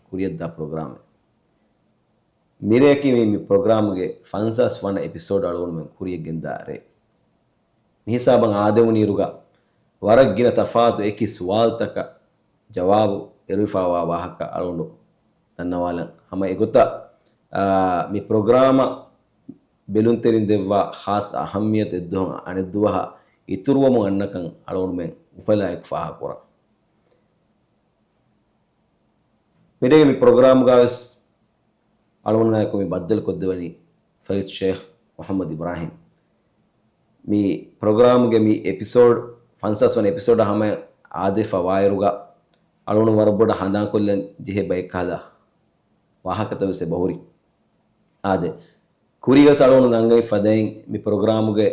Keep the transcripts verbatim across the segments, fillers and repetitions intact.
ކުރިޔަށްދާ ޕްރޮގްރާމެއް. މިރެއަކީ މި، މި ޕްރޮގްރާމްގެ ފަންސާސް ވަނަ އެޕިސޯޑް އަޅުގަނޑުމެން ކުރިޔަށްގެންދާ ރޭ. މިހިސާބަށް އާދެވުނުއިރުގަ ވަރަށް ގިނަ ތަފާތު އެކި ސުވާލުތަކަށް ޖަވާބު އެރުވިފައިވާ ވާހަކަ އަޅުގަނޑު ދަންނަވާލަން. ހަމަ އެގޮތަށް، އާ، މި ޕްރޮގްރާމަށް ބެލުންތެރިން ދެއްވާ ޚާއްޞަ އަހައްމިޔަތު އެއްދުވަހު އަނެއްދުވަހަށް އިތުރުވަމުން އަންނަކަން އަޅުގަނޑުމެން އުފަލާއެކު ފާހަގަކުރަން. މިރޭގެ މި ޕްރޮގްރާމްގަވެސް އަޅުގަނޑާއެކު މި ބައްދަލުކޮށްދެވަނީ ފަޟީލަތު ޝޭޚް މުޙައްމަދު އިބްރާހިމް. މި ޕްރޮގްރާމްގެ މި އެޕިސޯޑް، ފަންސާސް ވަނަ އެޕިސޯޑަށް ހަމަ އާދެފަ ވާއިރުގަ އަޅުގަނޑު ވަރަށް ބޮޑަށް ހަނދާންކޮށްލަން ޖެހޭ ބައެއް ކަހަލަ ވާހަކަތައް ވެސް އެބަހުރި. އާދެ، ކުރީގަސް އަޅުގަނޑު އަންގައި ފަދައިން މި ޕްރޮގްރާމުގެ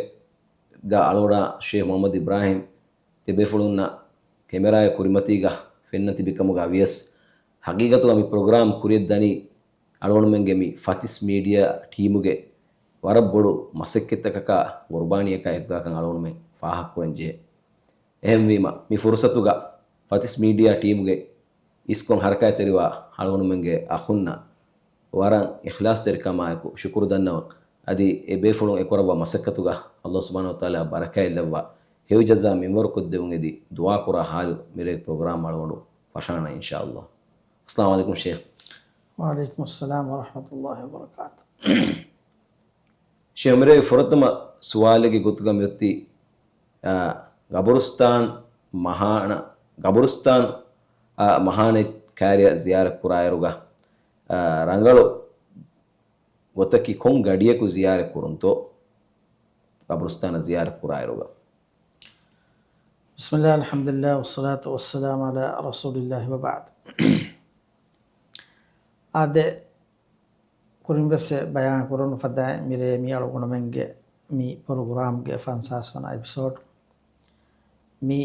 ގަ އަޅުގަނޑާ ޝޭޚް މުޙައްމަދު އިބްރާހިމް ތިބޭފުޅުންނަށް ކެމެރާއެއް ކުރިމަތީގަ ފެންނަ ތިބިކަމުގަ ވިޔަސް، ހަގީގަތުގަ މި ޕްރޮގްރާމް ކުރިޔަށްދަނީ އަޅުގަނޑުމެންގެ މި ފަތިސް މީޑިއާ ޓީމުގެ ވަރަށް ބޮޑު މަސައްކަތްތަކަކާ ގުރުބާނީއަކާ އެކުގަކަން އަޅުގަނޑުމެން ފާހަގަކުރަން ޖެހޭ. އެހެންވީމަ، މި ފުރުސަތުގަ ފަތިސް މީޑިއާ ޓީމުގެ އިސްކޮން ހަރަކާތްތެރިވާ އަޅުގަނޑުމެންގެ އަޚުންނަށް ވަރަށް އިޚްލާޞްތެރިކަމާއެކު ޝުކުރު ދަންނަވަން. އަދި އެ ބޭފުޅުން އެކުރައްވާ މަސައްކަތުގަ ﷲ ސުބްޙާނަހޫ ވަތަޢާލާ ބަރަކާތްލައްވާ، ހެޔޮ ޖަޒާ މިންވަރުކޮށްދެވުން އެދި ދުޢާކުރާ ޙާލު މިރޭގެ ޕްރޮގްރާމް އަޅުގަނޑު ފަށާނަން އިންޝާﷲ. އައްސަލާމު ޢަލައިކުމް ޝޭޚް. ވަޢަލައިކުމުއްސަލާމް ވަރަޙްމަތުﷲ ވަބަރަކާތު. ޝޭޚް، މިރޭގެ ފުރަތަމަ ސުވާލެއްގެ ގޮތުގަ މިއޮތީ، އާ، ގަބުރުސްތާން މަހާނަ، ގަބުރުސްތާން، އާ، މަހާނަ ކާރިޔަށް ޒިޔާރަތް ކުރާއިރުގަ، އާ، ރަނގަޅު ގޮތަކީ ކޮން ގަޑިއަކު ޒިޔާރަތް ކުރުންތޯ؟ ގަބުރުސްތާނަށް ޒިޔާރަތް ކުރާއިރުގަ. بسم الله، الحمد لله، والصلاة والسلام على رسول الله، وبعد. އާދެ، ކުރިން ވެސް ބަޔާން ކުރުނު ފަދައިން މިރޭ މި އަޅުގަނޑުމެންގެ މި ޕްރޮގްރާމްގެ ފަންސާސް ވަނަ އެޕިސޯޑް. މި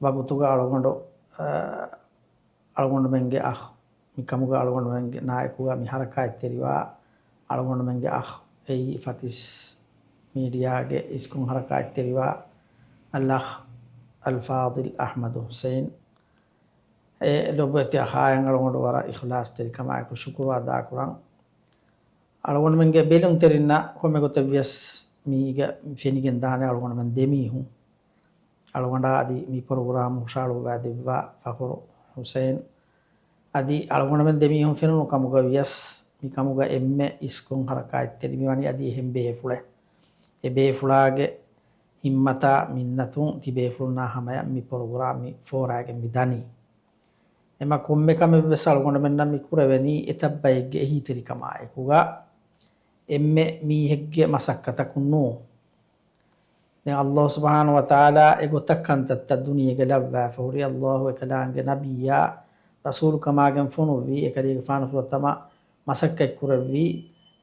ވަގުތުގަ އަޅުގަނޑު، އަ، އަޅުގަނޑުމެންގެ އަޚް، މި ކަމުގަ އަޅުގަނޑުމެންގެ ނާއެކުގަ މި ޙަރަކާތްތެރިވާ އަޅުގަނޑުމެންގެ އަޚް، އެއީ ފަތިސް މީޑިއާގެ އިސްކޮން ޙަރަކާތްތެރިވާ އަލްއަޚް އަލްފާޟިލް އަޙްމަދު ޙުސައިން. އެ ލޮބުވެތި އަޚާއަށް އަޅުގަނޑު ވަރަށް އިޚްލާޞްތެރިކަމާއެކު ޝުކުރު އަދާކުރަން. އަޅުގަނޑުމެންގެ ބެލުންތެރިންނަށް ކޮންމެ ގޮތެއް ވިޔަސް މީގަ ފެނިގެން ދާނެ އަޅުގަނޑުމެން ދެމީހުން. އަޅުގަނޑާ އަދި މި ޕްރޮގްރާމް ހުށަހަޅުއްވާ ދެއްވާ ފަޚުރު ޙުސައިން. އަދި އަޅުގަނޑުމެން ދެމީހުން ފެނުނު ކަމުގަ ވިޔަސް މި ކަމުގަ އެންމެ އިސްކޮން ޙަރަކާތްތެރި މިވަނީ އަދި އެހެން ބޭފުޅެއް. އެ ބޭފުޅާގެ ހިތްމަތާ މިންނަތުން ތިބޭފުޅުންނާ ހަމަޔަށް މި ޕްރޮގްރާމް މި ފޯރާގެން މި ދަނީ. އެމަ ކޮންމެ ކަމެއްވެސް އަޅުގަނޑުމެންނަށް މި ކުރެވެނީ އެތައް ބައެއްގެ އެހީތެރިކަމާ އެކުގަ އެންމެ މީހެއްގެ މަސައްކަތަކުން ނޫން. ދެން ﷲ ސުބްޙާނަހޫ ވަތަޢާލާ އެގޮތަށް ކަންތައްތައް ދުނިޔޭގަ ލައްވާފަ ހުރި، ﷲ އެކަލާނގެ ނަބިއްޔާ ރަސޫލުކަމާގެން ފޮނުއްވީ، އެކަލޭގެފާނު ފުރަތަމަ މަސައްކަތްކުރެއްވީ،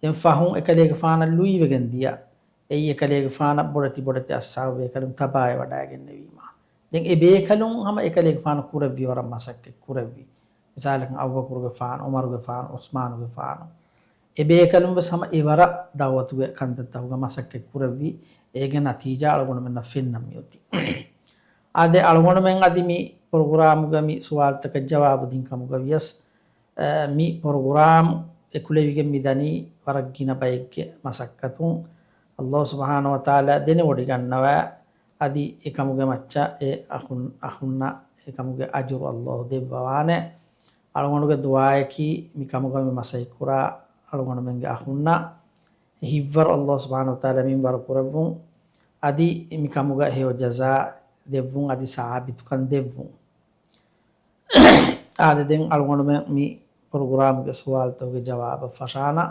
ދެން ފަހުން އެކަލޭގެފާނަށް ލުއިވެގެން ދިޔަ. އެއީ އެކަލޭގެފާނަށް ބޮޑެތި ބޮޑެތި އަޞްޙާބު ބޭކަލުން ތަބާވެވަޑައިގެންނެވީމާ. ދެން އެ ބޭކަލުން ހަމަ އެކަލޭގެފާނު ކުރެއްވި ވަރަށް މަސައްކަތް ކުރެއްވި. މިސާލަކަށް އަބޫބަކުރުގެފާނު، ޢުމަރުގެފާނު، ޢުސްމާނުގެފާނު. އެ ބޭކަލުން ވެސް ހަމަ އެ ވަރަށް ދަޢުވަތުގެ ކަންތައްތަކުގަ މަސައްކަތް ކުރެއްވި. އޭގެ ނަތީޖާ އަޅުގަނޑުމެންނަށް ފެންނަން މިއޮތީ. އާދެ، އަޅުގަނޑުމެން އަދި މި ޕްރޮގްރާމުގަ މި ސުވާލުތަކަށް ޖަވާބު ދިން ކަމުގަ ވިޔަސް، އަ، މި ޕްރޮގްރާމް އެކުލެވިގެން މިދަނީ ވަރަށް ގިނަ ބައެއްގެ މަސައްކަތުން. ﷲ ސުބްޙާނަހޫ ވަތަޢާލާ ދެނެވޮޑިގަންނަވާ، އަދި އެކަމުގެ މައްޗަށް އެ އަޚުން، އަޚުންނަށް އެކަމުގެ އަޖުރު ﷲ ދެއްވަވާނެ. އަޅުގަނޑުގެ ދުޢާއަކީ މި ކަމުގަ މި މަސައްކަތް ކުރާ އަޅުގަނޑުމެންގެ އަޚުންނަށް ހިތްވަރު ﷲ ސުބްޙާނަހޫ ވަތަޢާލާ މިންވަރު ކުރެއްވުން، އަދި މި ކަމުގަ ހެޔޮ ޖަޒާ ދެއްވުން، އަދި ސާބިތުކަން ދެއްވުން. އާދެ، ދެން އަޅުގަނޑުމެން މި ޕްރޮގްރާމްގެ ސުވާލުތަކުގެ ޖަވާބަށް ފަށާނަ.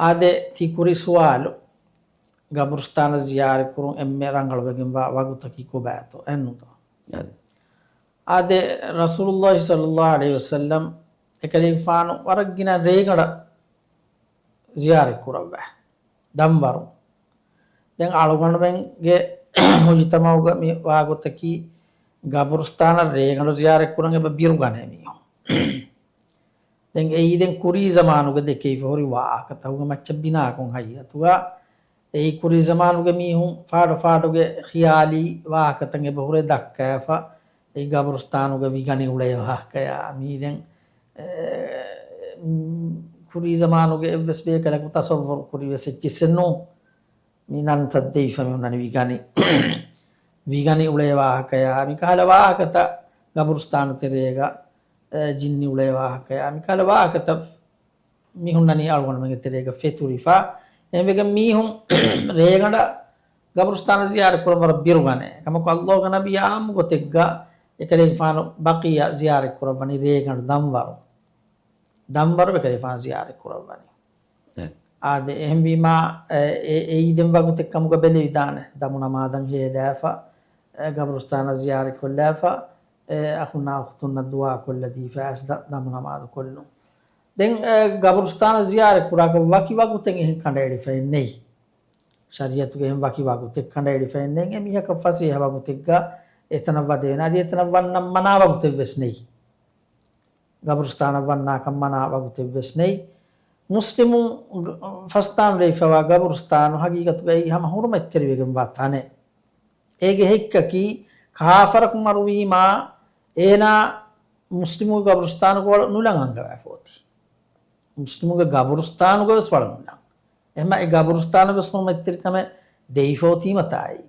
އާދެ، ތި ކުރި ސުވާލު، ގަބުރުސްތާނަށް ޒިޔާރަތް ކުރުން އެންމެ ރަނގަޅުވެގެންވާ ވަގުތަކީ ކޮބާތޯ؟ އެއްނުތޯ؟ އާދެ. އާދެ، ރަސޫލުﷲ ޞައްލަﷲ ޢަލައިހި ވަސައްލަމް އެކަލޭގެފާނު ވަރަށް ގިނަ ރޭގަނޑަށް ޒިޔާރަތް ކުރައްވާ ދަންވަރު. ދެން އަޅުގަނޑުމެންގެ މުޖުތަމަޢުގަ މި ވާގޮތަކީ، ގަބުރުސްތާނަށް ރޭގަނޑު ޒިޔާރަތް ކުރަން އެބަ ބިރުގަނޭ މީހުން. ދެން އެއީ ދެން ކުރީ ޒަމާނުގަ ދެކެވިފަ ހުރި ވާހަކަތަކުގެ މައްޗަށް ބިނާކޮށް ހައިއަތުގަ، އެއީ ކުރީ ޒަމާނުގެ މީހުން ފާޑު ފާޑުގެ ޚިޔާލީ ވާހަކަތައް އެބަ ހުރެ ދައްކާފަ، އެއީ ގަބުރުސްތާނުގަ ވިގަނެ އުޅޭ ވާހަކަޔާ. މީ ދެން އެ، މް، ކުރީ ޒަމާނުގެ އެއްވެސް ބޭކަލަކު ތަޞައްވަރު ކުރި ވެސް އެއްޗިއްސެއް ނޫން. މި ނަންތައް ދެވިފަ މި ހުންނަނީ ވިގަނި، ވިގަނި އުޅޭ ވާހަކަޔާ، މި ކަހަލަ ވާހަކަތައް ގަބުރުސްތާނު ތެރޭގަ، އެ، ޖިންނި އުޅޭ ވާހަކަޔާ، މި ކަހަލަ ވާހަކަތައް މި ހުންނަނީ އަޅުގަނޑުމެންގެ ތެރޭގަ ފެތުރިފަ. އެހެންވެގެން މީހުން ރޭގަނޑަށް ގަބުރުސްތާނަށް ޒިޔާރަތް ކުރަން ވަރަށް ބިރުގަނޭ. ކަމަކު، އައްލާހުގެ ނަބިއްޔާ އާއްމު ގޮތެއްގަ އެކަލޭގެފާނު ބަޤީޢަށް ޒިޔާރަތް ކުރައްވަނީ ރޭގަނޑު ދަންވަރު. ދަންވަރު އެކަލޭގެފާނު ޒިޔާރަތް ކުރައްވަނީ. އެ. އާދެ، އެހެންވީމާ، އެ، އެ، އެއީ ދެން ވަގުތެއް ކަމުގަ ބެލެވިދާނެ. ދަމު ނަމާދަށް ހޭލާފަ، އެ، ގަބުރުސްތާނަށް ޒިޔާރަތް ކޮށްލާފަ، އެ، އަޚުންނާ އުޚްތުންނަށް ދުޢާ ކޮށްލަދީފަ އައިސް ދަ-، ދަމު ނަމާދު ކޮށްލުން. ދެން، އެ، ގަބުރުސްތާނަށް ޒިޔާރަތް ކުރާކަށް ވަކި ވަގުތެއް އެހެން ކަނޑައެޅިފައެއް ނެތް. ޝަރީޢަތުގެ އެހެން ވަކި ވަގުތެއް ކަނޑައެޅިފައެއް ނެތް. އެ މީހަކަށް ފަސޭހަ ވަގުތެއްގަ އެތަނަށް ވަދެވޭނެ. އަދި އެތަނަށް ވަންނަން މަނާ ވަގުތެއް ވެސް ނެތް. ގަބުރުސްތާނަށް ވަންނާކަށް މަނާ ވަގުތެއް ވެސް ނެތް. މުސްލިމުން ގ-، ފަސްދާނު ލެވިފަވާ ގަބުރުސްތާނު ހަގީގަތުގައި ހަމަ ހުރުމަތްތެރިވެގެން ވާ ތަނެއް. އޭގެ ހެއްކަކީ، ކާފަރަކު މަރުވީމާ، އޭނާ މުސްލިމުގެ ގަބުރުސްތާނުގަ ވަޅު ނުލަނގަން އަންގަވާފަ އޮތީ. މުސްލިމުގެ ގަބުރުސްތާނުގަ ވެސް ވަޅު ނުލަން. އެހެންމަ އެ ގަބުރުސްތާނަށް ވެސް ހުރުމަތްތެރިކަމެއް ދެވިފަ އޮތީމަ ތާއީ.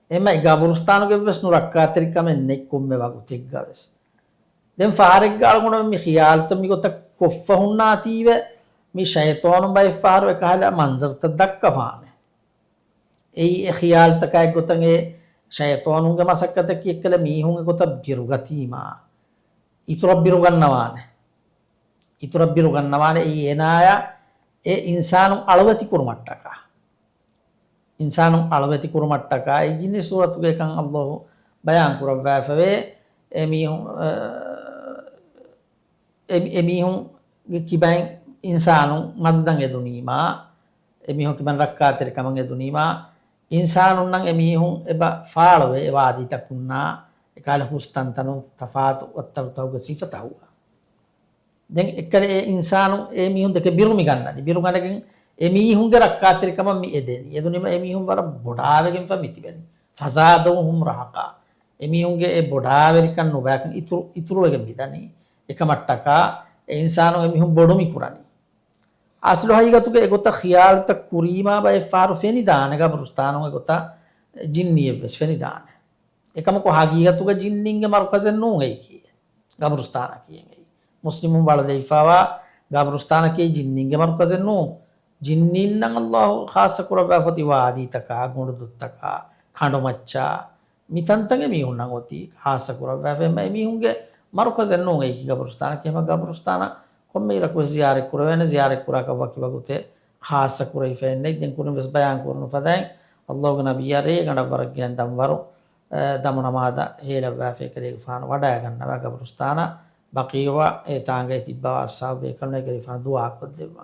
އެހެންމަ އެ ގަބުރުސްތާނުގެ ވެސް ނުރައްކާތެރިކަމެއް ނެތް ކޮންމެ ވަގުތެއްގަ ވެސް. ދެން ފަހަރެއްގަ އަޅުގަނޑުމެން މި ޚިޔާލުތައް މިގޮތަށް ކޮށްފަ ހުންނާތީވެ، މި ޝައިޠާނުން ބައެއްފަހަރު އެކަހަލަ މަންޒަރުތައް ދައްކަފާނެ. އެއީ އެ ޚިޔާލުތަކާ އެއްގޮތަށް އެ ޝައިޠާނުންގެ މަސައްކަތަކީ އެއްކަލަ މީހުން އެގޮތަށް ބިރުގަތީމާ، އިތުރަށް ބިރުގަންނަވާނެ. އިތުރަށް ބިރުގަންނަވާނެ. އެއީ އޭނާޔަށް އެ އިންސާނުން އަޅުވެތި ކުރުމަށްޓަކާ. އިންސާނުން އަޅުވެތި ކުރުމަށްޓަކާ. އެ ޖިންނި ސޫރަތުގައި ކަން އައްލާހު ބަޔާން ކުރައްވާފަވޭ. އެ މީހުން، އަ، އެ، އެ މީހުންގެ ކިބައިން އިންސާނުން މަދަދަށް އެދުނީމާ، އެ މީހުން ކިބައިން ރައްކާތެރިކަމަށް އެދުނީމާ، އިންސާނުންނަށް އެ މީހުން އެބަ ފާޅުވޭ އެ ވާދީތަކުންނާ، އެކަހަލަ ހުސް ތަންތަނުން ތަފާތު ވައްތަރުތަކުގެ ސިފަތަކުގަ. ދެން އެއްކަލަ އެ އިންސާނު އެ މީހުން ދެކެ ބިރު މި ގަންނަނީ. ބިރު ގަނެގެން އެ މީހުންގެ ރައްކާތެރިކަމަށް މި އެދެނީ. އެދުނީމަ އެ މީހުން ވަރަށް ބޮޑާވެގެންފަ މި ތިބެނީ. فزادوهم رهقا. އެ މީހުންގެ އެ ބޮޑާވެރިކަން ނުބައިކަން އިތުރު، އިތުރުވެގެން މިދަނީ. އެކަމަށްޓަކާ އެ އިންސާނު އެ މީހުން ބޮޑު މި ކުރަނީ. އަސްލު ހަގީގަތުގަ އެގޮތަށް ޚިޔާލުތައް ކުރީމާ ބައެއްފަހަރު ފެނިދާނެ ގަބުރުސްތާނު އެގޮތަށް ޖިންނިއެއްވެސް ފެނިދާނެ. އެކަމަކު ހަގީގަތުގަ ޖިންނިންގެ މަރުކަޒެއް ނޫން އެއީކީ. ގަބުރުސްތާނަކީ އެއީ. މުސްލިމުން ވަޅުލެވިފަވާ ގަބުރުސްތާނަކީ ޖިންނިންގެ މަރުކަޒެއް ނޫން. ޖިންނީންނަށް އައްލާހު ޚާއްޞަ ކުރައްވާފަ އޮތީ ވާދީތަކާ، ގޮނޑުދޮށްތަކާ، ކަނޑުމައްޗާ، މިތަންތަން އެމީހުންނަށް އޮތީ ޚާއްޞަ ކުރައްވާފަ. އެމީހުންގެ މަރުކަޒެއް ނޫން އެއީކީ ގަބުރުސްތާނަކީ. އެހެންމަ ގަބުރުސްތާނަށް ކޮންމެ އިރަކުވެސް ޒިޔާރަތް ކުރެވޭނެ، ޒިޔާރަތް ކުރާކަށް ވަކި ވަގުތެއް ޚާއްޞަ ކުރެވިފައެއް ނެތް. ދެން ކުރިން ވެސް ބަޔާން ކުރުނު ފަދައިން، އައްލާހުގެ ނަބިއްޔާ ރޭގަނޑަށް ވަރަށް ގިނަ ދަންވަރު، އެ، ދަމު ނަމާދަށް ހޭލައްވާފަ އެކަލޭގެފާނު ވަޑައިގަންނަވާ ގަބުރުސްތާނަ ބަޤީޢު އެ ތާނގައި ތިއްބަވާ އަޞްޙާބު ބޭކަލުން އެކަލޭގެފާނު ދުޢާ ކޮށްދެއްވާ.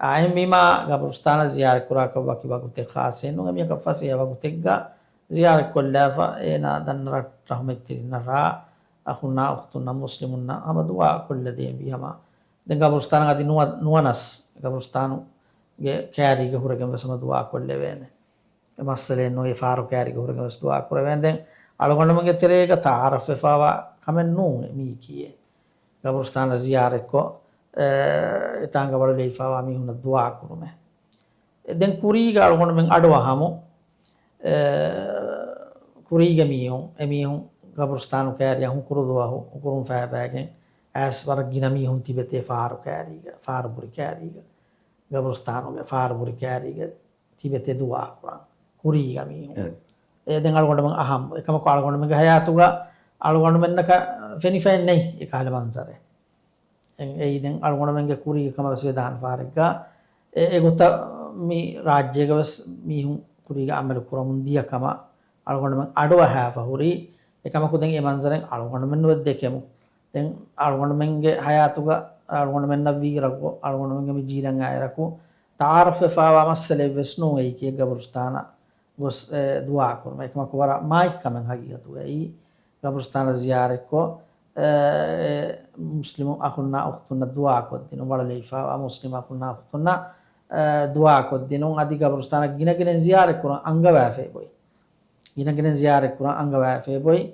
އާ، އެހެންވީމާ ގަބުރުސްތާނަށް ޒިޔާރަތް ކުރާކަށް ވަކި ވަގުތެއް ޚާއްޞައެއް ނޫން. އެމީހަކަށް ފަސޭހަ ވަގުތެއްގަ ޒިޔާރަތް ކޮށްލާފަ އޭނާ ދަންނަ ރަ-، ރަޙުމަތްތެރިންނަށާ އަޚުންނާ އުޚްތުންނަށް މުސްލިމުންނަށް ހަމަ ދުޢާ ކޮށްލަދޭންވީ ހަމަ. ދެން ގަބުރުސްތާނަށް އަދި ނުވަ-، ނުވަނަސް ގަބުރުސްތާނުގެ ކައިރީގަ ހުރެގެން ވެސް ހަމަ ދުޢާ ކޮށްލެވޭނެ. އެ މައްސަލައެއް ނުވޭ، ފާރު ކައިރީގަ ހުރެގެން ވެސް ދުޢާ ކުރެވޭނެ. ދެން އަޅުގަނޑުމެންގެ ތެރޭގަ ތަޢާރަފްވެފަވާ ކަމެއް ނޫން މީކީއެއް. ގަބުރުސްތާނަށް ޒިޔާރަތްކޮށް، އެ، އެތާނގަ ވަޅުލެވިފަވާ މީހުންނަށް ދުޢާ ކުރުމެއް. އެ، ދެން ކުރީގަ އަޅުގަނޑުމެން އަޑުއަހަމު، އެ، ކުރީގެ މީހުން، އެމީހުން ގަބުރުސްތާނު ކައިރިއަށް ހުކުރު ދުވަހު ހުކުރުން ފައިބައިގެން އައިސް ވަރަށް ގިނަ މީހުން ތިބެތޭ ފާރު ކައިރީގަ، ފާރު ބުރި ކައިރީގަ. ގަބުރުސްތާނުގެ ފާރު ބުރި ކައިރީގަ ތިބެތޭ ދުޢާ ކުރަން ކުރީގަ މީހުން. އެ. އެ ދެން އަޅުގަނޑުމެން އަހަން. އެކަމަކު އަޅުގަނޑުމެންގެ ހަޔާތުގަ އަޅުގަނޑުމެންނަކަށް ފެނިފައެއް ނެތް އެކަހަލަ މަންޒަރެއް. އެ، އެއީ ދެން އަޅުގަނޑުމެންގެ ކުރީގެ ކަމަށް ވެސް ވެދާނެ ފަހަރެއްގަ. އެ، އެގޮތަށް މި ރާއްޖޭގަ ވެސް މީހުން ކުރީގަ އަމަލު ކުރަމުން ދިޔަ ކަމަށް އަޅުގަނޑުމެން އަޑުއަހާފަ ހުރީ. އެކަމަކު ދެން އެ މަންޒަރެއް އަޅުގަނޑުމެން ނުވެ ދެކެމު. ދެން އަޅުގަނޑުމެންގެ ހަޔާތުގަ އަޅުގަނޑުމެންނަށް ވީ އިރަކު، އަޅުގަނޑުމެންގެ މި ޖީރަން އާއިރަކު ތަޢާރަފްވެފަވާ މައްސަލައެއް ވެސް ނޫން އެއީކީ ގަބުރުސްތާނަށް ގޮސް، އެ، ދުޢާ ކުރުމަށް. އެކަމަކު ވަރަށް މާތް ކަމެއް ހަގީގަތުގައި ގަބުރުސްތާނަށް ޒިޔާރަތްކޮށް، އެ، އެ، މުސްލިމު އަޚުންނާ އުޚްތުންނަށް ދުޢާ ކޮށްދިނުން، ވަޅުލެވިފަވާ މުސްލިމު އަޚުންނާ އުޚްތުންނަށް، އެ، ދުޢާ ކޮށްދިނުން. އަދި ގަބުރުސްތާނަށް ގިނަގިނައިން ޒިޔާރަތްކުރަން އަންގަވާފައި ބޮތް. ގިނަގިނައިން ޒިޔާރަތްކުރަން އަންގަވާފައި ބޮތް.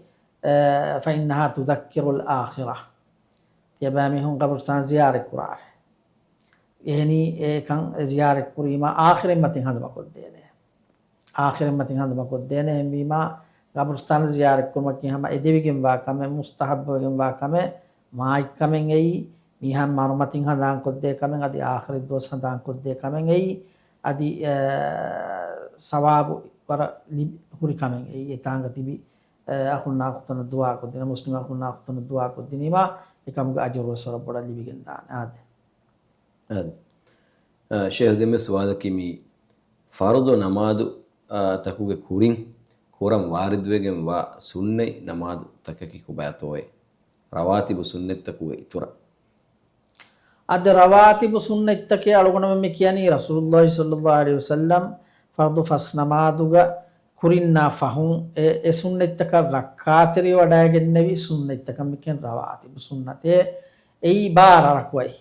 އެ، فإنها تذكر الآخرة. ތިޔަބައިމީހުން ގަބުރުސްތާން ޒިޔާރަތް ކުރާށޭ. އެހެނީ އެކަން ޒިޔާރަތް ކުރީމާ އާޚިރެއް މަތިން ހަނދުމަކޮށްދޭނެ. އާޚިރެއް މަތިން ހަނދުމަކޮށްދޭނެ. އެހެންވީމާ ގަބުރުސްތާނަށް ޒިޔާރަތް ކުރުމަކީ ހަމަ އެދެވިގެންވާ ކަމެއް، މުސްތަހައްބުވެގެންވާ ކަމެއް، މާތްކަމެއް އެއީ. މީހާ މަރުމަތިން ހަނދާންކޮށްދޭ ކަމެއް، އަދި އާޚިރަތް ދުވަސް ހަނދާންކޮށްދޭ ކަމެއް އެއީ. އަދި، އަ، ސަވާބު ވަރަށް ލިބި ހުރި ކަމެއް އެއީ. އެތާނގަ ތިބި، އަ، އަޚުންނާ އުޚްތުންނަށް ދުޢާކޮށްދިނުން، މުސްލިމް އަޚުންނާ އުޚްތުންނަށް ދުޢާކޮށްދިނީމާ އެކަމުގެ އަޖުރުވެސް ވަރަށް ބޮޑަށް ލިބިގެންދާނެ. އާދެ. އާދެ. އަ، ޝޭޚް ދެންމެ ސުވާލަކީ މި ފަރުޟު ނަމާދު، އާ، ތަކުގެ ކުރިން ކުރަން ވާރިދުވެގެން ވާ ސުންނަތް ނަމާދު ތަކަކީ ކޮބާތޯއޭ؟ ރަވާތިބު ސުންނަތްތަކުގެ އިތުރަށް. އަދި ރަވާތިބު ސުންނަތްތަކޭ އަޅުގަނޑުމެން މި ކިޔަނީ ރަސޫލުﷲ ޞައްލަﷲ ޢަލައިހި ވަސައްލަމް ފަރުޟު ފަސް ނަމާދުގަ ކުރިންނާ ފަހުން އެ، އެ ސުންނަތްތަކަށް ރައްކާތެރިވަޑައިގެންނެވި ސުންނަތްތަކަށް މިކިޔަން ރަވާތިބު ސުންނަތޭ. އެއީ ބާރަ ރަކުޢަތް.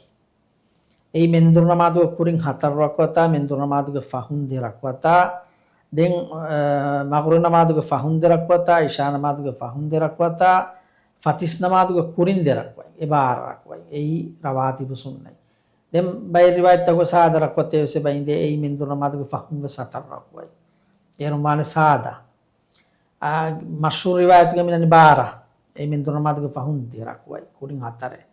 އެއީ މެންދުރު ނަމާދުގެ ކުރިން ހަތަރު ރަކުޢަތާ، މެންދުރު ނަމާދުގެ ފަހުން ދެ ރަކުޢަތާ، ދެން، އަ، މަޣްރިބު ނަމާދުގެ ފަހުން ދެ ރަކުޢަތާ، އިޝާ ނަމާދުގެ ފަހުން ދެ ރަކުޢަތާ، ފަތިސް ނަމާދުގެ ކުރިން ދެ ރަކުޢަތް، އެ ބާރަ ރަކުޢަތް. އެއީ ރަވާތިބު ސުންނަތް. ދެން ބައެއް ރިވާޔަތްތަކުގަ ސާދަ ރަކުޢަތެއް ވެސް އެބަ އިނދޭ، އެއީ މެންދުރު ނަމާދުގެ ފަހުން ވެސް ހަތަރު ރަކުޢަތް. އޭރު ވާނެ ސާދަ. އާ، މަޝްހޫރު ރިވާޔަތުގަ މި އިންނަނީ ބާރަ. އެއީ މެންދުރު ނަމާދުގެ ފަހުން ދެ ރަކުޢަތް، ކުރިން ހަތަރެއް.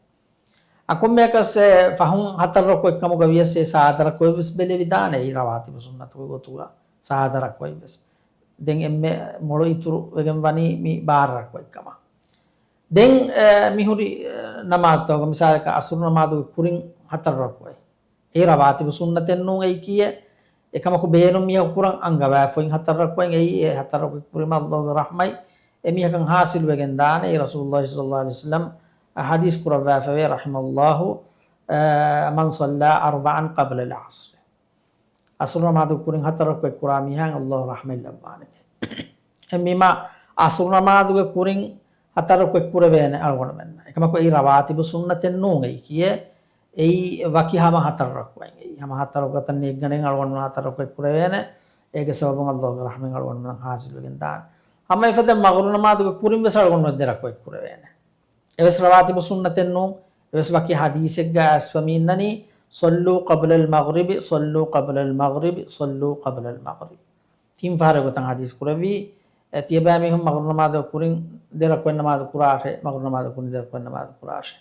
އަ، ކޮންމެއަކަސް އެ ފަހުން ހަތަރު ރަކުޢަތް ކަމުގަ ވިޔަސް އެ ސާދަ ރަކުޢަތް ވެސް ބެލެވިދާނެ. އެއީ ރަވާތިބު ސުންނަތުގެ ގޮތުގަ ސާދަ ރަކުޢަތް ވެސް. ދެން އެންމެ މޮޅު އިތުރު ވެގެން ވަނީ މި ބާރަ ރަކުޢަތް ކަމަށް. ދެން، އެ، މިހުރި، އެ، ނަމާދުތަކުގަ މިސާލަކަށް އަސުރު ނަމާދުގެ ކުރިން ހަތަރު ރަކުޢަތް. އެ ރަވާތިބު ސުންނަތެއް ނޫން އެއީ ކިޔޭ. އެކަމަކު ބޭނުން މީހަކު ކުރަން އަންގަވާފައި ހަތަރު ރަކުޢަތް އެއީ. އެ ހަތަރު ރަކުޢަތް ކުރީމަ ﷲ ގެ ރަޙްމަތް އެ މީހަކަށް ޙާޞިލުވެގެން ދާނެ. އެ ރަސޫލުﷲ ޞައްލަﷲ ޢަލައިހި ވަސައްލަމް ޙަދީޘް ކުރައްވާފަވޭ، رحم الله، އަ، من صلى أربعا قبل العصر. އަސުރު ނަމާދު ކުރިން ހަތަރު ރަކުޢަތް ކުރާ މީހާއަށް ﷲ ރަޙްމަތް ލައްވާނެތެ. އެހެންވީމާ، އަސުރު ނަމާދުގެ ކުރިން ހަތަރު ރަކުޢަތް ކުރެވޭނެ އަޅުގަނޑުމެންނަށް. އެކަމަކު އެއީ ރަވާތިބު ސުންނަތެއް ނޫން އެއީ ކިޔޭ. އެއީ ވަކި ހަމަ ހަތަރު ރަކުޢަތް އެއީ. ހަމަ ހަތަރު ރަކުޢަތަށް ނޭނގިގަނެ އަޅުގަނޑުމެން ހަތަރު ރަކުޢަތް ކުރެވޭނެ. އޭގެ ސަބަބުން ﷲ ގެ ރަޙްމަތް އަޅުގަނޑުމެންނަށް ޙާޞިލުވެގެން ދާނެ. ހަމަ އެފަދަ މަޣްރިބު ނަމާދުގެ ކުރިން ވެސް އަޅުގަނޑުމެން ދެ ރަކުޢަތް ކުރެވޭނެ. އެވެސް ރަވާތިބު ސުންނަތެއް ނޫން. އެވެސް ވަކި ޙަދީޘެއްގަ އައިސްފަ މި އިންނަނީ، صلوا قبل المغرب، صلوا قبل المغرب، صلوا قبل المغرب. ތިން ފަހަރެއް ގޮތަށް ޙަދީޘް ކުރެއްވީ. އެ، ތިޔަބައިމީހުން މަޣްރިބު ނަމާދު ކުރިން ދެ ރަކުޢަތް ނަމާދު ކުރާށޭ، މަޣްރިބު ނަމާދު ކުރިން ދެ ރަކުޢަތް ނަމާދު ކުރާށޭ،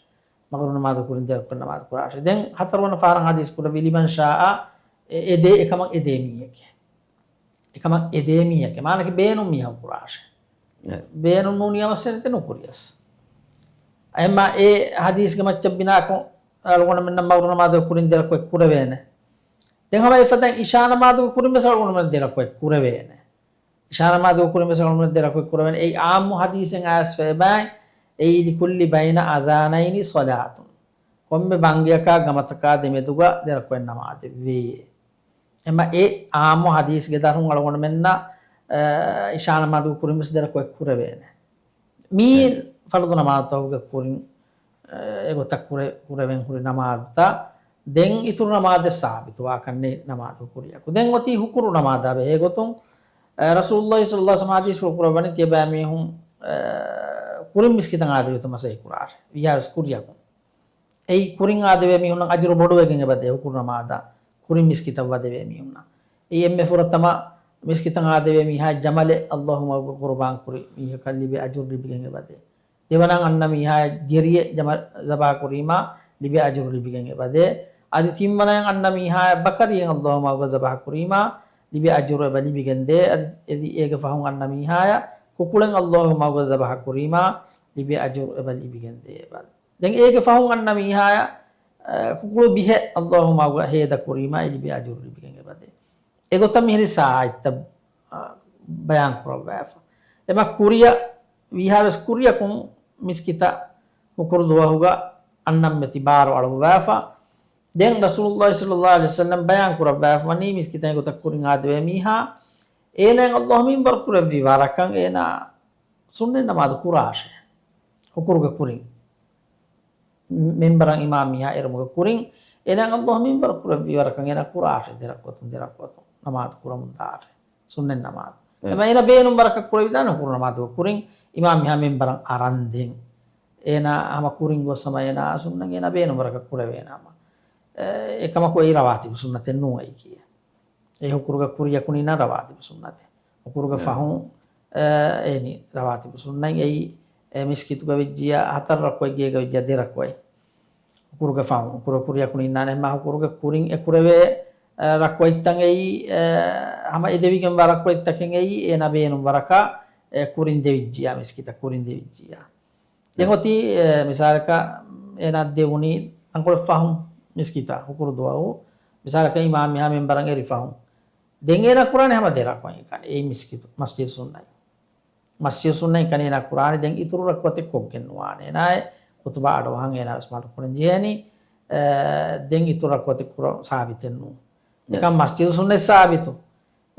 މަޣްރިބު ނަމާދު ކުރިން ދެ ރަކުޢަތް ނަމާދު ކުރާށޭ. ދެން ހަތަރުވަނަ ފަހަރަށް ޙަދީޘް ކުރެއްވީ، لمن شاء، އެ، އެދޭ، އެކަމަށް އެދޭ މީހެކޭ. އެކަމަށް އެދޭ މީހެކޭ. މާނައަކީ ބޭނުން މީހަކު ކުރާށޭ. އެ. ބޭނުން ނޫނިޔާ މައްސަލަތެއް ނުކުރިޔަސް. އެހެންމާ އެ ޙަދީޘްގެ މައްޗަށް ބިނާކޮށް އަޅުގަނޑުމެންނަށް މަޣްރިބު ނަމާދު ކުރިން ދެ ރަކުޢަތް ކުރެވޭނެ. ދެން ހަމަ އެފަދައިން އިޝާ ނަމާދުގެ ކުރިން ވެސް އަޅުގަނޑުމެން ދެ ރަކުޢަތް ކުރެވޭނެ. އިޝާ ނަމާދުގެ ކުރިން ވެސް އަޅުގަނޑުމެން ދެ ރަކުޢަތް ކުރެވޭނެ. އެއީ ޢާއްމު ޙަދީޘެއް އައިސްފަ އެބައި، އެއީ، لكل بين أذانين صلاة. ކޮންމެ ބަންގިއަކާ ގަމަތަކާ ދެމެދުގަ ދެ ރަކުޢަތް ނަމާދެއް ވޭ. އެމަ އެ ޢާއްމު ޙަދީޘްގެ ދަށުން އަޅުގަނޑުމެންނަށް، އަ، އިޝާ ނަމާދުގެ ކުރިން ވެސް ދެ ރަކުޢަތް ކުރެވޭނެ. މީ އެ. ފަރުޟު ނަމާދުތަކުގެ ކުރިން، އަ، އެގޮތަށް ކުރެ-، ކުރެވެން ހުރި ނަމާދުތައް. ދެން އިތުރު ނަމާދެއް ސާބިތުވާކަށް ނެތް ނަމާދު ކުރިޔަކު. ދެން އޮތީ ހުކުރު ނަމާދާ ބެހޭ ގޮތުން، އަ، ރަސޫލުﷲ ޞައްލަﷲ ޢަލައިހި ވަސައްލަމަ ޙަދީޘްފުޅު ކުރައްވަނީ ތިޔަބައިމީހުން، އަ، ކުރިން މިސްކިތަށް އާދެވޭތޯ މަސައްކަތް ކުރާށޭ. ވީހާވެސް ކުރިޔަކުން. އެއީ ކުރިން އާދެވޭ މީހުންނަށް އަޖުރު ބޮޑުވެގެން އެބަދޭ، ހުކުރު ނަމާދަށް ކުރިން މިސްކިތަށް ވަދެވޭ މީހުންނަށް. އެއީ އެންމެ ފުރަތަމަ މިސްކިތަށް އާދެވޭ މީހާ ޖަމަލެއް ﷲ މަގުގަ ޤުރުބާން ކުރި މީހަކަށް ލިބޭ އަޖުރު ލިބިގެން އެބަދޭ. ދެވަނަ އަންނަ މީހާ ގެރިއެއް ޖަމަ-، ޒަބާ ކުރީމާ ލިބޭ އަޖުރު ލިބިގެން އެބަދޭ. އަދި ތިންވަނައަށް އަންނަ މީހާޔަށް ބަކަރިއެއް ﷲ މަގުގަ ޒަބާ ކުރީމާ ލިބޭ އަޖުރު އެބަ ލިބިގެން ދޭ. އަދި އޭގެ ފަހުން އަންނަ މީހާޔަށް ކުކުޅެއް ﷲ މަގުގަ ޒަބާ ކުރީމާ ލިބޭ އަޖުރު އެބަ ލިބިގެން ދޭ އެބަ. ދެން އޭގެ ފަހުން އަންނަ މީހާޔަށް، އަ، ކުކުޅު ބިހެއް ﷲ މަގުގަ ހޭދަ ކުރީމާ އެ ލިބޭ އަޖުރު ލިބިގެން އެބަދޭ. އެގޮތަށް މިހިރީ ސާއިތްތައް، އަ، ބަޔާން ކުރައްވާފަ. އެމަ ކުރިއަށް ވީހާވެސް ކުރިޔަކުން މިސްކިތަށް ހުކުރު ދުވަހުގަ އަންނަންމެ ތިބާރު އަޅުއްވާފަ. ދެން ރަސޫލުﷲ ޞައްލަﷲ ޢަލައިހި ވަސައްލަމަ ބަޔާން ކުރައްވާފަ ވަނީ މިސްކިތަށް އެގޮތަށް ކުރިން އާދެވޭ މީހާ އޭނާއަށް ﷲ މިންވަރު ކުރެއްވި ވަރަކަށް އޭނާ ސުންނަތް ނަމާދު ކުރާށޭ. ހުކުރުގެ ކުރިން. މިންބަރަށް އިމާމް މީހާ އެރުމުގެ ކުރިން އޭނާއަށް ﷲ މިންވަރު ކުރެއްވި ވަރަކަށް އޭނާ ކުރާށޭ ދެ ރަކުޢަތުން، ދެ ރަކުޢަތުން ނަމާދު ކުރަމުން ދާށޭ. ސުންނަތް ނަމާދު. އެ. އެމަ އޭނާ ބޭނުން ވަރަކަށް ކުރެވިދާނެ ހުކުރު ނަމާދުގެ ކުރިން އިމާމް މީހާ މިންބަރަށް އަރަން ދެން. އޭނާ ހަމަ ކުރިން ގޮސް ހަމަ އޭނާ ސުންނަތް އޭނާ ބޭނުން ވަރަކަށް ކުރެވޭނަމަ. އެ، އެކަމަކު އެއީ ރަވާތިބު ސުންނަތެއް ނޫން އެއީކީ. އެ ހުކުރުގަ ކުރިޔަކު ނިންނާ ރަވާތިބު ސުންނަތެއް. ހުކުރުގެ ފަހުން، އެ، އެނި ރަވާތިބު ސުންނަތް އެއީ، އެ، މިސްކިތުގަ ވެއްޖިޔާ ހަތަރު ރަކުޢަތް ގޭގަ ވެއްޖިޔާ ދެ ރަކުޢަތް. ހުކުރުގެ ފަހުން، ހުކުރު ކުރިޔަކު ނިންނާނެ ހަމަ ހުކުރުގެ ކުރިން އެ ކުރެވޭ، އެ، ރަކުޢަތްތައް އެއީ، އެ، ހަމަ އެ ދެވިގެންވާ ރަކުޢަތްތަކެއް އެއީ، އޭނާ ބޭނުން ވަރަކަށް، އެ، ކުރިން ދެވިއްޖިޔާ، މިސްކިތަށް ކުރިން ދެވިއްޖިޔާ. ދެން އޮތީ، އެ، މިސާލަކަށް އޭނާ ދެވުނީ ތަންކޮޅެއް ފަހުން މިސްކިތަށް ހުކުރު ދުވަހު، މިސާލަކަށް އިމާމް މިހާ މެންބަރަށް އެރި ފަހުން. ދެން އޭނާ ކުރާނެ ހަމަ ދެ ރަކުޢަތް ކަން އެއީ މިސްކިތު، މަސްޖިދު ސުންނަތް. މަސްޖިދު ސުންނަތް ކަން އޭނާ ކުރާނެ ދެން އިތުރު ރަކުޢަތެއް ކޮށްގެން ނުވާނެ. އޭނާ އެ ޚުތުބާ އަޑުއަހަން އޭނާ ވެސް މަޑުކުރަން ޖެހޭނީ، އެ، ދެން އިތުރު ރަކުޢަތެއް ކުރަން ސާބިތެއް ނޫން. އެކަން މަސްޖިދު ސުންނަތް ސާބިތު.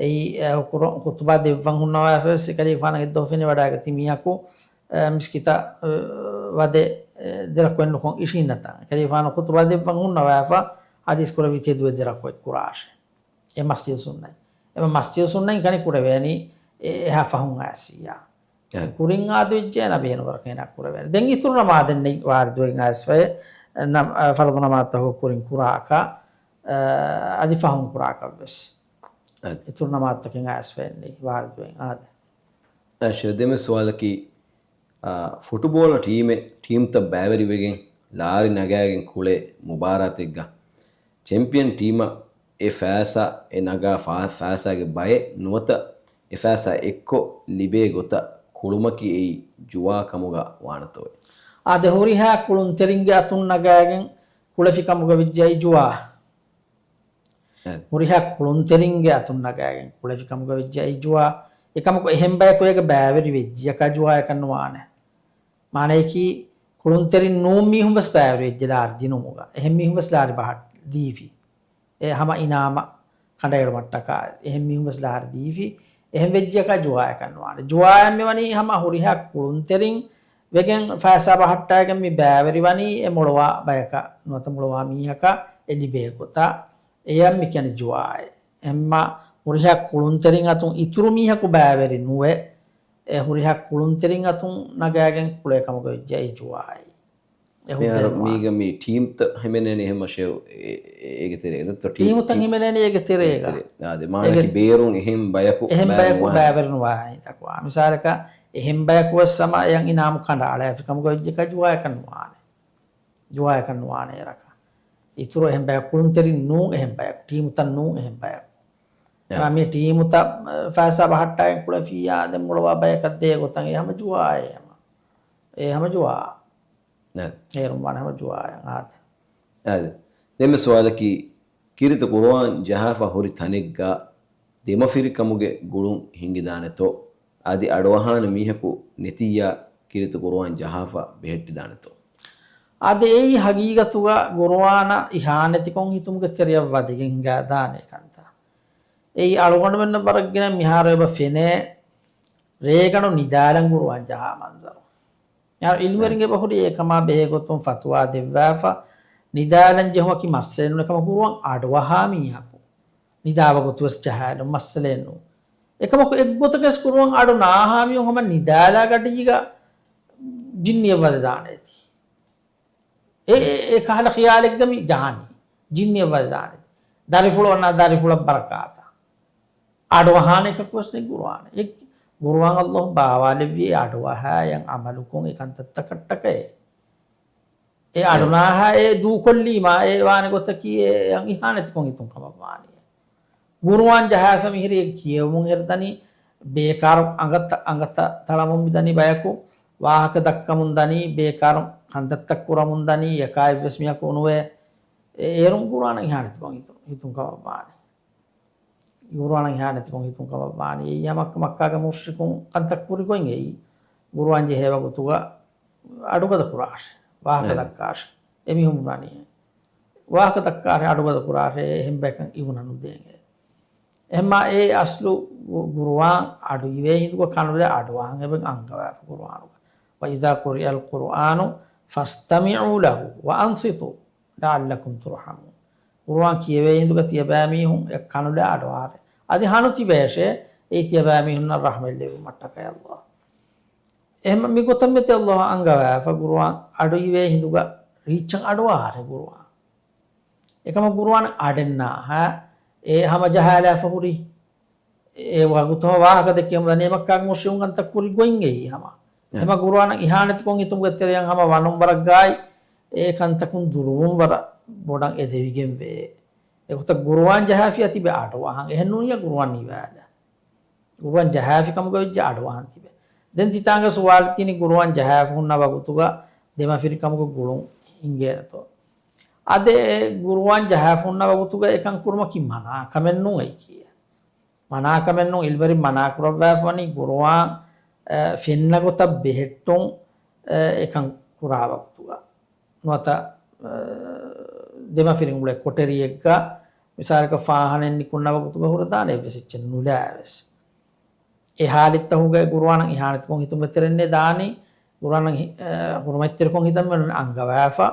އެއީ، އެ، ކުރު-، ޚުތުބާ ދެއްވަން ހުންނަވާފަ ވެސް އެކަލޭގެފާނަށް އެއްދުވަހު ފެނިވަޑައިގަތީ މީހަކު، އެ، މިސްކިތަށް، އެ، ވަދެ، އެ، ދެ ރަކުޢަތް ނުކޮށް އިށީންނަތާ. އެކަލޭގެފާނު ޚުތުބާ ދެއްވަން ހުންނަވާފަ ޙަދީޘް ކުރެއްވީ ތެދުވެ ދެ ރަކުޢަތް ކުރާށޭ. އެ މަސްޖިދު ސުންނަތް. އެ މަސްޖިދު ސުންނަތް ކަނި ކުރެވޭނީ އެ، އެހާ ފަހުން އައިސްއިއްޔާ. އެ. ކުރިން އާދެވިއްޖެ އޭނާ ބޭނުންވަރަކަށް އޭނާ ކުރެވޭނެ. ދެން އިތުރު ނަމާދެއް ނެތް ވާރިދުވެގެން އައިސްފައި، ނަމް-، އަ، ފަރުޟު ނަމާދުތަކުގެ ކުރިން ކުރާކަށް، އަ، އަދި ފަހުން ކުރާކަށް ވެސް. އަދި. އިތުރު ނަމާދުތަކެއް އައިސްފައެއް ނެތް ވާރިދުވެގެން އާދެ. އަ، ޝޭޚް ދެން ސުވާލަކީ، އާ، ފުޓުބޯޅަ ޓީމެއް ޓީމްތައް ބައިވެރިވެގެން ލާރި ނަގާގެން ކުޅޭ މުބާރާތެއްގަ ޗެމްޕިއަން ޓީމަށް އެ ފައިސާ، އެ ނަގާ ފާ-، ފައިސާގެ ބައެއް ނުވަތަ އެ ފައިސާ އެއްކޮށް ލިބޭ ގޮތަށް ކުޅުމަކީ އެއީ ޖުވާ ކަމުގަ ވާނެތޯއޭ؟ އާދެ، ހުރިހާ ކުޅުންތެރިންގެ އަތުން ނަގާގެން ކުޅެފި ކަމުގަ ވެއްޖެ އެއީ ޖުވާ. އެ. ހުރިހާ ކުޅުންތެރިންގެ އަތުން ނަގާގެން ކުޅެފި ކަމުގަ ވެއްޖެ އެއީ ޖުވާ. އެކަމަކު އެހެން ބަޔަކު އޭގަ ބައިވެރި ވެއްޖިޔަކާ ޖުވާއަކަށް ނުވާނެ. މާނަޔަކީ، ކުޅުންތެރިން ނޫން މީހުން ވެސް ބައިވެރި ވެއްޖެ ލާރި ދިނުމުގަ. އެހެން މީހުން ވެސް ލާރި ބަހަށް ދީފި. އެ ހަމަ އިނާމަށް ކަނޑައެޅުމަށްޓަކާ އެހެން މީހުން ވެސް ލާރި ދީފި. އެހެން ވެއްޖެއަކާ ޖުވާއަކަށް ނުވާނެ. ޖުވާއަށް މިވަނީ ހަމަ ހުރިހާ ކުޅުންތެރިން ވެގެން ފައިސާ ބަހައްޓާގެން މި ބައިވެރިވަނީ އެ މޮޅުވާ ބަޔަކަށް ނުވަތަ މޮޅުވާ މީހަކަށް އެ ލިބޭ ގޮތަށް. އެޔަށް މި ކިޔަނީ ޖުވާއޭ. އެހެންމާ ހުރިހާ ކުޅުންތެރިން އަތުން އިތުރު މީހަކު ބައިވެރި ނުވެ، އެ ހުރިހާ ކުޅުންތެރިން އަތުން ނަގާގެން ކުޅޭ ކަމުގަ ވެއްޖެ އެއީ ޖުވާއޭ. އެ ހުއްދަ މިހާރު ނުވާ. މީގަ މި ޓީމްތައް ހިމެނޭނީ އެހެން މަށެއް އެ-، އެ-، އޭގެ ތެރޭ. އެ ދަތު ޓީމް ޓީމުތައް ހިމެނޭނީ އޭގެ ތެރޭގަ. އޭގެ ތެރޭ. އާދެ، މާނައަކީ އޭގެ ބޭރުން އެހެން ބަޔަކު އެހެން ބަޔަކު ބައިވެރި ނުވާ. ބައިވެރި ނުވާ ހިނދަކު. މިސާލަކަށް އެހެން ބަޔަކު ވެސް ހަމަ އެޔަށް އިނާމު ކަނޑައަޅާފި ކަމުގަ ވެއްޖެކާ ޖުވާއަކަށް ނުވާނެ. ޖުވާއަކަށް ނުވާނެ އޭރަކަށް. އިތުރު އެހެން ބަޔަކު ކުޅުންތެރިން ނޫން އެހެން ބަޔަކު. ޓީމުތައް ނޫން އެހެން ބަޔަކު. އެ. އެމާ މި ޓީމުތައް، އެ، ފައިސާ ބަހައްޓާގެން ކުޅެފިއްޔާ ދެން މޮޅުވާ ބަޔަކަށް ދޭ ގޮތަށް އެ ހަމަ ޖުވާއޭ ހަމަ. އެ ހަމަ ޖުވާ. އެ. އޭރުން ވާނެ ހަމަ ޖުވާއޭ އާދެ. އާދެ. ދެންމެ ސުވާލަކީ، ކީރިތި ޤުރުއާން ޖަހާފަ ހުރި ތަނެއްގަ ދެމަފިރިކަމުގެ ގުޅުން ހިނގިދާނެތޯ؟ އަދި އަޑުއަހާނެ މީހަކު ނެތިއްޔާ ކީރިތި ޤުރުއާން ޖަހާފަ ބެހެއްޓިދާނެތޯ؟ އާދެ، އެއީ ހަގީގަތުގަ ޤުރުއާނަށް އިހާނެތިކޮށް ހިތުމުގެ ތެރެއަށް ވަދެގެން ހިނގާދާނެ ކަންތައް. އެއީ އަޅުގަނޑުމެންނަށް ވަރަށް ގިނަ މިހާރު އެބަ ފެނޭ ރޭގަނޑު ނިދާލަން ޤުރުއާން ޖަހާ މަންޒަރު. އެހާ އިލްމުވެރިން އެބަ ހުރި އެކަމާ ބެހޭ ގޮތުން ފަތުވާ ދެއްވާފަ، ނިދާލަން ޖެހުމަކީ މައްސަލައެއް ނޫން، އެކަމަކު ޤުރުއާން އަޑުއަހާ މީހަކު ނިދާ ވަގުތު ވެސް ޖަހާލުން މައްސަލައެއް ނޫން. އެކަމަކު އެއްގޮތަކަސް ޤުރުއާން އަޑު ނާހާ މީހުން ހަމަ ނިދާލާ ގަޑީގަ ޖިންނިއެއް ވަދެދާނެތީ. އެ، އެ، އެ ކަހަލަ ޚިޔާލެއްގަ މި ޖަހާނީ. ޖިންނިއެއް ވަދެދާނެތީ. ދަރިފުޅު އޮންނާ ދަރިފުޅަށް ބަރަކާތަށް. އަޑުއަހާނެ އެކަކުވެސް ނެތް ޤުރުއާނެއް. އެ ޤުރުއާން ﷲ ބާވާލެއްވި އެ އަޑުއަހާ އެ އަމަލުކޮށް އެ ކަންތައްތަކަށްޓަކައި. އެ އެ. އަޑުނާހާ އެ ދޫކޮށްލީމާ އެ ވާނެ ގޮތަކީ އެ އަން އިހާނެތިކޮށް ހިތުން ކަމަށް ވާނީ. ޤުރުއާން ޖަހާފަ މިހިރީ ކިޔެވުމުން ހެރިދަނީ ބޭކާރު އަނގަތަ-، އަނގަތަ ތަޅަމުން މިދަނީ ބަޔަކު ވާހަކަ ދައްކަމުން ދަނީ ބޭކާރު ކަންތައްތައް ކުރަމުން ދަނީ އެކާއެއްވެސް މީހަކު އުނުވޭ. އެ-، އޭރުން ޤުރުއާނަށް އިހާނެތިކޮށް ހިތުން، ހިތުން ކަމަށް ވާނީ. ޤުރުއާނަށް އިހާނެތިކޮށް ހިތުން ކަމަށް ވާނީ. އެއީ ހަމަ މައްކާގެ މުޝްރިކުން ކަންތައް ކުރި ގޮތް އެއީ. ޤުރުއާން ޖެހޭ ވަގުތުގަ އަޑުގަދަ ކުރާށޭ. ވާހަކަ އެ. ދައްކާށޭ. އެމީހުން ބުނާނީ. ވާހަކަ ދައްކާށޭ، އަޑުގަދަ ކުރާށޭ، އެހެން ބަޔަކަށް އިވުނަ ނުދޭން އެ. އެހެންމާ އެ އަސްލު ޤު-، ޤުރުއާން އަޑު އިވޭ ހިނދުގަ ކަނުލެ އަޑުއަހަން އެބަ އަންގަވާފަ ޤުރުއާނުގަ. وَإِذَا قُرِئَ الْقُرْآنُ فَاسْتَمِعُوا لَهُ وَأَنْصِتُوا لَعَلَّكُمْ تُرْحَمُونَ. ޤުރުއާން ކިޔެވޭ ހިނދުގަ ތިޔަބައިމީހުން އެ ކަނުލެ އަޑުއަހާށޭ. އަދި ހަނު ތިބޭށޭ، އެއީ ތިޔަބައިމީހުންނަށް ރަޙްމަތް ލެއްވުމަށްޓަކައި ﷲ. އެހެން މި ގޮތަށް މެތި އައްލާހު އަންގަވާފަ ގުރުއާން އަޑު އިވޭ ހިނދުގަ ރީއްޗަށް އަޑުއަހާރެ ގުރުއާން. އެކަމަ ގުރުއާން އަޑެއްނާހާ އެ ހަމަ ޖަހާލާފަ ހުރީ. އެ ވަގުތު ވާހަކަ ދެއްކެމުން ދަނީ މައްކާގެ މުޝްރިކުން ކަންތައް ކުރި ގޮތް އެއީ ހަމަ. އެ. ހަމަ ގުރުއާނަށް އިހާނެތިކޮށް ހިތުމުގެ ތެރެއަށް ހަމަ ވަނުން ވަރަށް ގާތް އެ ކަންތަކުން ދުރުވުން ވަރަށް ބޮޑަށް އެދެވިގެން ވޭ. އެގޮތަށް ގުރުއާން ޖަހާފިއްޔާ ތިބެ އަޑުއަހަން. އެހެން ނޫންޔާ ގުރުއާން ނިވާލާ. ގުރުއާން ޖަހާފި ކަމުގަ ވެއްޖެ އަޑުއަހަން ތިބެ. ދެން ތިތާނގަ ސުވާލު ތީނީ ގުރުއާން ޖަހާފަ ހުންނަ ވަގުތުގަ ދެމަފިރި ކަމުގަ ގުޅުން ހިނގޭނެތޯ؟ އާދެ، ގުރުއާން ޖަހާފަ ހުންނަ ވަގުތުގަ އެކަން ކުރުމަކީ މަނާ ކަމެއް ނޫން އެއީ ކީއް؟ މަނާކަމެއް ނޫން. އިލްމުވެރިން މަނާ ކުރައްވާފަވަނީ ގުރުއާން، އަ، ފެންނަ ގޮތަށް ބެހެއްޓުން، އަ، އެކަން ކުރާ ވަގުތުގަ. ނުވަތަ، އަ، ދެމަފިރިން އުޅޭ ކޮޓަރިއެއްގަ މިސާލަކަށް ފާހަނައެއް ނިކުންނަ ވަގުތުގަ ހުރެދާނެ އެއްވެސް އެއްޗެއް ނުލާވެސް. އެ ހާލަތްތަކުގައި ގުރުއާނަށް އިހާނެތިކޮށް ހިތުމުގެ ތެރެއިންނޭ ދާނީ، ގުރުއާނަށް ހި-، އަ، ހުރުމަތްތެރިކޮށް ހިތަށް މިއޮންނަ އަންގަވާފަ،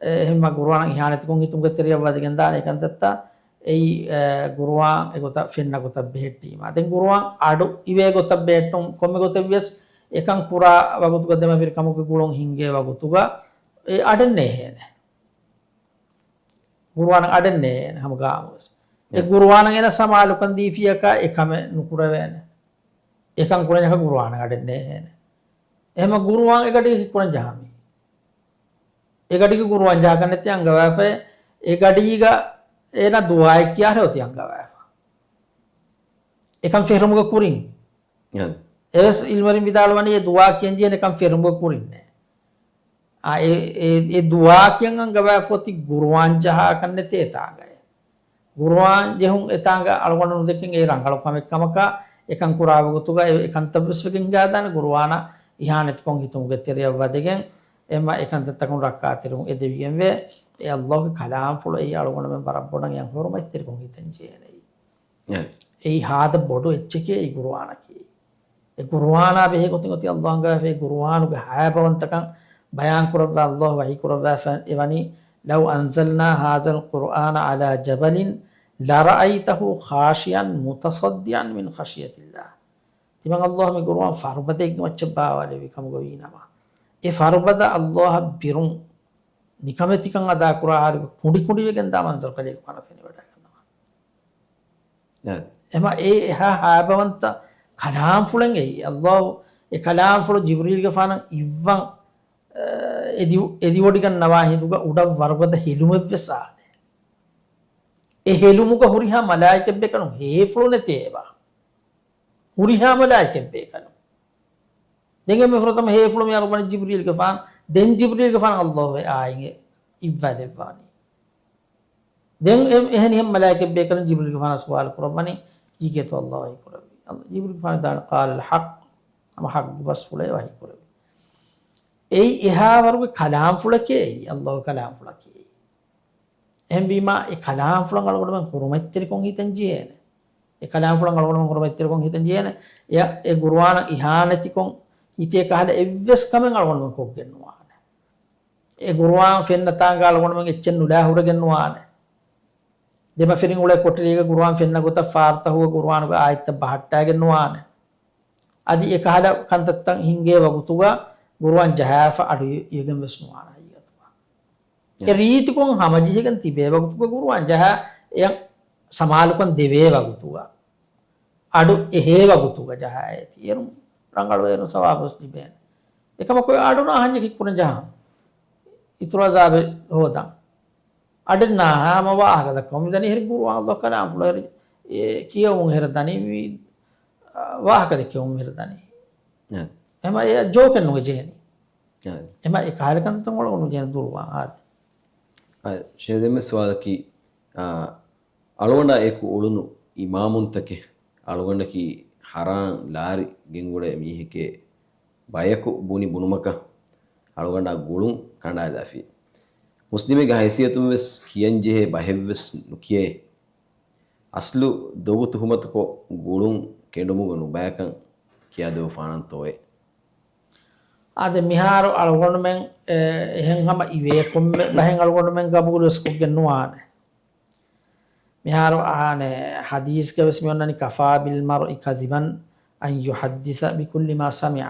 އެ، އެހެންމަ ގުރުއާނަށް އިހާނެތިކޮށް ހިތުމުގެ ތެރެއަށް ވަދެގެން ދާނެ އެކަންތައްތައް، އެއީ، އަ، ގުރުއާން އެގޮތަށް ފެންނަ ގޮތަށް ބެހެއްޓީމާ. ދެން ގުރުއާން އަޑު އިވޭ ގޮތަށް ބެހެއްޓުން ކޮންމެ ގޮތެއްވިޔަސް އެކަން ކުރާ ވަގުތުގަ ދެމަފިރި ކަމުގެ ގުޅުން ހިންގޭ ވަގުތުގަ އެ އަޑެއް ނޭހޭނެ. ގުރުއާނަށް އަޑެއް ނޭހޭނެ ހަމަ ގާމުވެސް. އެ އެ. ގުރުއާނަށް އޭނަ ސަމާލުކަން ދީފިޔަކާ އެ ކަމެއް ނުކުރެވޭނެ. އެކަން ކުރަންޏަކަށް ގުރުއާނަށް އަޑެއް ނޭހޭނެ. އެހެމަ ގުރުއާން އެގަޑީގަ ކުރަން ޖަހާމީ. އެގަޑީގަ ގުރުއާން ޖަހަކަށް ނެތި އަންގަވާފައި، އެގަޑީގަ އޭނަ ދުޢާއެއް ކިޔާހެ އޮތީ އަންގަވާފަ. އެކަން ފެށުމުގެ ކުރިން. އެ. އެވެސް އިލްމުވެރިން ވިދާޅުވަނީ އެ ދުޢާ ކިޔަން ޖެހޭނެ ކަން ފެށުމުގެ ކުރިންނޭ. އާ، އެ، އެ، އެ ދުޢާ ކިޔަން އަންގަވާފަ އޮތީ ގުރުއާން ޖަހާކަށް ނެތޭ އެތާނގައޭ. ގުރުއާން ޖެހުން އެތާނގަ އަޅުގަނޑު ނުދެކެން އެ ރަނގަޅު ކަމެއް ކަމަކާ، އެކަން ކުރާ ވަގުތުގަ އެ، އެކަންތައްވެސް ވެގެން ހިނގާދާނެ ގުރުއާނަށް އިހާނެތިކޮށް ހިތުމުގެ ތެރެއަށް ވަދެގެން، އެމަ އެކަންތައްތަކުން ރައްކާތެރިވުން އެދެވިގެންވޭ. އެ އައްލާހުގެ ކަލާމްފުޅު އެއީ އަޅުގަނޑުމެން ވަރަށް ބޮޑަށް އެ ހުރުމަތްތެރިކޮށް ހިތަން ޖެހޭނެ. އެ. އެއީ ހާދަ ބޮޑު އެއްޗެކޭ އެ ގުރުއާނަކީ. އެ ގުރުއާނާ ބެހޭ ގޮތުން އޮތީ އައްލާހު އަންގަވާފައި ގުރުއާނުގެ ހައިބަވަންތަކަން ބަޔާން ކުރައްވާ އައްލާހު ވަޙީ ކުރައްވާފަ އެވަނީ، "لو أنزلنا هذا القرآن على جبل لرأيته خاشعا متصدعا من خشية الله." ތިމަން އައްލާހު މި ގުރުއާން ފަރުބަދައެއްގެ މައްޗަށް ބާވާލެއްވި ކަމުގަ ވީނަމަ، އެ ފަރުބަދަ އައްލާހަށް ބިރުން ނިކަމެތިކަން އަދާކުރާ ހާލުގަ ކުނޑިކުނޑިވެގެން ދާ މަންޒަރު ކަލޭގެފާނަށް ފެނިވަޑައިގަންނަވާ. އެ. އެމަ އެ އެހާ ހައިބަވަންތަ ކަލާމްފުޅެއް އެއީ. އައްލާހު އެ ކަލާމްފުޅު ޖިބްރީލްގެފާނަށް އިއްވަން، އެ، އެދި-، އެދިވޮޑިގަންނަވާ ހިނދުގަ އުޑަށް ވަރުގަދަ ހެލުމެއްވެސް އާދޭ. އެ ހެލުމުގަ ހުރިހާ މަލާއިކަތްބޭކަލުން ހޭފުޅު ނެތޭ އެބާ. ހުރިހާ މަލާއިކަތްބޭކަލުން. ދެން އެންމެ ފުރަތަމަ ހޭފުޅު މި އަރުވަނީ ޖިބްރީލްގެފާން. ދެން ޖިބްރީލްގެފާން އައްލާހު އާއިން އެ އިއްވާ ދެއްވާނީ. ދެން އެ-، އެހެނިހެން މަލާއިކަތްބޭކަލުން ޖިބްރީލްގެފާނަށް ސުވާލު ކުރައްވަނީ، ކީކޭތޯ އައްލާހު ވަޙީ ކުރެއްވީ؟ އައްލާ-، ޖިބްރީލްގެފާނު ދާނެ، "قال الحق." ހަމަ ޙައްޤު ބަސްފުޅޭ ވަޙީ ކުރެއްވީ. އެއީ އެހާވަރުގެ ކަލާމްފުޅަކީ އެއީ، އައްލާހު ކަލާމްފުޅަކީ އެއީ. އެހެންވީމާ، އެ ކަލާމްފުޅަށް އަޅުގަނޑުމެން ހުރުމަތްތެރިކޮށް ހިތަން ޖެހޭނެ. އެ ކަލާމްފުޅަށް އަޅުގަނޑުމެން ހުރުމަތްތެރިކޮށް ހިތަން ޖެހޭނެ. އެ، އެ ގުރުއާނަށް އިހާނެތިކޮށް ހިތޭ ކަހަލަ އެއްވެސް ކަމެއް އަޅުގަނޑުމެން ކޮށްގެން ނުވާނެ. އެ ގުރުއާން ފެންނަ ތާނގަ އަޅުގަނޑުމެން އެއްޗެއް ނުލާ ހުރެގެން ނުވާނެ. ދެމަފިރިން އުޅޭ ކޮޓަރީގަ ގުރުއާން ފެންނަ ގޮތަށް ފާރުތަކުގަ ގުރުއާނުގެ އާޔަތްތައް ބަހައްޓާގެން ނުވާނެ. އަދި އެކަހަލަ ކަންތައްތައް ހިނގޭ ވަގުތުގަ ގުރުއާން ޖަހާފަ އަޑު އިވިގެން ވެސް ނުވާނެ ހަގީގަތުގަ. އެ ރީތިކޮށް ހަމަޖެހިގެން ތިބޭ ވަގުތުގަ ގުރުއާން ޖަހާ އެޔަށް ސަމާލުކަން ދެވޭ ވަގުތުގަ. އަޑު އެހޭ ވަގުތުގަ ޖަހާ އޭތި. އޭރު ރަނގަޅު އޭރު ސަވާބުވެސް ލިބޭނެ. އެކަމަކު އެ އަޑު ނާހަންޏަކީ ކުރަން ޖަހާ. އިތުރު އަޒާބެއް ހޯދަން. އަޑެއް ނާހާ ހަމަ ވާހަކަ ދައްކަމުން މިދަނީ ހެރި ގުރުއާން އައްލާހު ކަލާމްފުޅު ހެރި، އެ ކިޔެވުމުން ހެރަ ދަނީ މި، އާ، ވާހަކަ ދެއްކެވުމުން ހެރަ ދަނީ. އެ. އެމަ އެ ޖޯކެއް ނުގެ ޖެހެނީ. އެ. އެމަ އެ ކަހަލަ ކަންތައް އަޅުގަނޑު ނުޖެހެނީ ދުރުވާ އާދެ. އާ، ޝޭޚް ދެންމެ ސުވާލަކީ، އާ، އަޅުގަނޑާ އެކު އުޅުނު އިމާމުންތަކެއް އަޅުގަނޑަކީ ހަރާން ލާރި ގެންގުޅޭ މީހެކޭ ބަޔަކު ބުނި ބުނުމަކަށް އަޅުގަނޑާ ގުޅުން ކަނޑާލާފި. މުސްލިމެއްގެ ހައިސިއްޔަތުން ވެސް ކިޔަންޖެހޭ ބަހެއްވެސް ނުކިޔޭ. އަސްލު ދޮގު ތުހުމަތުކޮށް ގުޅުން ކެނޑުމުގަ ނުބަޔަކަން ކިޔާދެވިފާނަންތޯއޭ؟ އާދެ، މިހާރު އަޅުގަނޑުމެން، އެ، އެހެން ހަމަ އިވޭ ކޮންމެ ބަހެއް އަޅުގަނޑުމެން ގަބޫލުވެސް ކޮށްގެން ނުވާނެ. މިހާރު އަހާނެ، ޙަދީޘްގަ ވެސް މި އޮންނަނީ، "كفى بالمرء كذبا أن يحدث بكل ما سمع."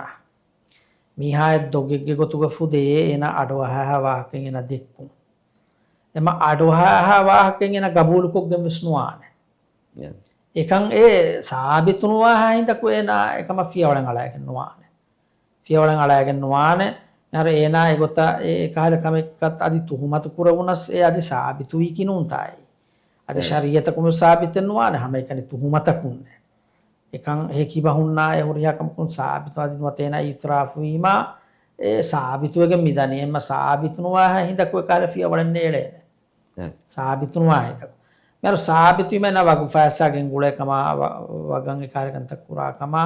މީހާއަށް ދޮގެއްގެ ގޮތުގަ ފުދޭ އޭނާ އަޑުއަހާ ވާހަކައެއް އޭނާ ދެއްކުން. އެމަ އަޑުއަހާ ވާހަކައެއް އޭނާ ގަބޫލުކޮށްގެން ވެސް ނުވާނެ. އެ. އެކަން އެ ސާބިތު ނުވާހާ ހިނދަކު އޭނާ އެކަމަށް ފިޔަވަޅެއް އަޅައިގެން ނުވާނެ. ފިޔަވަޅެއް އަޅައިގެން ނުވާނެ. މިހާރު އޭނާ އެގޮތަށް އެ ކަހަލަ ކަމެއްކަށް އަދި ތުހުމަތު ކުރެވުނަސް އެ އަދި ސާބިތުވީކީ ނޫންތާއޭ. އަދި އެ. ޝަރީއަތަކުން ސާބިތެއް ނުވާނެ ހަމައެކަނި ތުހުމަތަކުންނެ. އެކަން ހެކިބަހުންނާ އެ ހުރިހާ ކަމަކުން ސާބިތު އަދި ނުވަތަ އޭނާ އިއުތިރާފުވީމާ، އެ ސާބިތުވެގެން މިދަނީ. އެމަ ސާބިތު ނުވާހާ ހިނދަކު އެ ކަހަލަ ފިޔަވަޅެއް ނޭޅޭނެ. އެ. ސާބިތު ނުވާ ހިނދަކު. މިހާރު ސާބިތުވީމަ އޭނާ ވަގުފާއަށް ގެންގުޅޭ ކަމާ، ވަ-، ވަގަށް އެ ކަހަލަ ކަންތައް ކުރާ ކަމާ،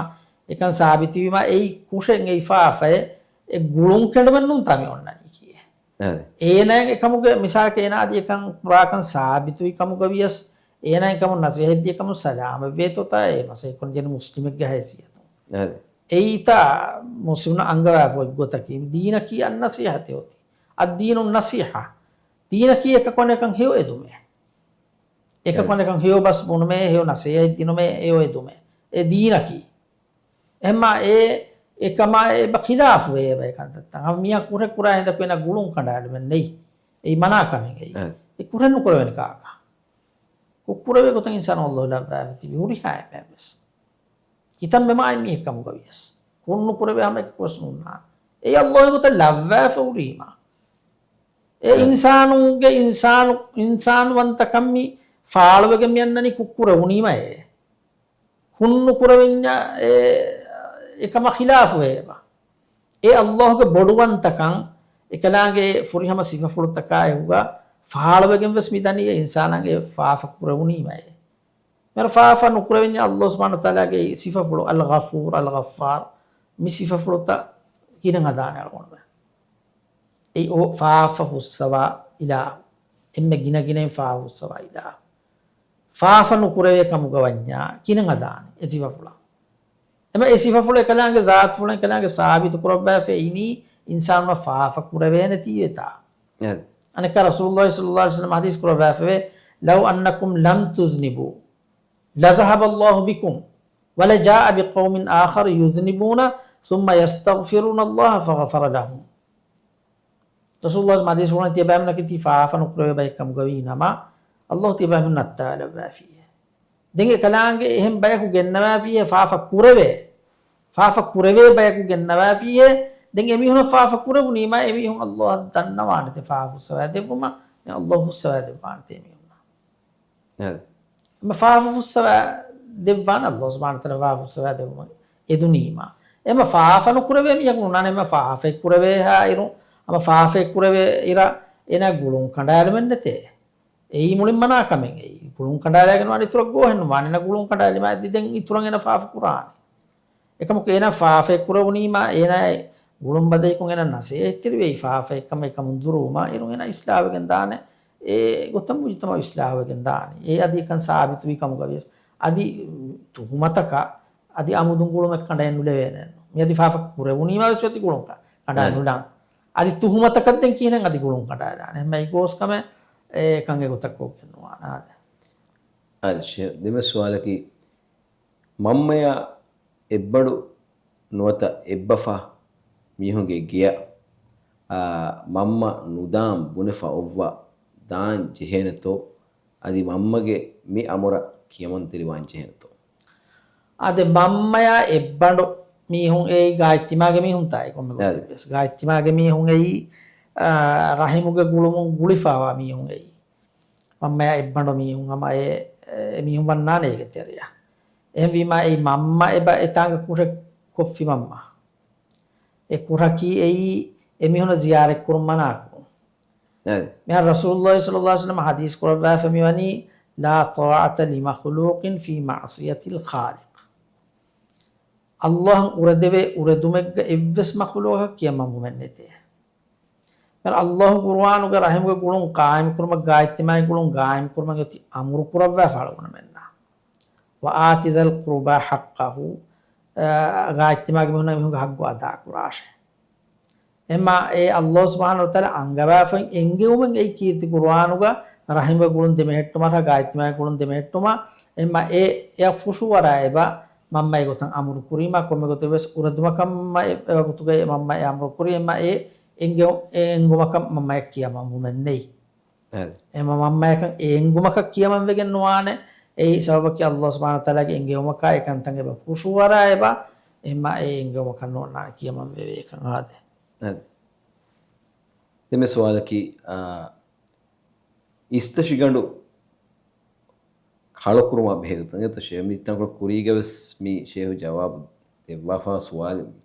އެކަން ސާބިތުވީމަ އެއީ ކުށެއް އެއީ ފާފައެއް، އެ ގުޅުން ކެނޑުމެއް ނޫންތާ މި އޮންނަނީކީއެއް. އެ. އޭނާއަށް އެކަމުގެ މިސާލަކަށް އޭނާ އަދި އެކަން ކުރާކަން ސާބިތުވި ކަމުގަ ވިޔަސް، އޭނާ އެކަމުން ނަސޭހަތް ދިޔަކަމުން ސަލާމަތްވޭތޯތާ އެ މަސައްކަތް ކުރަން ޖެހޭނީ މުސްލިމެއްގެ ހައިސިއްޔަތުން. އެ. އެއީތާ މުސްލިމުންނަށް އަންގަވާފަ އޮތް ގޮތަކީ، ދީނަކީ އައްނަސީހަތޭ އޮތީ. އައްދީނު ނަސީހަ. ދީނަކީ އެކަކު އަނެކަން ހެޔޮ އެދުމޭ. އެކަކު އެ. އަނެކަން ހެޔޮ ބަސް ބުނުމޭ، ހެޔޮ ނަސޭހަތް ދިނުމޭ، ހެޔޮ އެދުމޭ. އެ ދީނަކީ. އެހެންމާ އެ، އެކަމާ އެބަ ޚިލާފުވޭ އެބަ އެކަންތައްތައް. ހަމަ މިޔާ ކުށެއް ކުރާ ހިނދަކު އޭނާ ގުޅުން ކަނޑާލުމެއް ނެތް. އެއީ މަނާ ކަމެއް އެއީ. އެ. އެ ކުށެއް ނުކުރެވޭނެ ކާކަށް. ކުށް ކުރެވޭ ގޮތަށް އިންސާނު އައްލާހު ލައްވާފަ ތިބި ހުރިހާ އެންމެން ވެސް. ކިތަންމެ މާތް މީހެއް ކަމުގަ ވިޔަސް. ކުށް ނުކުރެވޭ ހަމަ އެކަކު ވެސް ނޫންނާނެ. އެ އައްލާހު ގޮތަށް ލައްވާފަ ހުރީމާ. އެ އެ. އިންސާނުންގެ އިންސާނު، އިންސާނުވަންތަކަން މި ފާޅުވެގެން މި އަންނަނީ ކުށް ކުރެވުނީމައޭ. ކުށް ނުކުރެވެންޏާ އެ، އެކަމަށް ޚިލާފުވޭ އެބަ. އެ އައްލާހުގެ ބޮޑުވަންތަކަން އެކަލާނގެ ފުރިހަމަ ސިފަފުޅުތަކާ އެކުގަ ފާޅުވެގެން ވެސް މި ދަނީ އެ އިންސާނާގެ ފާފަ ކުރެވުނީމައޭ. މިހާރު ފާފަ ނުކުރެވެންޏާ އައްލާހު ސުބްޙާނަހު ވަތަޢާލާގެ ސިފަފުޅު އަލްޣަފޫރު، އަލްޣައްފާރު މި ސިފަފުޅުތައް ގިނަ ހަދާނެ އަޅުގަނޑުމެން. އެއީ އޯ ފާފަ ފުއްސަވާ އިލާހު. އެންމެ ގިނަ ގިނައިން ފާފަ ފުއްސަވާ އިލާހު. ފާފަ ނުކުރެވޭ ކަމުގަ ވަންޏާ ގިނަ ހަދާނެ އެ ސިފަފުޅަށް. އެމަ އެ ސިފަފުޅު އެކަލާނގެ ޒާތުފުޅުން އެކަލާނގެ ސާބިތު ކުރައްވާފައިނީ އިންސާނުންނަށް ފާފަ ކުރެވޭނެތީވެތާ. އެ. އަނެއްކާ ރަސޫލުﷲ ޞައްލަﷲ ޢަލައިހި ވަސައްލަމަ ޙަދީޘް ކުރައްވާފައިވޭ، "لو أنكم لم تذنبوا لذهب الله بكم ولجاء بقوم آخر يذنبون ثم يستغفرون الله فغفر لهم." ރަސޫލުﷲ ޙަދީޘް ކުރަނީ ތިޔަބައިމީހުންނަކީ ތި ފާފަ ނުކުރެވޭ ބައެއް ކަމުގަ ވީ ނަމަ، އައްލާހު ތިޔަބައިމީހުން ނައްތާލައްވާފިއޭ. ދެން އެކަލާނގެ އެހެން ބަޔަކު ގެންނަވާފިއޭ ފާފަ ކުރެވޭ. ފާފަ ކުރެވޭ ބަޔަކު ގެންނަވާފިއޭ. ދެން އެމީހުނަށް ފާފަ ކުރެވުނީމާ އެމީހުން އައްލާހަށް ދަންނަވާނެތެ ފާފަ ފުއްސަވާ ދެއްވުމަށް، ދެން އައްލާހު ފުއްސަވާ ދެއްވާނެތެ އެމީހުންނަށް. އެ. އެމަ ފާފަ ފުއްސަވާ ދެއްވާނެ އައްލާހު ސުބްޙާނަހު ވަތަޢާލާ ފާފަ ފުއްސަވާ ދެއްވުމަށް އެދުނީމާ. އެމަ ފާފަ ނުކުރެވޭ މީހަކު ނޫންނާނެ، އެމަ ފާފައެއް ކުރެވޭހާއިރު، އަމަ ފާފައެއް ކުރެވޭ އިރަށް އޭނާ ގުޅުން ކަނޑާލުމެއް ނެތޭ. އެއީ މުޅިން މަނާ ކަމެއް. އެއީ ގުޅުން ކަނޑާލައިގެން ވާނެ އިތުރަށް ގޯހެއް ނުވާނެ. އޭނާ ގުޅުން ކަނޑާލީމާ އަދި ދެން އިތުރަށް އޭނާ ފާފަ ކުރާނެ. އެކަމަކު އޭނާ ފާފައެއް ކުރެވުނީމާ އޭނާ ގުޅުން ބަދަހިކޮށް އޭނާ ނަސޭހަތްތެރިވެ އެއީ ފާފައެއްކަމަށް އެކަމުން ދުރުވުމާ އިރު އޭނާ އިސްލާހުވެގެން ދާނެ. އެ ގޮތަށް މުޖުތަމަޢު އިސްލާހުވެގެން ދާނެ. އެ އަދި އެކަން ސާބިތުވި ކަމުގަ ވިޔަސް އަދި ތުހުމަތަކަށް އަދި އަމުދުން ގުޅުމެއް ކަނޑައެއް ނުލެވޭނެއްނު. މި އަދި ފާފަ ކުރެވުނީމާ ވެސް އަދި ގުޅުން ކަ-، ކަނޑާ އެ. ނުލާން. އަދި ތުހުމަތަކަށް ދެން ކިހިނެއް އަދި ގުޅުން ކަނޑާލާނެ. އެހެންމަ އެ ގޯސް ކަމެއް އެކަން އެގޮތަށް ކޮށްގެން ނުވާނެ. އާދެ. އާދެ، ޝޭޚް، ދެން ވެސް ސުވާލަކީ، މަންމަޔާ އެއްބަނޑު ނުވަތަ އެއްބަފާ މީހުންގެ ގެޔަށް، އާ، މަންމަ ނުދާން ބުނެފަ އޮއްވާ ދާން ޖެހޭނެތޯ؟ އަދި މަންމަގެ މި އަމުރަށް ކިޔަމަންތެރިވާން ޖެހޭނެތޯ؟ އާދެ، މަންމަޔާ އެއްބަނޑު މީހުން އެއީ ގާތްތިމާގެ މީހުންތާއި ކޮންމެ އާ. ގޮތެއްވިޔަސް. ގާތްތިމާގެ މީހުން އެއީ، އާ، ރަޙިމުގެ ގުޅުމުން ގުޅިފާވާ މީހުން އެއީ. މަންމަޔާ އެއްބަނޑު މީހުން ހަމަ އެ، އެ މީހުން ވަންނާނެ އޭގެ ތެރެއަށް. އެހެންވީމާ އެއީ މަންމަ އެބަ އެތާނގަ ކުށެއް ކޮށްފި މަންމަ. އެ ކުށަކީ އެއީ އެމީހުންނަށް ޒިޔާރަތްކުރުން މަނާކުރުން. އެ. މިހާރު ރަސޫލުﷲ ޞައްލަﷲ ޢަލައިހި ވަސައްލަމަ ޙަދީޘް ކުރައްވާފަ މިވަނީ، "لا طاعة لمخلوق في معصية الخالق." އައްލާހަށް އުރެދެވޭ އުރެދުމެއްގަ އެއްވެސް މަޚުލޫޤަކަށް ކިޔަމަންވުމެއް ނެތޭ. މިހާރު އައްލާހު ޤުރުއާނުގަ ރަޙިމުގެ ގުޅުން ޤާއިމްކުރުމަށް، ގާތްތިމާގެ ގުޅުން ޤާއިމްކުރުމަށް އޮތީ އަމުރު ކުރައްވާފަ އަޅުގަނޑުމެންނަށް. "وآت ذا القربى حقه." އަ، ގާތްތިމާގެ މީހުންނަށް މީހުންގެ ޙައްޤު އަދާކުރާށޭ. އެހެންމާ އެ އައްލާހު ސުބްޙާނަހު ވަތަޢާލާ އަންގަވާފައި އެންގެވުމެއް އެއީ ކީރިތި ޤުރުއާނުގަ ރަޙިމުގެ ގުޅުން ދެމެހެއްޓުމަށާ ގާތްތިމާގެ ގުޅުން ދެމެހެއްޓުމަށް. އެހެންމާ އެ، އެއަށް ފުށުއަރާ އެބަ މަންމަ އެގޮތަށް އަމުރު ކުރީމާ، ކޮންމެ ގޮތެއް ވެސް އުރެދުމަކަށް މަންމަ އެ ވަގުތުގައި މަންމަ އެ އަމުރު ކުރީ، އެމަ އެ އެނގެ-، އެ އެނގުމަކަށް މަންމަޔަށް ކިޔަމަންވުމެއް ނެތް. އެމަ މަންމަޔަކަށް އެ އެނގުމަކަށް ކިޔަމަން ވެގެން ނުވާނެ. އެއީ ސަބަބަކީ ﷲ ސުބްޙާނަހޫ ވަތަޢާލާގެ އެންގެވުމަކާ އެކަންތައް އެބަ ފުށުއަރާ އެބަ، އެމަ އެ އެންގެވުމަކަށް ނޯންނާނެ ކިޔަމަން ވެވޭ ކަން އާދެ. އަދި. ދެން މި ސުވާލަކީ، އާ، އިސްތަށިގަނޑު ކަޅުކުރުމާ ބެހޭގޮތުން އެތަ ޝޭ، މި ތަންކޮޅު ކުރީގަ ވެސް މި ޝޭހު ޖަވާބު ދެއްވާފާ ސުވާލެއް މި.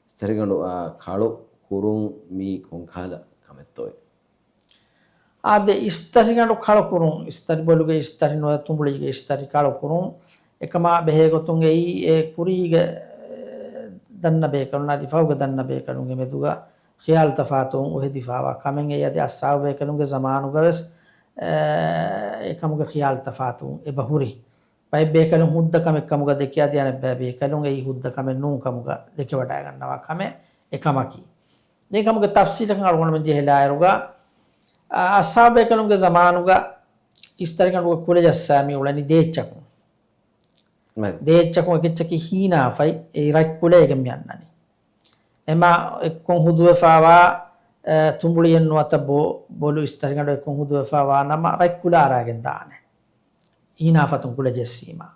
އިސްތަށިގަނޑު، އާ، ކަޅު ކުރުން މީ ކޮންކަހަލަ ކަމެއްތޯއޭ؟ އާދެ، އިސްތަށިގަނޑު ކަޅުކުރުން، އިސްތަށި ބޮލުގެ އިސްތަށި ނުވަތަ ތުނބުޅީގެ އިސްތަށި ކަޅުކުރުން، އެކަމާ ބެހޭގޮތުން އެއީ އެ ކުރީގެ، އެ، ދަންނަ ބޭކަލުން އަދި ފަހުގެ ދަންނަ ބޭކަލުންގެ މެދުގަ ޚިޔާލު ތަފާތުވުން އުހެދިފާވާ ކަމެއް އެއީ. އަދި އައްސާބު ބޭކަލުންގެ ޒަމާނުގަ ވެސް، އެ، އެކަމުގެ ޚިޔާލު ތަފާތުވުން އެބަ ހުރި. ބައެއް ބޭކަލުން ހުއްދަ ކަމެއް ކަމުގަ ދެކި އަދި އަނެއްބައި ބޭކަލުން އެއީ ހުއްދަ ކަމެއް ނޫން ކަމުގަ ދެކެވަޑައިގަންނަވާ ކަމެއް އެކަމަކީ. ދެން ކަމުގެ ތަފްސީލަކަށް އަޅުގަނޑުމެން ޖެހިލާއިރުގަ، އަ، އައްސާބު ބޭކަލުންގެ ޒަމާނުގަ އިސްތަށިގަނޑުގަ ކުލަ ޖައްސާ މި އުޅެނީ ދޭއްޗަކުން. ދޭއްޗަކުން އެކެއްޗަކީ ހީނާފައި، އެއީ ރަތްކުލައިގެން މި އަންނަނީ. އެމަ އެއްކޮން ހުދުވެފާވާ، އެ، ތުނބުޅިއެއް ނުވަތަ ބޯ-، ބޮލު އިސްތަށިގަނޑު އެއްކޮން ހުދުވެފާވާ ނަމަ ރަތްކުލަ އަރާގެން ދާނެ. ހީނާފަތުން ކުލަ ޖެއްސީމަ.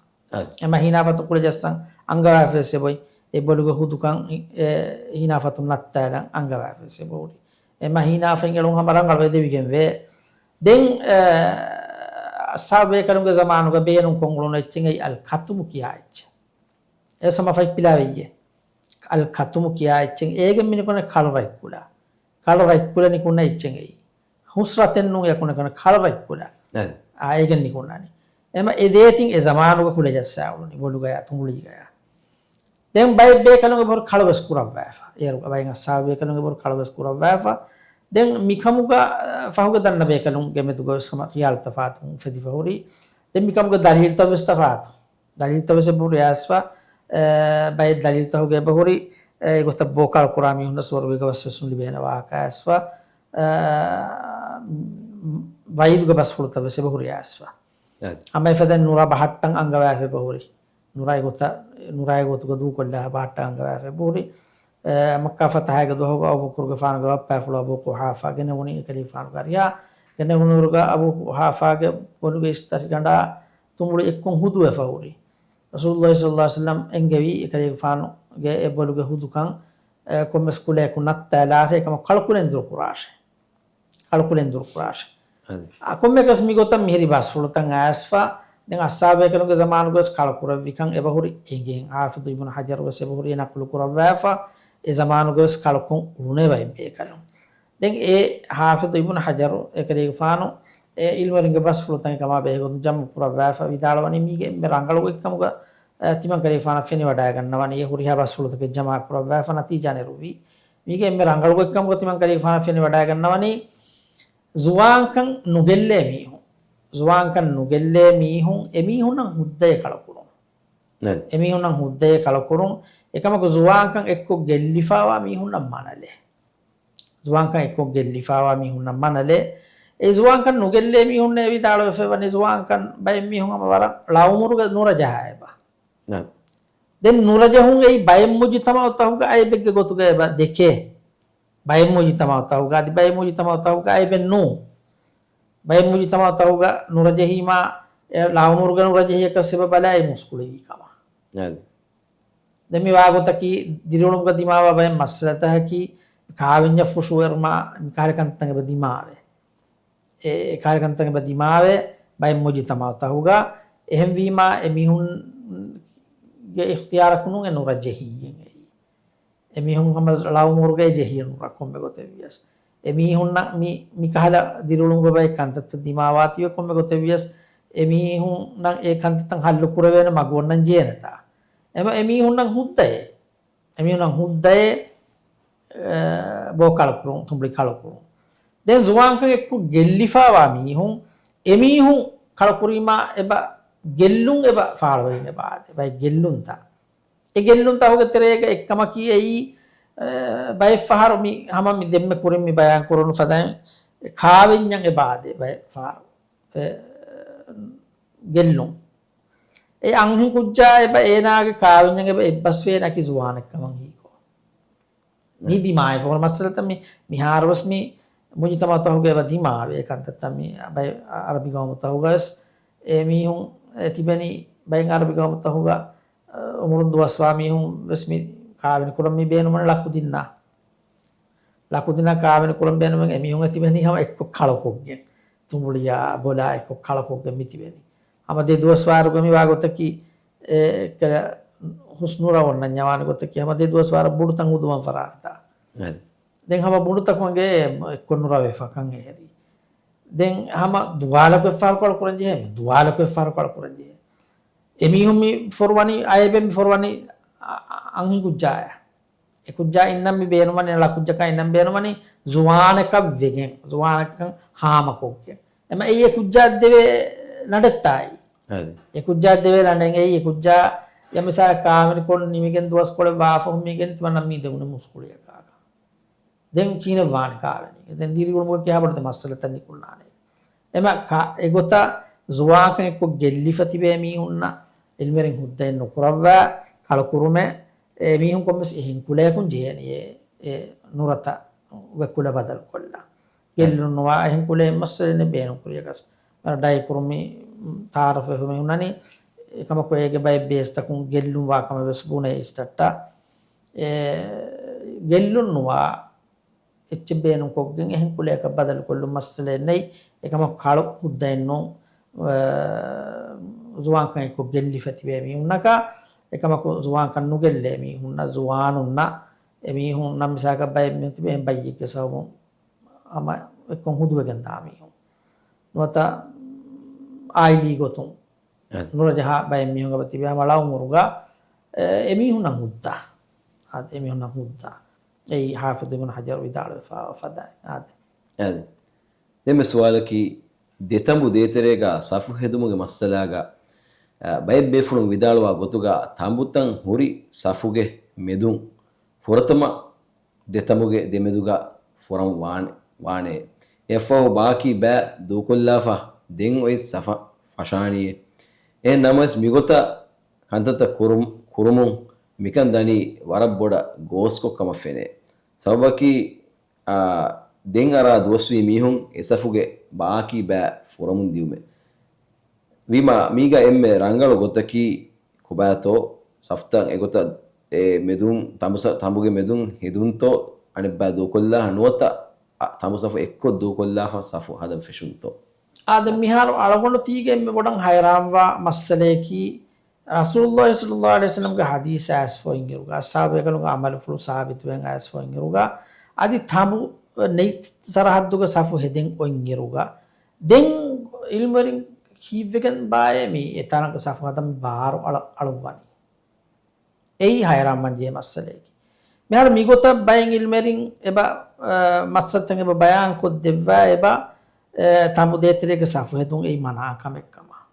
އެމަ ހީނާފަތުން ކުލަ ޖައްސަން އަންގަވާފަވެސް އެބޮތް. އެ ބޮލުގެ ހުދުކަން، އެ، ހީނާފަތުން ނައްތާލަން އަންގަވާފަވެސް އެބަހުރި. އެމަ ހީނާފައިން އެޅުން ހަމަ ރަނގަޅު އެދެވިގެންވޭ. ދެން، އެ، އައްސާބު ބޭކަލުންގެ ޒަމާނުގަ ބޭނުންކޮށް އުޅުނު އެއްޗެއް އެއީ އަލް ކަތުމު ކިޔާ އެއްޗެއް. އެ ސަމަ ފަތްޕިލާވެއްޔެ. އަލް ކަތުމު ކިޔާ އެއްޗެއް އޭގެން މިނިކުން ކަޅު ރަތްކުލަ. ކަޅު ރަތްކުލަ ނިކުންނަ އެއްޗެއް އެއީ. ހުސް ރަތެއް ނޫން އެކުނެ ކަން ކަޅު ރަތްކުލަ. އާ، އޭގެން ނިކުންނާނީ. އެމަ އެ ދޭތިން އެ ޒަމާނުގަ ކުލަ ޖައްސާ އުޅުނީ ބޮލުގަޔާ ތުނބުޅީގަޔާ. ދެން ބައެއް ބޭކަލުން އެބަހުރި ކަޅުވެސް ކުރައްވާފަ. އޭރު ބައެއް އައްސާބު ބޭކަލުން އެބަހުރި ކަޅުވެސް ކުރައްވާފަ. ދެން މިކަމުގަ، އަ، ފަހުގެ ދަންނަ ބޭކަލުންގެ މެދުގަ ވެސް ހަމަ ޚިޔާލު ތަފާތު އުފެދިފަ ހުރި. ދެން މިކަމުގެ ދަލީލުތައް ވެސް ތަފާތު. ދަލީލުތައް ވެސް އެބަހުރި އައިސްފަ، އެ، ބައެއް ދަލީލުތަކުގަ އެބަހުރި، އެ، އެގޮތަށް ބޯ ކަޅުކުރާ މީހުންނަށް ސުވަރުގޭގަ ވަސް ވެސް ނުލިބޭނެ ވާހަކަ އައިސްފަ، އެ، ވައީދުގެ ބަސްފުޅުތައް ވެސް އެބަހުރި އައިސްފަ. އަދި. ހަމަ އެފަދައިން ނުރަ ބަހައްޓަން އަންގަވާފަ އެބަހުރި. ނުރަ އެގޮތަށް، ނުރަ އެގޮތުގަ ދޫކޮށްލާ ބަހައްޓަން އަންގަވާފަ އެބަހުރި. އެ، މައްކާ ފަތަހާގެ ދުވަހުގަ އަބޫބަކުރުގެފާނުގެ ބައްޕާފުޅު އަބޫ ޤުޙާފާ ގެނެވުނީ އެކަލޭގެފާނުގެ އަރިހަށް. ގެނެވުނުއިރުގަ އަބޫ ޤުޙާފާގެ ބޮލުގެ އިސްތަށިގަނޑާ ތުނބުޅި އެއްކޮން ހުދުވެފަ ހުރި. ރަސޫލުﷲ ޞައްލަﷲ ޢަލައިހި ވަސައްލަމް އެންގެވީ އެކަލޭގެފާނުގެ އެ ބޮލުގެ ހުދުކަން، އެ، ކޮންމެސް ކުލަޔަކު ނައްތާލާށޭ، އެކަމަކު ކަޅުކުލައިން ދުރުކުރާށޭ. ކަޅުކުލައިން ދުރުކުރާށޭ. އަދި. އަ، ކޮންމެއަކަސް މިގޮތަށް މިހިރި ބަސްފުޅުތައް އައިސްފަ، ދެން އައްސާބު ބޭކަލުންގެ ޒަމާނުގަވެސް ކަޅުކުރެއްވިކަން އެބަހުރި އެނގޭން. ޙާފިޡު އިބްނު ޙަޖަރު ވެސް އެބަހުރި އެ ނަޤުލު ކުރައްވާފަ، އެ ޒަމާނުގަވެސް ކަޅުކޮށް އުޅުނޭ ބައެއް ބޭކަލުން. ދެން އެ ޙާފިޡު އިބްނު ޙަޖަރު އެކަލޭގެފާނު އެ ޢިލްމުވެރިންގެ ބަސްފުޅުތަކެއް ކަމާ ބެހޭގޮތުން ޖަމްޢު ކުރައްވާފަ ވިދާޅުވަނީ މީގެ އެންމެ ރަނގަޅު ގޮތްކަމުގަ، އަ، ތިމަން ކަލޭގެފާނަށް ފެނިވަޑައިގަންނަވަނީ އެ ހުރިހާ ބަސްފުޅުތަކެއް ޖަމާ ކުރައްވާފަ ނަތީޖާ ނެރުއްވީ. މީގެ އެންމެ ރަނގަޅު ގޮތްކަމުގަ ތިމަން ކަލޭގެފާނަށް ފެނިވަޑައިގަންނަވަނީ ޒުވާންކަން ނުގެއްލޭ މީހުން. ޒުވާންކަން ނުގެއްލޭ މީހުން، އެމީހުންނަށް ހުއްދައޭ ކަޅުކުރުން. ނައް. އެމީހުންނަށް ހުއްދައޭ ކަޅުކުރުން. އެކަމަކު ޒުވާންކަން އެއްކޮށް ގެއްލިފާވާ މީހުންނަށް މަނަލޭ. ޒުވާންކަން އެއްކޮށް ގެއްލިފާވާ މީހުންނަށް މަނަލޭ. އެ ޒުވާންކަން ނުގެއްލޭ މީހުންނޭ ވިދާޅުވެފައިވަނީ ޒުވާންކަން ބައެއް މީހުން ހަމަ ވަރަށް ޅައުމުރުގަ ނުރަޖަހާ އެބަ. ނައް. ދެން ނުރަޖެހުން އެއީ ބައެއް މުޖުތަމަޢުތަކުގަ އައިބެއްގެ ގޮތުގަ އެބަ ދެކޭ. ބައެއް މުޖުތަމަޢުތަކުގަ، އަދި ބައެއް މުޖުތަމަޢުތަކުގަ އައިބެއް ނޫން. ބައެއް މުޖުތަމަޢުތަކުގަ ނުރަޖެހީމާ، އެ، ޅައުމުރުގަ ނުރަޖެހިޔަކަސް އެބަ ބަލާ އެ މުސްކުޅިވީ ކަމަށް. އަދި. ދެން މި ވާގޮތަކީ ދިރިއުޅުމުގަ ދިމާވާ ބައެއް މައްސަލަތަކަކީ، ކާވެންޏަށް ފުށުއެރުމާ މިކަހަލަ ކަންތައް އެބަ ދިމާވޭ. އެ، އެކަހަލަ ކަންތައް އެބަ ދިމާވޭ ބައެއް މުޖުތަމަޢުތަކުގަ. އެހެންވީމާ އެމީހުންގެ އިޚްތިޔާރަކުން ނޫން އެ ނުރަޖެހީއެއް އެއީ. އެމީހުން ހަމަ ޅައުމުރުގައި ޖެހިޔަ ނުރާ ކޮންމެ ގޮތެއްވިޔަސް. އެމީހުންނަށް މި، މިކަހަލަ ދިރިއުޅުމުގަ ބައެއް ކަންތައްތައް ދިމާވާތީވެ ކޮންމެ ގޮތެއްވިޔަސް، އެމީހުންނަށް އެ ކަންތައްތައް ހައްލު ކުރެވޭނެ މަގު އޮންނަން ޖެހޭނެތާ. އެމަ އެމީހުންނަށް ހުއްދައޭ. އެމީހުންނަށް ހުއްދައޭ، އެ، ބޯ ކަޅުކުރުން، ތުނބުޅި ކަޅުކުރުން. ދެން ޒުވާންކަން އެއްކޮށް ގެއްލިފާވާ މީހުން، އެމީހުން ކަޅުކުރީމާ އެބަ ގެއްލުން އެބަ ފާޅުވެގެން އެބަ އާދޭ. ބައެއް ގެއްލުންތައް. އެ ގެއްލުންތަކުގެ ތެރޭގަ އެއްކަމަކީ އެއީ، އެ، ބައެއް ފަހަރު މި ހަމަ މި ދެންމެ ކުރިން މި ބަޔާން ކުރުނު ފަދައިން ކާވެންޏަށް އެބަ އާދޭ ބައެއް ފަހަރު، އެ، ގެއްލުން. އެ އަންހެން ކުއްޖާ އެބަ އޭނާގެ ކާވެންޏަށް އެބަ އެއްބަސްވޭނެ އަކީ ޒުވާނެއްކަމަށް ހީކޮށް. މީ ދިމާވި ފަހުން މައްސަލަތައް މި، މިހާރުވެސް މި މުޖުތަމަޢުތަކުގަ އެބަ ދިމާވި އެ ކަންތައްތައް މި ބައެއް އަރަބި ގައުމުތަކުގަވެސް އެ މީހުން އެ ތިބެނީ ބައެއް އަރަބި ގައުމުތަކުގަ، އަ، އުމުރުން ދުވަސްވާ މީހުން ވެސް މި ކާވެނި ކުރަން މި ބޭނުމަން ޅަކުދިންނާ. ޅަކުދިންނާ ކާވެނި ކުރަން ބޭނުމެން އެމީހުން އެ ތިބެނީ ހަމަ އެއްކޮށް ކަޅުކޮށްގެން. ތުނބުޅިއާ ބޮލާ އެއްކޮށް ކަޅުކޮށްގެން މި ތިބެނީ. ހަމަ ދެ ދުވަސްވަރުގަ މި ވާ ގޮތަކީ، އެ، ކަ-، ހުސްނުރަ އޮންނަންޏާ ވާނެ ގޮތަކީ ހަމަ ދެ ދުވަސްވަރަށް ބޮޑުތައް ހުދުމަން ފަރާނެތާ. އަދި. ދެން ހަމަ ބޮޑުތަކުންގެ އެއްކޮށް ނުރަވެފަ ކަން އެހެރީ. ދެން ހަމަ ދުވާލަކު އެއްފަހަރު ކަޅު ކުރަން ޖެހޭ، ދުވާލަކު އެއްފަހަރު ކަޅު ކުރަން ޖެހޭ. އެމީހުން މި ފޮރުވަނީ، އައިބެން މި ފޮރުވަނީ އަ-، އަ-، އަންހެން ކުއްޖާޔާ. އެ ކުއްޖާ އިންނަން މި ބޭނުމަނީ، ޅަ ކުއްޖަކާ އިންނަން ބޭނުމަނީ ޒުވާނަކަށް ވެގެން، ޒުވާނަކަށް ހާމަކޮށްގެން. އެމަ އެއީ އެ ކުއްޖާ ދެވޭ ނަޑެއްތާއި. އަދި. އެ ކުއްޖާ ދެވޭ ނަޑެއް އެއީ އެ ކުއްޖާ އެ މިސާ ކާވެނި ކޮށް ނިމިގެން ދުވަސްކޮޅެއް ވާފަހު މީގެން ތިމަންނަ މީ ދެވުނެ މުސްކުޅިއަކާކަށް. ދެން ކިހިނެއް ވާނެ ކާވެނީ؟ ދެން ދިރިއުޅުމުގަ ކިހާ ބޮޑު މައްސަލަތައް ނިކުންނާނެ. އެމަ ކަ-، އެގޮތަށް ޒުވާންކަން އެއްކޮށް ގެއްލިފަ ތިބޭ މީހުންނަށް އިލްމުވެރިން ހުއްދައެއް ނުކުރައްވާ ކަޅުކުރުމެއް، އެ މީހުން ކޮންމެސް އެހެން ކުލަޔަކުން ޖެހޭނެ އެ، އެ ނުރަތަ ގެ ކުލަ ބަދަލުކޮށްލާ. ގެއްލުން ނުވާ އެހެން ކުލައެއް މައްސަލައެއް ބޭނުން ކުރިޔަކަސް. މަރ ޑައި ކުރުމި ތާރަފެ ހުމެ ހުންނަނީ، އެކަމަކު އޭގެ ބައެއް ބޭސްތަކުން ގެއްލުން ވާ ކަމެއް ވެސް ބުނޭ އިސްތައްޓާ. އެ ގެއްލުން ނުވާ އެއްޗެއް ބޭނުންކޮށްގެން އެހެން ކުލަޔަކަށް ބަދަލުކޮށްލުން މައްސަލައެއް ނެތް. އެކަމަކު ކަޅު ހުއްދައެއް ނޫން، އަ، ޒުވާންކަން އެއްކޮށް ގެއްލިފަ ތިބޭ މީހުންނަކަށް، އެކަމަކު ޒުވާންކަން ނުގެއްލޭ މީހުންނަށް، ޒުވާނުންނަށް އެ މީހުންނަށް މިސާލަކަށް ބައެއް މީހުން ތިބޭ އެހެން ބައްޔެއްގެ ސަބަބުން ހަމަ އެއްކޮށް ހުދުވެގެން ދާ މީހުން. ނުވަތަ އާއިލީ ގޮތުން އަދި. ނުރަޖަހާ ބައެއް މީހުން އެބަ ތިބޭ ހަމަ ޅަ އުމުރުގަ، އެ، އެމީހުންނަށް ހުއްދަ. އާދެ، އެމީހުންނަށް ހުއްދަ. އެއީ ޙާފިޡު އިބްނު ޙަޖަރު ވިދާޅުވެފަ ފަދައިން. އާދެ. އާދެ. ދެންމެ ސުވާލަކީ، ދެތަނބު ދޭތެރޭގަ ސަފު ހެދުމުގެ މައްސަލާގަ، އަ، ބައެއް ބޭފުޅުން ވިދާޅުވާ ގޮތުގަ ތަނބުތައް ހުރި ސަފުގެ މެދުން ފުރަތަމަ ދެތަނބުގެ ދެމެދުގަ ފުރަން ވާނެ، ވާނެ. އެއަށްފަހު ބާކީ ބައި ދޫކޮށްލާފަ ދެން އޮތް ސަފަށް ފަށާނީއޭ. އެހެން ނަމަވެސް މިގޮތަށް ކަންތައްތައް ކުރު-، ކުރުމުން މިކަން ދަނީ ވަރަށް ބޮޑަށް ގޯސްކޮށް ކަމަށް ފެނޭ. ސަބަބަކީ، އާ، ދެން އަރާ ދުވަސްވީ މީހުން އެ ސަފުގެ ބާކީ ބައި ފުރަމުން ދިއުމެއް. ވީމާ، މީގަ އެންމެ ރަނގަޅު ގޮތަކީ ކޮބާތޯ؟ ސަފްތައް އެގޮތަށް އެ މެދުން ތަނބު ސަ-، ތަނބުގެ މެދުން ހެދުންތޯ؟ އަނެއްބައި ދޫކޮށްލާ ނުވަތަ އަ، ތަނބު ސަފު އެއްކޮށް ދޫކޮށްލާފަ ސަފު ހަދަން ފެށުންތޯ؟ އާދެ، މިހާރު އަޅުގަނޑު ތީގެ އެންމެ ބޮޑަށް ހައިރާންވާ މައްސަލަޔަކީ، ރަސޫލުﷲ ޞައްލަﷲ ޢަލައިހި ވަސައްލަމްގެ ޙަދީޘް އައިސްފަ އޮތްއިރުގަ، އަޞްޙާބުބޭކަލުންގެ ޢަމަލުފުޅު ސާބިތުވެގެން އައިސްފަ އޮތްއިރުގަ، އަދި ތަނބު ނެތް ސަރަޙައްދުގެ ސަފު ހެދެން އޮތްއިރުގަ، ދެން ޢިލްމުވެރިން ކީއްވެގެން ބާއޭ މި އެތަނަކަށް ސަފު ހަދަން ބާރު އަޅަ-، އަޅުއްވަނީ؟ އެއީ ހައިރާންވާން ޖެހޭ މައްސަލައެކޭ. މިހާރު މިގޮތަށް ބައެއް ޢިލްމުވެރިން އެބަ، އަ، މައްސަލަތައް އެބަ ބަޔާން ކޮށްދެއްވާ އެބަ، އެ، ތަނބު ދޭތެރޭގެ ސަފު ހެދުން އެއީ މަނާ ކަމެއް ކަމަށް.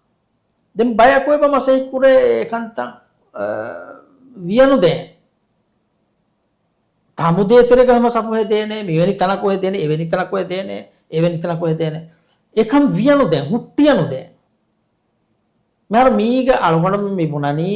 ދެން ބަޔަކު އެބަ މަސައްކަތް ކުރޭ އެ ކަންތައް، އަ، ވިޔަނުދޭން. ތަނބު ދޭތެރޭގަ ހަމަ ސަފު ހެދޭނެ، މިވެނި ތަނަކު ހެދޭނެ، އެވެނި ތަނަކު ހެދޭނެ، އެވެނި ތަނަކު ހެދޭނެ. އެކަން ވިޔަނުދޭން، ހުއްޓިޔަނުދޭން. މިހާރު މީގަ އަޅުގަނޑުމެން މި ބުނަނީ،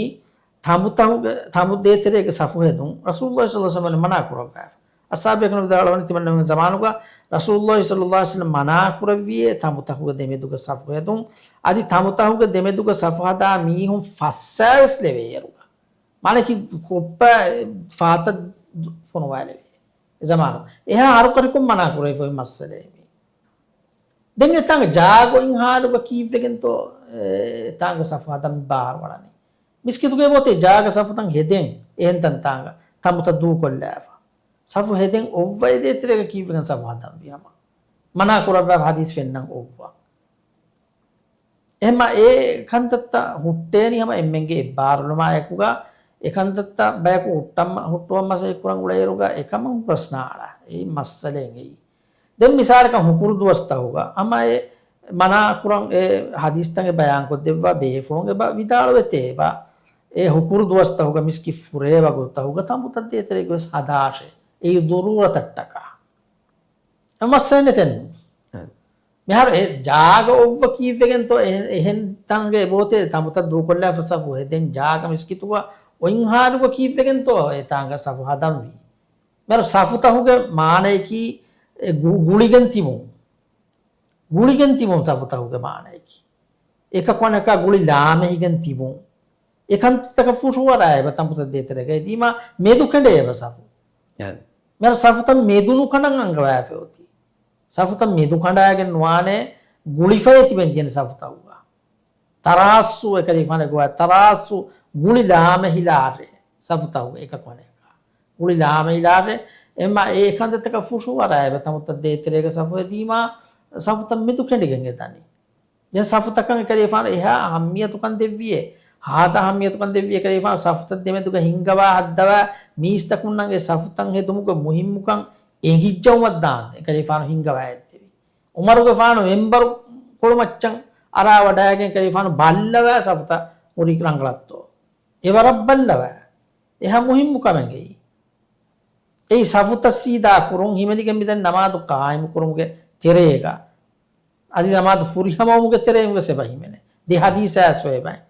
ތަނބުތަކުގެ، ތަނބު ދޭތެރޭގެ ސަފު ހެދުން ރަސޫލުﷲ ޞައްލަﷲ ޢަލައިހި ވަސައްލަމަ މަނާ ކުރައްވާފަ. އަޞްޙާބުބޭކަލުން ވިދާޅުވަނީ ތިމަންނަމެން ޒަމާނުގަ ރަސޫލުﷲ ޞައްލަﷲ ޢަލައިހި ވަސައްލަމަ މަނާ ކުރެއްވިޔޭ ތަނބުތަކުގެ ދެމެދުގަ ސަފު ހެދުން. އަދި ތަނބުތަކުގެ ދެމެދުގަ ސަފު ހަދާ މީހުން ފައްސާވެސް ލެވޭ އޭރުގަ. މާނަކީ ކޮއްޕަ ފާތައް ފޮނުވާލެވޭ. އެ ޒަމާނު. އެހާ ހަރުކަށިކޮށް މަނާ ކުރެވިފައި މައްސަލައެއް މީ. ދެން އެތާނގަ ޖާގަ އޮތް ހާލުގަ ކީއްވެގެންތޯ، އެ، އެތާނގަ ސަފު ހަދަން ބާރު އަޅަނީ؟ މިސްކިތުގެ އެބައޮތޭ ޖާގަ ސަފުތައް ހެދެން އެހެން ތަންތާނގަ ތަނބުތައް ދޫކޮށްލާފަ. ސަފު ހެދެން އޮއްވައި ދޭތެރޭގަ ކީއްވެގެން ސަފު ހަދަންވީ ހަމަ. މަނާ ކުރައްވާ ޙަދީޘް ފެންނަން އޮއްވަ. އެހެންމަ އެ ކަންތައްތައް ހުއްޓޭނީ ހަމަ އެންމެންގެ އެއްބާރުލުމާއެކުގަ، އެ ކަންތައްތައް ބަޔަކު ހުއްޓަން، ހުއްޓުވަން މަސައްކަތް ކުރަން އުޅޭއިރުގަ އެކަމަކު ޕްރަސްނާ އަޅާ. އެއީ މައްސަލައެއް އެއީ. ދެން މިސާލަކަށް ހުކުރު ދުވަސްތަކުގަ ހަމަ އެ މަނާ ކުރަން އެ ޙަދީޘްތައް އެ ބަޔާންކޮށްދެއްވާ ބޭފުޅުން އެބަ ވިދާޅުވެތޭ އެބަ. އެ ހުކުރު ދުވަސްތަކުގަ މިސްކިތް ފުރޭ ވަގުތުތަކުގަ ތަނބުތައް ދޭތެރޭގަވެސް ހަދާށޭ. އެއީ ޟަރޫރަތަށްޓަކާ. އެ މައްސަލައެއް ނެތެއްނު. އެ. މިހާރު އެ ޖާގަ އޮއްވަ ކީއްވެގެންތޯ އެ-، އެހެން ތަންގެ އެބޯތެ ތަނބުތައް ދޫކޮށްލާފަ ސަފު ހެދެން ޖާގަ މިސްކިތުގަ އޮތް ހާލުގަ ކީއްވެގެންތޯ އެ ތާނގަ ސަފު ހަދަންވީ؟ މިހާރު ސަފުތަހުގެ މާނަޔަކީ އެ ގު-، ގުޅިގެން ތިބުން. ގުޅިގެން ތިބުން ސަފުތަހުގެ މާނަޔަކީ. އެކަކު އަނެކާ ގުޅި ލާމެހިގެން ތިބުން. އެކަންތައްތަކަށް ފުށުއަރާ އެބަ ތަނބުތައް ދޭތެރޭގައި ދީމާ މެދު ކެނޑޭ އެބަ ސަފު. އެ. މިހާރު ސަފުތައް މެދު ނުކަނޑަން އަންގަވާފަ އޮތީ. ސަފުތައް މެދު ކަނޑާގެން ނުވާނެ ގުޅިފައި ތިބެން ތިޔަނި ސަފުތައުގަ. ތަރާއްސު އެކަލޭގެފާނު ގޮވާ ތަރާއްސު ގުޅި ލާމެހިލާށޭ ސަފުތަހުގަ އެކަކު އަނެކާ. ގުޅި ލާމެހިލާށޭ. އެމަ އެ ކަންތައްތަކަށް ފުށުއަރާ އެބަ ތަނބުތައް ދޭތެރޭގަ ސަފު ހެދީމާ ސަފުތައް މެދު ކެނޑިގެން އެދަނީ. ދެން ސަފުތަކަށް އެކަލޭގެފާނު އެހާ އަހައްމިޔަތުކަން ދެއްވިއޭ، ހާދަ އަހައްމިޔަތުކަން ދެއްވި އެކަލޭގެފާނު ސަފުތައް ދެމެދުގަ ހިންގަވާ ހައްދަވާ މީސްތަކުންނަށް އެ ސަފުތައް ހެދުމުގެ މުހިއްމުކަން އެނގިއްޖައުމަށް ދާންދެން އެކަލޭގެފާނު ހިންގަވާ އެއްދެވި. އުމަރުގެފާނު މެންބަރު ކޮޅުމައްޗަށް އަރާ ވަޑައިގެން އެކަލޭގެފާނު ބައްލަވާ ސަފުތައް ހުރި ރަނގަޅަށްތޯ. އެވަރަށް ބައްލަވާ. އެހާ މުހިއްމު ކަމެއް އެއީ. އެއީ ސަފުތައް ސީދާ ކުރުން ހިމެނިގެން މިދަނީ ނަމާދު ޤާއިމު ކުރުމުގެ ތެރޭގަ. އަދި ނަމާދު ފުރިހަމަވުމުގެ ތެރެއިން ވެސް އެބަ ހިމެނޭ. ދެ ޙަދީޘާ ސޮއިބައި.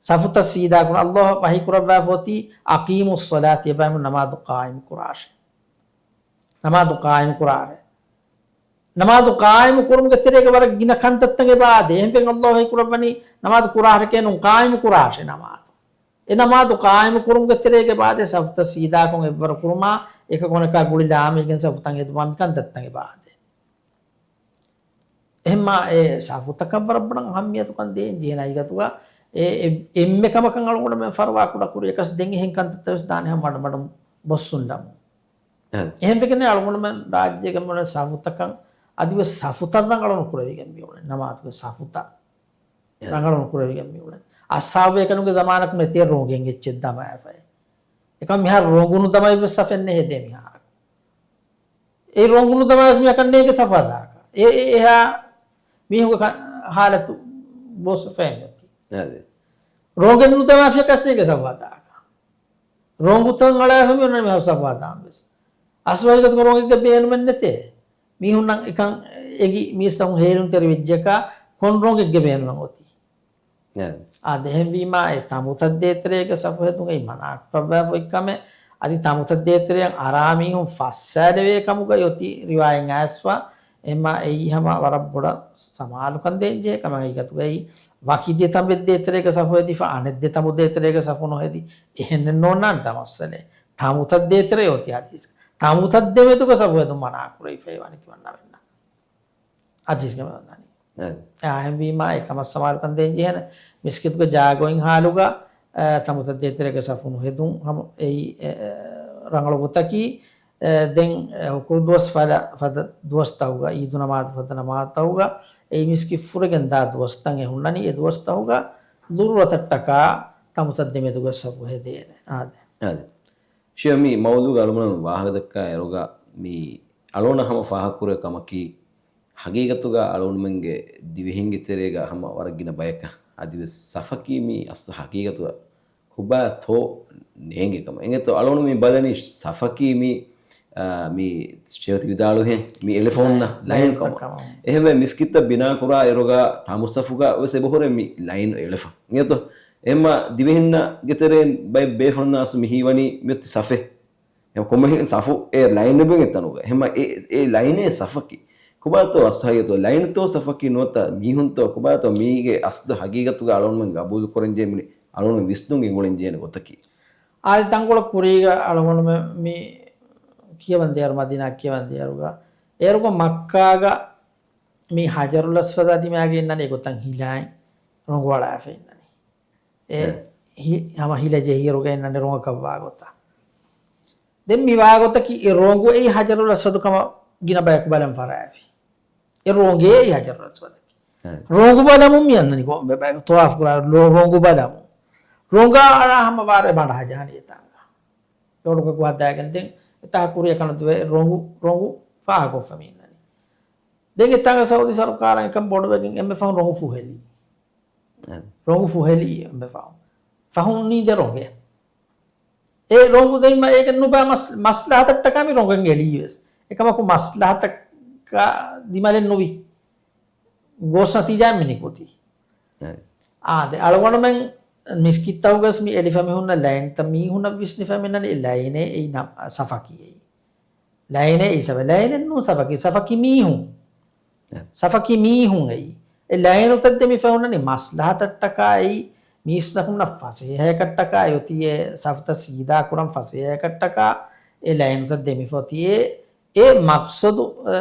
ސަފުތައް ސީދާ ކުރުން ﷲ ވަޙީ ކުރައްވާފަ އޮތީ، "أقيموا الصلاة" އެބައިމު ނަމާދު ޤާއިމު ކުރާށޭ. ނަމާދު ޤާއިމު ކުރާށޭ. ނަމާދު ޤާއިމު ކުރުމުގެ ތެރޭގަ ވަރަށް ގިނަ ކަންތައްތައް އެބަ އާދޭ. އެހެންވެ ﷲ ވަޙީ ކުރައްވަނީ ނަމާދު ކުރާށޭ ނޫން، ޤާއިމު ކުރާށޭ ނަމާދު. އެ ނަމާދު ޤާއިމު ކުރުމުގެ ތެރޭގަ އެބަ އާދޭ ސަފުތައް ސީދާކޮށް އެއްވަރު ކުރުމާ، އެކަކު އަނެކާ ގުޅި ލާމެހިގެން ސަފުތައް ހެދުމާ މި ކަންތައްތައް އެބަ އާދޭ. އެހެންމާ އެ ސަފުތަކަށް ވަރަށް ބޮޑަށް އަހައްމިޔަތުކަން ދޭން ޖެހޭނެ ހަގީގަތުގަ އެ، އެ، އެންމެ ކަމަކަށް އަޅުގަނޑުމެން ފަރުވާ ކުޑަކުރި އެކަސް ދެން އެހެން ކަންތައްތައް ވެސް ދާނެ ހަމަ މަޑުމަޑުން ބޮއްސުން ޑަމު. އެ. އެހެންވެގެން އަޅުގަނޑުމެން ރާއްޖޭގެ މުޅި ސަފުތަކަށް އަދިވެސް ސަފުތައް ރަނގަޅު ނުކުރެވިގެން މިއުޅެން. ނަމާދުގެ ސަފުތައް އެ. ރަނގަޅު ނުކުރެވިގެން މިއުޅެން. އަޞްޙާބުބޭކަލުންގެ ޒަމާނަކު މެތި ރޮނގެއް އެއްޗެއް ދަމާފައި. އެކަމް މިހާރު ރޮނގު ނުދަމައިވެސް ސަފެއް ނެހެދޭ މިހާރަކު. އެ ރޮނގު ނުދަމާވެސް މިއަކަށް ނޭނގެ ސަފު ހަދާކަށް. އެ، އެ، އެހާ މީހުންގެ ކަ-، ހާލަތު ބޯސްވެފައި މިއޮތީ. އަދެ. ރޮނގެއް ނުދަމާފިޔަކަސް ނޭނގެ ސަފު ހަދާކަށް. ރޮނގުތައް އަޅާފަ މި އޮންނަ މިހާރު ސަފު ހަދާން ވެސް. އަސްލު ހަގީގަތުގަ ރޮނގެއްގެ ބޭނުމެއް ނެތޭ. މީހުންނަށް އެކަން އެގި މީސްތަކުން ހޭލުންތެރި ވެއްޖެކާ ކޮން ރޮނގެއްގެ ބޭނުމެއް އޮތީ؟ އެ. އާދެ، އެހެންވީމާ އެ ތަނބުތައް ދޭތެރޭގަ ސަފު ހެދުން އެއީ މަނާކުރައްވާފަ އޮތް ކަމެއް. އަދި ތަނބުތައް ދޭތެރެއަށް އަރާ މީހުން ފައްސާލެވޭ ކަމުގައި އޮތީ ރިވާޔަތް އައިސްފަ. އެމާ އެއީ ހަމަ ވަރަށް ބޮޑަށް ސަމާލުކަން ދޭންޖެހޭ ކަމެއް. ހަގީގަތުގައި ވަކި ދެ ތަނބެއް ދޭތެރޭގަ ސަފު ހެދިފަ އަނެއް ދެ ތަނބު ދޭތެރޭގަ ސަފު ނުހެދި އެހެނެއް ނޯންނާނެތާ މައްސަލައެއް. ތަނބުތައް ދޭތެރޭ އޮތީ ހަދީސް. ތަނބުތައް ދެމެދުގަ ސަފު ހެދުން މަނާ ކުރެވިފައި ވަނީ ތިމަންނަމެންނަށް. އަދިސްގެ މި ވަންނާނީ. އެ. އެހެންވީމާ އެކަމަށް ސަމާލުކަން ދޭން ޖެހޭނެ. މިސްކިތުގެ ޖާގައިން ހާލުގަ، އެ، ތަނބުތައް ދޭތެރޭގަ ސަފު ނުހެދުން ހަމަ އެއީ، އެ، އެ، ރަނގަޅު ގޮތަކީ، އެ، ދެން، އެ، ހުކުރު ދުވަސް ފަދަ، ފަދަ ދުވަސްތަކުގަ، އީދު ނަމާދު ފަދަ ނަމާދުތަކުގަ، އެއީ މިސްކިތް ފުރެގެން ދާ ދުވަސްތައް އެ ހުންނަނީ، އެ ދުވަސްތަކުގަ ޟުރޫރަތަށްޓަކާ ތަނބުތައް ދެމެދުގަ ސަފު ހެދޭނެ. އާދެ. އާދެ. ޝޭޚް މި މައުޟޫގަ އަޅުގަނޑު ވާހަކަ ދައްކާ އިރުގަ މި އަޅުގަނޑަށް ހަމަ ފާހަގަކުރެވޭ ކަމަކީ، ހަގީގަތުގަ އަޅުގަނޑުމެންގެ ދިވެހިންގެ ތެރޭގަ ހަމަ ވަރަށް ގިނަ ބަޔަކަށް އަދިވެސް ސަފަކީ މީ އަސްލު ހަގީގަތުގަ ކޮބާތޯ ނޭނގޭ ކަމަށް. އެނގޭތޯ އަޅުގަނޑު މި ބަލަނީ ސަފަކީ މީ، އާ، މި ޝޭޚް ވިދާޅުވިހެން މި އެޅިފަ ހުންނަ ލައިން ލައިން ކަމަށް. ކަމަށް. އެހެންވެ މިސްކިތްތައް ބިނާ ކުރާ އިރުގަ ތަނބު ސަފުގަ ވެސް އެބަހުރޭ މި ލައިން އެޅިފަ. އެނގޭތޯ؟ އެހެންމަ ދިވެހިންނަށް ގެތެރޭން ބައެއް ބޭފުޅުންނަށް އަސްލު މި ހީވަނީ މިއޮތީ ސަފެއް. އެ ކޮންމެހެން ސަފު އެ ލައިން އެބަ އެތަނުގަ. އެހެންމަ އެ، އެ ލައިނޭ ސަފަކީ. ކޮބާތޯ އަސްލު ހަގީގަތު ލައިންތޯ ސަފަކީ ނުވަތަ މީހުންތޯ ކޮބާތޯ މީގެ އަސްލު ހަގީގަތުގަ އަޅުގަނޑުމެން ގަބޫލު ކުރަން ޖެހޭ މި އަޅުގަނޑު ވިސްނުން ގެންގުޅެން ޖެހޭނެ ގޮތަކީ. އާދެ ތަންކޮޅެއް ކުރީގަ އަޅުގަނޑުމެން މި ކިޔަވަން ދޭއިރު، މަދީނާ ކިޔަވަން ދޭއިރުގަ، އޭރުގަ މައްކާގަ މި ހަޖަރުލް އަސްވަދާ ދިމާގެ އިންނަނީ އެގޮތަށް ހިލައިން ރޮނގު އަޅާފަ އިންނަނީ. އެ އެ. ހި-، ހަމަ ހިލަ ޖެހިއިރުގަ އިންނަނީ ރޮނގަކަށް ވާގޮތަށް. ދެން މި ވާގޮތަކީ އެ ރޮނގު އެއީ ހަޖަރުލް އަސްވަދު ކަމަށް ގިނަ ބަޔަކު ބަލަން ފަށާފި. އެ ރޮނގޭ އެއީ ހަޖަރުލް އަސްވަދަކީ. އެ. ރޮނގު ބަލަމުން މި އަންނަނީ ކޮންމެ ބަޔަކު ތަވާފު ކުރާ ރޮ-، ރޮނގު ބަލަމުން. ރޮނގާ އަޅާ ހަމަ ވާރޭ ބަނޑަހަ ޖަހަނީ އެތާނގަ. ލޮޑުގަ ހަދާގެން ދެން އެތާ ކުރިއަށް ކަނު ދުވެ ރޮނގު، ރޮނގު ފާހަގަކޮށްފަ މި އިންނަނީ. ދެން އެތާނގަ ސައުދީ ސަރުކާރަށް އެކަން ބޮޑުވެގެން އެންމެ ފަހުން ރޮނގު ފުހެލީ. އެ. ރޮނގު ފުހެލީ އެންމެ ފަހުން. ފަހުން ނީ ދެ ރޮނގެ. އެ ރޮނގު ދެންމަ އޭގެ ނުބައި މަސް-، މަސްލަހަތަށްޓަކާ މި ރޮނގެން އެޅީ ވެސް. އެކަމަކު މަސްލަހަތަށް ގާ ދިމަލެއް ނުވި. ގޯސް ނަތީޖާއެއް މި ނިކުތީ. އެ. އާދެ، އަޅުގަނޑުމެން މިސްކިތްތަކުގަސް މި އެޅިފަ މި ހުންނަ ލައިންތައް މީހުނަށް ވިސްނިފަ މިންނަނީ އެ ލައިނޭ އެއީ ނަ-، ސަފަކީ އެއީ. ލައިނޭ އެއީ ސަފަ-، ލައިނެއް ނޫން ސަފަކީ، ސަފަކީ މީހުން. އެ. ސަފަކީ މީހުން އެއީ. އެ ލައިނުތައް ދެމިފަ ހުންނަނީ މަސްލަހަތަށްޓަކާ އެއީ، މީސްތަކުންނަށް ފަސޭހައަކަށްޓަކާ އެއޮތީ އެ ސަފުތައް ސީދާ ކުރަން ފަސޭހައަކަށްޓަކާ އެ ލައިނުތައް ދެމިފަ އޮތީ އެ އެ މަޤްޞަދު، އެ،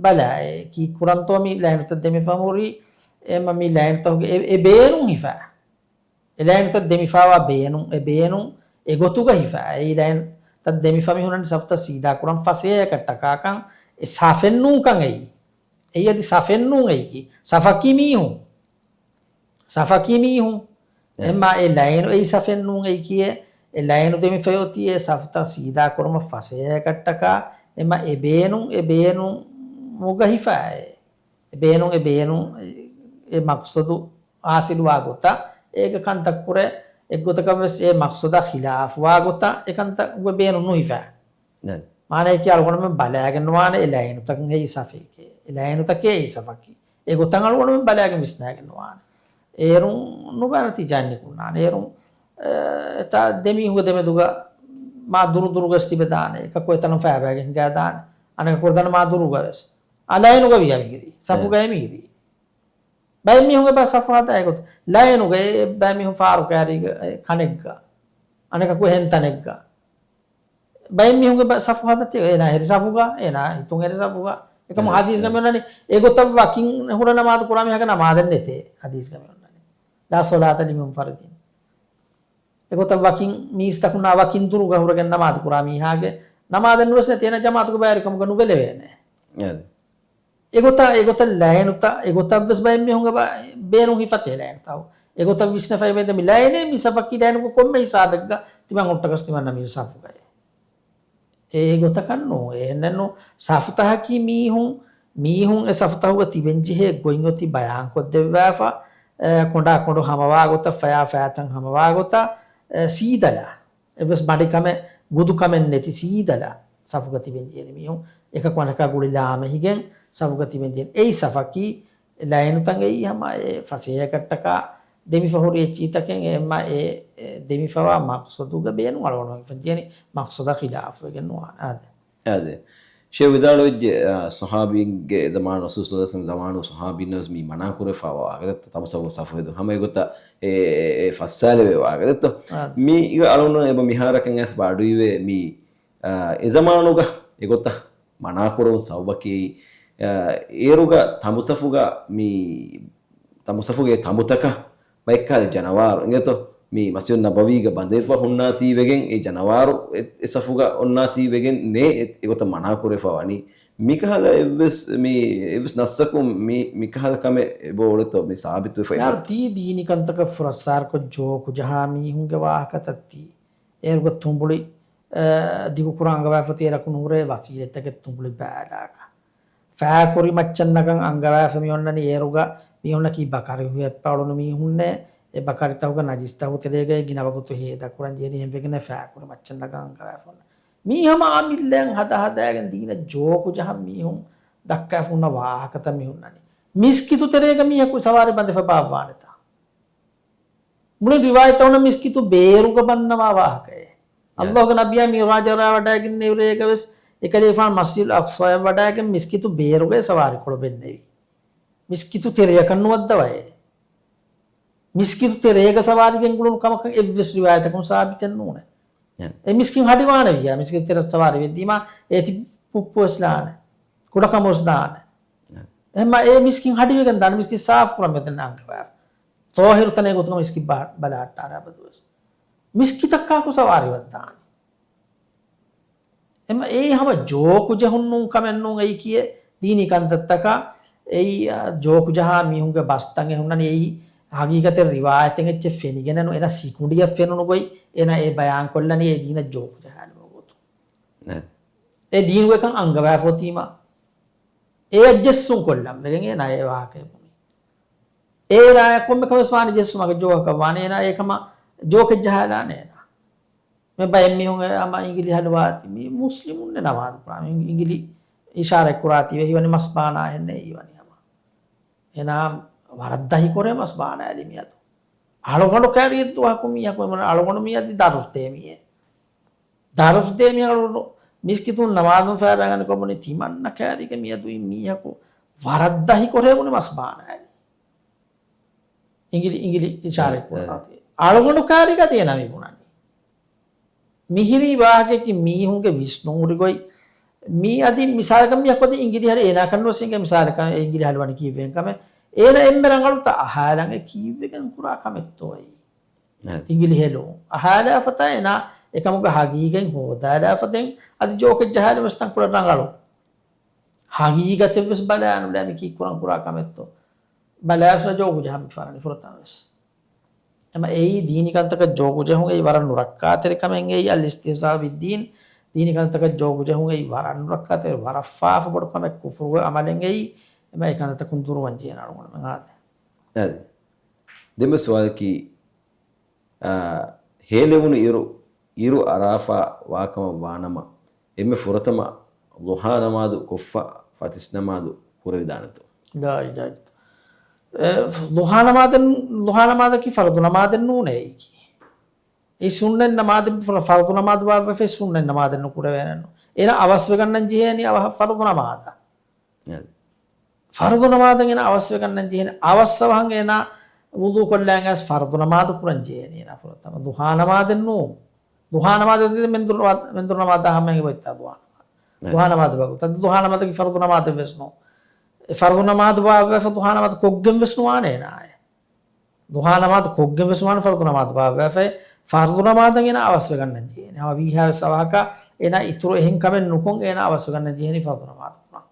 ބަލާ، އެ ކީއްކުރަންތޯ މި ލައިނުތައް ދެމިފަ ހުރީ، އެ މަ-، މި ލައިނުތަކުގެ އެ، އެ ބޭނުން ހިފާ. އެ ލައިނުތައް ދެމިފާވާ ބޭނުން، އެ ބޭނުން އެ ގޮތުގަ ހިފާ. އެ ލައިނުތައް ދެމިފަ މި ހުންނަނީ ސަފުތައް ސީދާ ކުރަން ފަސޭހައަކަށްޓަކާކަން އެ ސަފެއް ނޫންކަން އެއީ. އެއީ އަދި ސަފެއް ނޫން އެއީކީ. ސަފަކީ މީހުން. ސަފަކީ މީހުން. އެ. އެމާ އެ ލައިނު އެއީ ސަފެއް ނޫން އެއީކީއޭ. އެ ލައިނު ދެމިފައި އޮތީ އެ ސަފުތައް ސީދާ ކުރުމަށް ފަސޭހައަކަށްޓަކާ އެމަ އެ ބޭނުން، އެ ބޭނުމުގަ ހިފާއޭ. އެ ބޭނުން، އެ ބޭނުން އެ މަޤްޞަދު ހާސިލުވާ ގޮތަށް އޭގަ ކަންތައް ކުރޭ، އެއްގޮތަކަށް ވެސް އެ މަޤްޞަދާ ޚިލާފުވާ ގޮތަށް އެ ކަންތައް ބޭނުން ނުހިފާ. ނަ. މާނަޔަކީ އަޅުގަނޑުމެން ބަލާގެން ނުވާނެ އެ ލައިނުތަކުން ހެއްޔީ ސަފަކީ. އެ ލައިނުތަކޭ އެއީ ސަފަކީ. އެ ގޮތަށް އަޅުގަނޑުމެން ބަލާގެން ވިސްނާގެން ނުވާނެ. އޭރުން ނުބައި ނަތީޖާއެއް ނިކުންނާނެ. އޭރުން، އެ، އެތާ ދެމީހުންގެ ދެމެދުގަ މާ ދުރު ދުރުގަސް ތިބެދާނެ. އެކަކު އެތަނުން ފައިބައިގެން ހިނގާދާނެ. އަނެކަކު ދަންނަ މާ ދުރުގަވެސް. އާ ލައިނުގަ ވިޔަ މިހިރީ. ސަފުގައި މިހިރީ. ބައެއް މީހުންގެ ބަ ސަފު ހަދާ އެގޮތަށް. ލައިނުގައި ބައެއް މީހުން ފާރު ކައިރީގަ ކަނެއްގަ. އަނެކަކު އެހެން ތަނެއްގަ. ބައެއް މީހުންގެ ބަ ސަފު ހަދަތި އޭނާ ހެރި ސަފުގަ، އޭނާ ހިތުން ހެރި ސަފުގަ. އެކަމު އެ، ހަދީސްގަ އެ. މި އޮންނަނީ އެގޮތަށް ވަކިން ހުރެ ނަމާދު ކުރާ މީހާގެ ނަމާދެއް ނެތޭ. ހަދީސްގަ މި އޮންނަނީ. ލާ ޞަލާތަ ލިމުންފަރިދިން. އެގޮތަށް ވަކިން މީސްތަކުންނާ ވަކިން ދުރުގަ ހުރެގެން ނަމާދު ކުރާ މީހާގެ ނަމާދެއް ނުވެސް ނެތި. އޭނާ ޖަމާޢަތުގެ ބައިވެރިކަމުގަ ނުބެލެވޭނެ. އެ. އެގޮތަށް، އެގޮތަށް ލައިނުތައް، އެގޮތަށް ވެސް ބައެއް މީހުންގެ ބަ-، ބޭނުން ހިފަތޭ ލައިނުތައް. އެގޮތަށް ވިސްނެފައި ވޭ ދެ މި ލައިނޭ މި ސަފަކީ ލައިނުގެ ކޮންމެ ހިސާބެއްގަ ތިމަން ހުއްޓަކަސް ތިމަންނަ މި ސަފުގައޭ. އެ ގޮތަކަށް ނޫން. އެހެންނެއްނު ސަފުތަކަކީ މީހުން، މީހުން އެ ސަފުތަކުގަ ތިބެން ޖެހޭ ގޮތް އޮތީ ބަޔާންކޮށްދެއްވާފަ، އެ، ކޮނޑާ ކޮނޑު ހަމަވާ ގޮތަށް، ފަޔާ ފަޔާތައް ހަމަވާ ގޮތަށް، އެ، ސީދަލާ. އެއްވެސް މަޑިކަމެއް، ގުދުކަމެއް ނެތި ސީދަލާ ސަފުގަ ތިބެން ޖެހޭ މީހުން އެކަކު އަނެކާ ގުޅިލާ ހަމަ ހިގެން ސަފުގަ ތިބެން ޖެހޭ. އެއީ ސަފަކީ ލައިނުތައް އެއީ ހަމަ އެ ފަސޭހަކަށްޓަކާ ދެމިފަ ހުރި އެއްޗިތަކެއް އެއްމަ އެ، އެ ދެމިފަވާ މަޤްޞަދުގެ ބޭނުން އަޅުގަނޑުމެން ފަންޖެހެނީ މަޤްޞަދަށް ޚިލާފުވެގެން ނުވާނެ. އާދެ. އާދެ. ޝޭޚް ވިދާޅުވެއްޖެ، އާ، ޞަޙާބީންގެ ޒަމާނު، ރަސޫލު ޞައްލަﷲު ޢަލައިހި ވަސައްލަމް ޒަމާނު ޞަޙާބީންނަށް ވެސް މި މަނާކުރެފަވާ ވާހަކަތައް ތަމުސަފު ސަފުހެދު ހަމަ އެގޮތަށް އެ، އެ، އެ ފައްސާލެވޭ ވާހަކަތައްތޯ. އާދެ. މި އަޅުގަނޑު އެބަ މިހާރަކަށް އައިސް ބާޑުއިވޭ މި، އާ، އެ ޒަމާނުގަ އެގޮތަށް މަނާކުރުން ސަބަބަކީ، އާ، އޭރުގަ ތަނބުސަފުގަ މި ތަނބުސަފުގެ ތަނބުތަކަށް ބައެއްކާލެ ޖަނަވާރު އިނގޭތޯ، މި މަސްޖިދު ނަބަވީގަ ބަނދެވިފަ ހުންނާތީވެގެން އެ ޖަނަވާރު އެ، އެ ސަފުގަ އޮންނާތީވެގެން ނޭ އެ، އެގޮތަށް މަނާކުރެފަ ވަނީ. މިކަހަލަ އެއްވެސް، މި އެއްވެސް ނައްސަކުން މި، މިކަހަލަ ކަމެއް އެބައުޅެތޯ މި ސާބިތުވެފަ މިހާރު އިނގޭތޯ؟ ތީ ދީނީ ކަންތަކަށް ފުރައްސާރަކޮށް ޖޯކު ޖަހާ މީހުންގެ ވާހަކަތައް ތީ. އޭރުގަ ތުނބުޅި، އަ، ދިގުކުރާ އަންގަވާފަ އޮތީ އޭރަކު ނުހުރޭ ވަސީލަތްތަކެއް ތުނބުޅި ބައިލާކަށް. ފައިކުރި މައްޗަށް ނަގަން އަންގަވާފަ މި އޮންނަނީ އޭރުގަ މީހުންނަކީ ބަކަރި ހުއެއް ޕަޅުނު މީހުންނޭ. އެ ބަކަރިތަކުގަ ނަޖިސްތަކު ތެރޭގައި ގިނަ ވަގުތު ހޭދަކުރަން ޖެހެނީ އެހެންވެގެން ފައިކުރި މައްޗަށް ނަގަން އަންގަވާފަ އޮންނަ. މީ ހަމަ އަމިއްލައަށް ހަދާ ހަދާގެން ދީނަށް ޖޯކު ޖަހަން މީހުން ދައްކާފަ ހުންނަ ވާހަކަތައް މި ހުންނަނީ. މިސްކިތު ތެރޭގަ މީހަކު ސަވާރި ބަނދެފަ ބާއްވާނެތާ؟ މުޅި ރިވާޔަތްތައް އޮންނަ މިސްކިތު ބޭރުގަ ބަންނަވާ ވާހަކައެއް. އެ. އައްލާހުގެ ނަބިއްޔާ މިޢުރާޖަށް ވަޑައިގެންނެވިރޭގަ ވެސް އެކަލޭފާނު މަސްޖިދުލް އަޤްޞާޔަށް ވަޑައިގެން މިސްކިތު ބޭރުގައި ސަވާރިކޮޅު ބެންނެވި. މިސްކިތު ތެރެޔަކަށް ނުވައްދަވައޭ. މިސްކިތު ތެރޭގަ ސަވާރި ގެންގުޅުނު ކަމަކަށް އެއްވެސް ރިވާޔަތަކުން ސާބިތެއް ނޫނޭ. އެ. އެ މިސްކިތް ހަޑިވާނެ ވިޔާ، މިސްކިތު ތެރެއަށް ސަވާރި ވެއްދީމާ އޭތި ޕުއްޕުވެސް ލާނެ. ކުޑަކަމުވެސް ދާނެ. އެ. އެހެންމަ އެ މިސްކިތް ހަޑިވެގެން ދާނެ، މިސްކިތް ސާފު ކުރަން މެދެން އަންގަވާފަ. ތޯހިރު ތަނެއް ގޮތުގަ މިސްކިތް ބަ-، ބަލަހައްޓާރާ ބަދުވެސް. މިސްކިތަށް ކާކު ސަވާރި ވައްދާނީ؟ އެމަ އެއީ ހަމަ ޖޯކު ޖެހުން ނޫން ކަމެއް ނޫން އެއީކީއެއް ދީނީ ކަންތައްތަކަށް އެއީ، އަ، ޖޯކު ޖަހާ މީހުންގެ ބަސްތައް އެ ހުންނަނީ އެއީ ހަގީގަތެއް ރިވާޔަތެއް އެއްޗެއް ފެނިގެނެއް ނޫން. އޭނަ ސިކުނޑިއަށް ފެނުނު ގޮތް އޭނަ އެ ބަޔާން ކޮށްލަނީ އެ ދީނަށް ޖޯކު ޖަހާލުމުގެ ގޮތުން. އެ ދީނުގެ ކަން އަންގަވާފަ އޮތީމަ އެއަށް ޖެއްސުން ކޮށްލަން ވެގެން އޭނާ އެ ވާހަކައެއް ބުނީ. އޭނާ ކޮންމެ ކަމެއް ވާނީ ޖެއްސުމަކަށް ޖޯކަކަށް ވާނީ އޭނާ އެކަމަށް ޖޯކެއް ޖަހާލާނެ އޭނާ. މި ބައެއް މީހުން އެ ހަމަ އިނގިލި ހަލުވާތި މި މުސްލިމުންނެއް ނަމާދު ކުރާ މި އިނގިލި އިޝާރަތް ކުރާތީވެ ހީވަނީ މަސް ބާނާ ހެންނޭ ހީވަނީ ހަމަ. އޭނާ ވަރަށް ދަހިކޮށް މަސް ބާނާލި މިއަދު. އަޅުގަނޑު ކައިރިއަށް ދުވަހަކު މީހަކު އެމަނަ އަޅުގަނޑު މިއަދި ދަރުސް ދޭ މީހެއް. ދަރުސް ދޭ މީހަކު މިސްކިތުން ނަމާދުން ފައިބައިގަނެ ކޮބުނި ތިމަންނަ ކައިރީގެ މިއަދު އިން މީހަކު ވަރަށް ދަހިކޮށް ބުނި މަސް ބާނާލި. އިނގިލި، އިނގިލި އިޝާރަތް ކުރާތީ. އަޅުގަނޑު ކައިރީގަ އޭނާ މި ބުނަނީ. މިހިރީ ވާހަކައަކީ މީހުންގެ ވިސްނުން ހުރި ގޮތް. މީ އަދި މިސާލަކަށް މީހަކު އަދި އިނގިލި ހަރި އޭނާ ކަންނުވެސް އިނގޭ މިސާލަކަށް އެ އިނގިލި ހަލުވަނީ ކީއްވެގެން ކަމެއް. އޭނާ އެންމެ ރަނގަޅުތަ އަހާލަން އެ ކީއްވެގެން ކުރާ ކަމެއްތޯއޭ. އިނގިލި ހެލުން. އަހާލާފަތާ އޭނާ އެކަމުގެ ހަގީގަތް ހޯދާލާފަ ދެން އަދި ޖޯކެއް ޖަހާލުމަސް ތަންކޮޅެއް ރަނގަޅު. ހަގީގަތެއްވެސް ބަލާނުލާ މި ކީއްކުރަން ކުރާ ކަމެއްތޯ. ބަލާފަ ޖޯކު ޖަހަން މި ފަރަނި ފުރަތަމަވެސް. އެމަ އެއީ ދީނީ ކަންތަކަށް ޖޯކު ޖެހުން އެއީ ވަރަށް ނުރައްކާތެރި ކަމެއް އެއީ އަލް އިސްތިހްޒާ ބިއްދީން. ދީނީ ކަންތަކަށް ޖޯކު ޖެހުން އެއީ ވަރަށް ނުރައްކާތެރި ވަރަށް ފާފަ ބޮޑު ކަމެއް ކުފުރުގެ އަމަލެއް އެއީ. އެމަ އެ ކަންތަކުން ދުރުވަން ޖެހޭނެ އަޅުގަނޑުމެން އާދެ. އަދި ދެން ސުވާލަކީ، އާ، ހޭލެވުނު އިރު، އިރު އަރާފާ ވާކަމަށް ވާނަމަ، އެންމެ ފުރަތަމަ ޟުޙާ ނަމާދު ކޮށްފަ ފަތިސް ނަމާދު ކުރެވިދާނެތޯ؟ ލާ އިލާހަ އިއްލަ. އެ، ޟުޙާ ނަމާދެއް، ޟުޙާ ނަމާދަކީ ފަރުޟު ނަމާދެއް ނޫނޭ އެއީކީ. އެ ސުންނަތް ނަމާދެއް، ފަ-، ފަރުޟު ނަމާދު ބާއްވަފައި ސުންނަތް ނަމާދެއް ނުކުރެވޭނެއްނު. އޭނަ އަވަސްވެގަންނަން ޖެހޭނީ އަވަހަށް ފަރުޟު ނަމާދަށް. އެ. ފަރުޟު ނަމާދަށް އޭނަ އަވަސްވެގަންނަން ޖެހޭނެ. އަވަސް އަވަހަށް އޭނަ ވުޟޫ ކޮށްލާން އައިސް ފަރުޟު ނަމާދު ކުރަން ޖެހޭނީ އޭނަ ފުރަތަމަ. ޟުޙާ ނަމާދެއް ނޫން. ޟުޙާ ނަމާދު މެންދުރު ނަމާ-، މެންދުރު ނަމާދާ ހަމައިގެ ބޮތްތާ ޟުޙާ ނަމާދު. އެ. ޟުޙާ ނަމާދު ބަގު. ތަދު ޟުޙާ ނަމާދަކީ ފަރުޟު ނަމާދެއް ވެސް ނޫން. އެ ފަރުޟު ނަމާދު ބާއްވަފަ ޟުޙާ ނަމާދު ކޮށްގެން ވެސް ނުވާނެ އޭނާއެއް. ޟުޙާ ނަމާދު ކޮށްގެން ވެސް ނުވާނެ ފަރުޟު ނަމާދު ބާއްވަފައި. ފަރުޟު ނަމާދަށް އޭނަ އަވަސްވެގަންނަން ޖެހޭނެ. ހަމަ ވީހާވެސް އަވަހަކަށް އޭނަ އިތުރު އެހެން ކަމެއް ނުކޮށް އޭނަ އަވަސްވެގަންނަން ޖެހޭނީ ފަރުޟު ނަމާދު ކުރަން.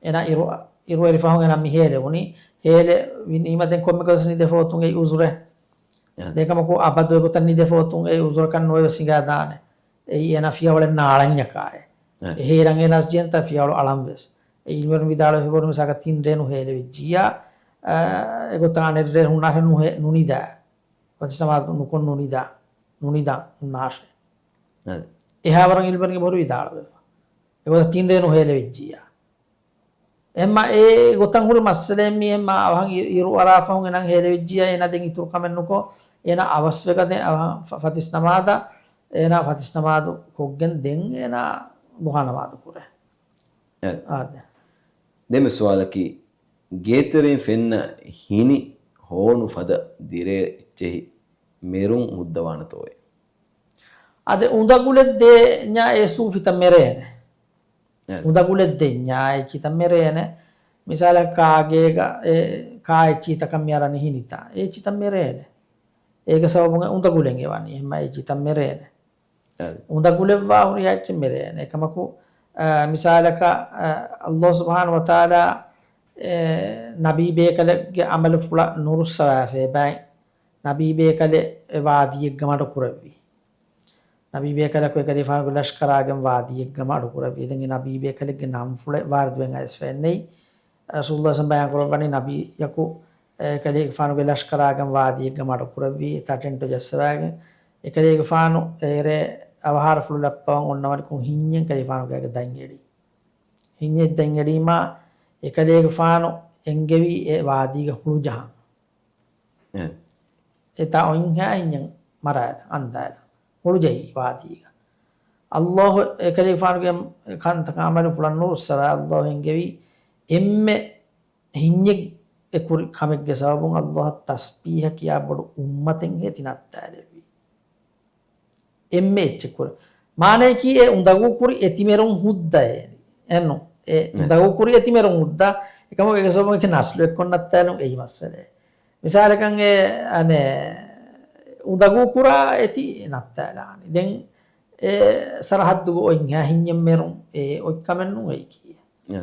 އޭނަ އިރު، އިރު އެރި ފަހުން އޭނަ މި ހޭލެވުނީ. ހޭލެވީމަ ދެން ކޮންމެ ގޮތަސް ނިދޭ ފަހު އޮތުން އެއީ އުޒުރެއް. އެ. ދެކަމަކު އަބަދު އެގޮތަށް ނިދޭ ފަހު އޮތުން އެއީ އުޒުރަކަށް ނުވެވެސް ހިނގާދާނެ. އެއީ އޭނަ ފިޔަވަޅެއް ނާޅަންޏަކާއެ. އެ. އެ ހޭލަން އޭނަ ޖެހެންތާ ފިޔަވަޅު އަޅަން ވެސް. އެ އިލްމުވެރިން ވިދާޅުވެ ހިބޮރު މިސާކަށް ތިން ރޭނު ހޭލެވިއްޖިއްޔާ، އާ، އެގޮތަށް އަނެއް ރޭ ހުންނާށޭ ނުހޭ-، ނުނިދާ. ފަތިސް ނަމާދު ނުކޮށް ނުނިދާ. ނުނިދާ ހުންނާށޭ. އެ. އެހާވަރަށް އިލްމުވެރިންގެ ބޮޑު ވިދާޅުވެފަ. އެގޮތަށް ތިން ރޭނު ހޭލެވިއްޖިއްޔާ. އެހެންމާ އެ ގޮތަށް ހުރި މައްސަލައެއް މީ އެހެންމާ އަވަހަށް އި-، އިރު އަރާފަހުން އޭނަ ހޭލެވިއްޖިއްޔާ އޭނަ ދެން އިތުރު ކަމެއް ނުކޮށް، އޭނަ އަވަސްވެގަދެ އަވަހަށް ފަ-، ފަތިސް ނަމާދަށް، އޭނަ ފަތިސް ނަމާދު ކޮށްގެން ދެން އޭނަ ޟުޙާ ނަމާދު ކުރޭ. އެ. އާދެ. ދެން ސުވާލަކީ، ގޭތެރެއިން ފެންނަ ހިނި ހޯނު ފަދަ ދިރޭ އެއްޗެހި މެރުން ހުއްދަވާނެތޯއޭ؟ އާދެ، އުނދަގުލެއް ދޭ ންޏާ އެ ސޫފިތައް މެރޭނެ. އެ. އުނދަގުލެއް ދޭ ންޏާ އެ އެއްޗިތައް މެރޭނެ. މިސާލަކަށް ކާގޭގަ އެ ކާ އެއްޗިތަކަށް މި އަރަނީ ހިނިތައް. އެ އެއްޗިތައް މެރޭނެ. އޭގެ ސަބަބުން އެ އުނދަގުލެއް އެ ވަނީ. އެހެންމާ އެ އެއްޗިތައް މެރޭނެ. އެ. އުނދަގުލެއްވާ ހުރިހާ އެއްޗެއް މެރޭނެ. އެކަމަކު، އަ، މިސާލަކަށް، އަ، ﷲ ސުބްޙާނަހޫ ވަތަޢާލާ، އެ، ނަބީ ބޭކަލެއްގެ ޢަމަލުފުޅަށް ނުރުއްސަވާފައި ބައި ނަބީ ބޭކަލެއް އެ ވާދީއެއްގަ މަޑުކުރެއްވި. ނަބީ ބޭކަލަކު އެކަލޭގެފާނުގެ ލަޝްކަރާގެން ވާދީއެއްގަ މަޑުކުރެއްވި. ދެން އެ ނަބީ ބޭކަލެއްގެ ނަންފުޅެއް ވާރިދުވެން އައިސްފައެއް ނެތް. ރަސޫލުﷲ ސަމް ބަޔާން ކުރައްވަނީ ނަބީއަކު އެކަލޭގެފާނުގެ ލަޝްކަރާގެން ވާދީއެއްގަ މަޑުކުރެއްވި. އެތާ ޓެންޓު ޖައްސަވާގެން އެކަލޭގެފާނު އޭރޭ އަވަހާރަފުޅު ލައްޕަވަން އޮންނަވަނިކޮށް ހިންޏެއް ކަލޭގެފާނުގެ އަގެ ދަތް އެޅި. ހިންޏެއް ދަތް އެޅީމާ އެކަލޭގެފާނު އެންގެވީ އެ ވާދީގަ ހުޅުޖަހަން. އެ. އެތާ އޮތްހާ ހިންޏަށް މަރާލަ، އަންދާލަ. ހުޅުޖަހީ ވާދީގަ. ﷲ އެކަލޭގެފާނުގެ ކަންތަކާ ޢަމަލުފުޅަށް ނުރުއްސަވާ ﷲ އެންގެވީ އެންމެ ހިންޏެއް އެ ކުރި ކަމެއްގެ ސަބަބުން ﷲ އަށް ތަސްބީޙަ ކިޔާ ބޮޑު އުއްމަތެއްހޭ ތި ނައްތާލެއްވީ. އެންމެ އެއްޗެއް ކުރި. މާނަޔަކީ އެ އުނދަގޫ ކުރި އެ ތި މެރުން ހުއްދަ އޭނި. އެންނު. އެ ނެ. އުނދަގޫ ކުރި އެ ތި މެރުން ހުއްދަ. އެކަމަކު އޭގެ ސަބަބުން އެކެ ނަސްލު އެއްކޮށް ނައްތާލުން އެއީ މައްސަލައެއް. މިސާލަކަށް އެ، އަނެ، އުނދަގޫ ކުރާ އެ ތި ނައްތާލާނީ. ދެން އެ ސަރަހައްދުގަ އޮތްހާ ހިންޏެއް މެރުން އެ އޮތް ކަމެއް ނޫން އެއީކީ. އެ.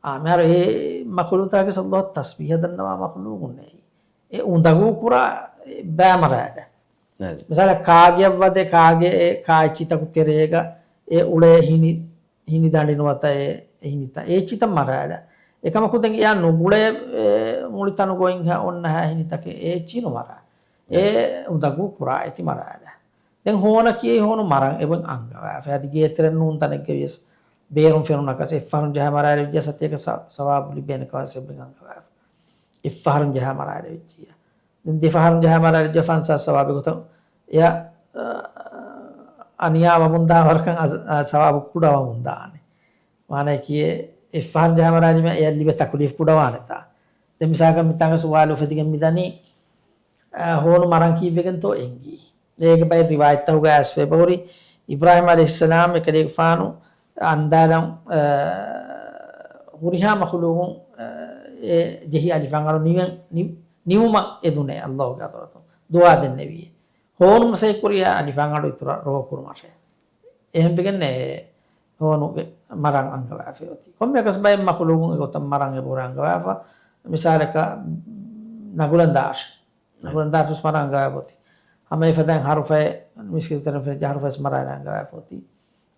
އާ، މިހާރު އެ މަޚުލޫޤާގެ ސައްލަހަށް ތަސްބީޙަ ދަންނަވާ މަޚުލޫޤުންނޭ. އެ އުނދަގޫ ކުރާ ބައި މަރާލެ. އެ. މިސާލަށް ކާގެއަށް ވަދެ، ކާގެ އެ ކާއެއްޗިތަކު ތެރޭގަ އެ އުޅޭ ހިނި، ހިނި ދަނޑި ނުވަތަ އެ ހިނިތައް އެއްޗިތައް މަރާލެ. އެކަމަކު ދެން އެއާ ނުގުޅޭ އެ މުޅި ތަނުގަ އޮތްހާ އޮންނަހާ ހިނިތަކެއް އެ އެއްޗި ނުމަރާ. އެ އެ. އުނދަގޫ ކުރާ އެތި މަރާލެ. ދެން ހޯނަކީ އެ ހޯނު މަރަން އެބަ އަންގަވާފަ. އަދި ގޭތެރެއިން ނޫން ތަނެއްގަ ވިޔަސް ބޭރުން ފެނުނަކަސް އެއްފަހަރުން ޖަހާ މަރާލެވިއްޖާ ސަތޭކަ ސަ-، ސަވާބު ލިބޭނެ ކަމަށް ސަބަބެއް އަންގަވާފަ. އެއްފަހަރުން ޖަހާ މަރާލެވިއްޖިއްޔާ. ދެން ދެފަހަރުން ޖަހާ މަރާލެވިއްޖާ ފަންސާސް ސަވާބެއް ގޮތަށް އެއަށް، އަ، އަނިޔާ ވަމުންދާ ވަރަކަށް އަޒް-، އަ، ސަވާބު ކުޑަވަމުންދާނެ. މާނައަކީ އެއްފަހަރުން ޖަހާ މަރާލީމަ އެއަށް ލިބޭ ތަކުލީފް ކުޑަވާނެތާ. ދެން މިސާލަކަށް މިތާނގަ ސުވާލު އުފެދިގެން މިދަނީ، އަ، ހޯނު މަރަން ކީއްވެގެންތޯ އެނގީ؟ އޭގެ ބައެއް ރިވާޔަތްތަކުގަ އައިސްފަ އެބަހުރި، އިބްރާހީމް ޢަލައިހިއްސަލާމް އެކަލޭގެފާނު އަންދާލަން، އަ، ހުރިހާ މަޚުލޫގުން، އަ، އެ ޖެހި އަލިފާން އަޑު ނިވެން-، ނި-، ނިވުމަށް އެދުނޭ ﷲ ގެ ޙަޟްރަތުން ދުޢާ ދެންނެވިއޭ. ހޯނު މަސައްކަތްކުރިޔާ އަލިފާން އަޑު އިތުރަށް ރޯ ކުރުމަށޭ. އެހެންވެގެން އެ ހޯނުގެ މަރަން އަންގަވާފައި އޮތީ. ކޮންމެއަކަސް ބައެއް މަޚުލޫގުން އެގޮތަށް މަރަން އެބަހުރި އަންގަވާފަ. މިސާލަކަށް ނަގުލަން ދާށި. ނަގުލަން ދާށިވެސް މަރަން އަންގަވާފަ އޮތީ. ހަމައެފަދައިން ހަރުފައެއް މިސްކިތު ތެރެއިން ފެނިއްޖެ ހަރުފައެއް ވެސް މަރާލާ އަންގަވާފަ އޮތީ.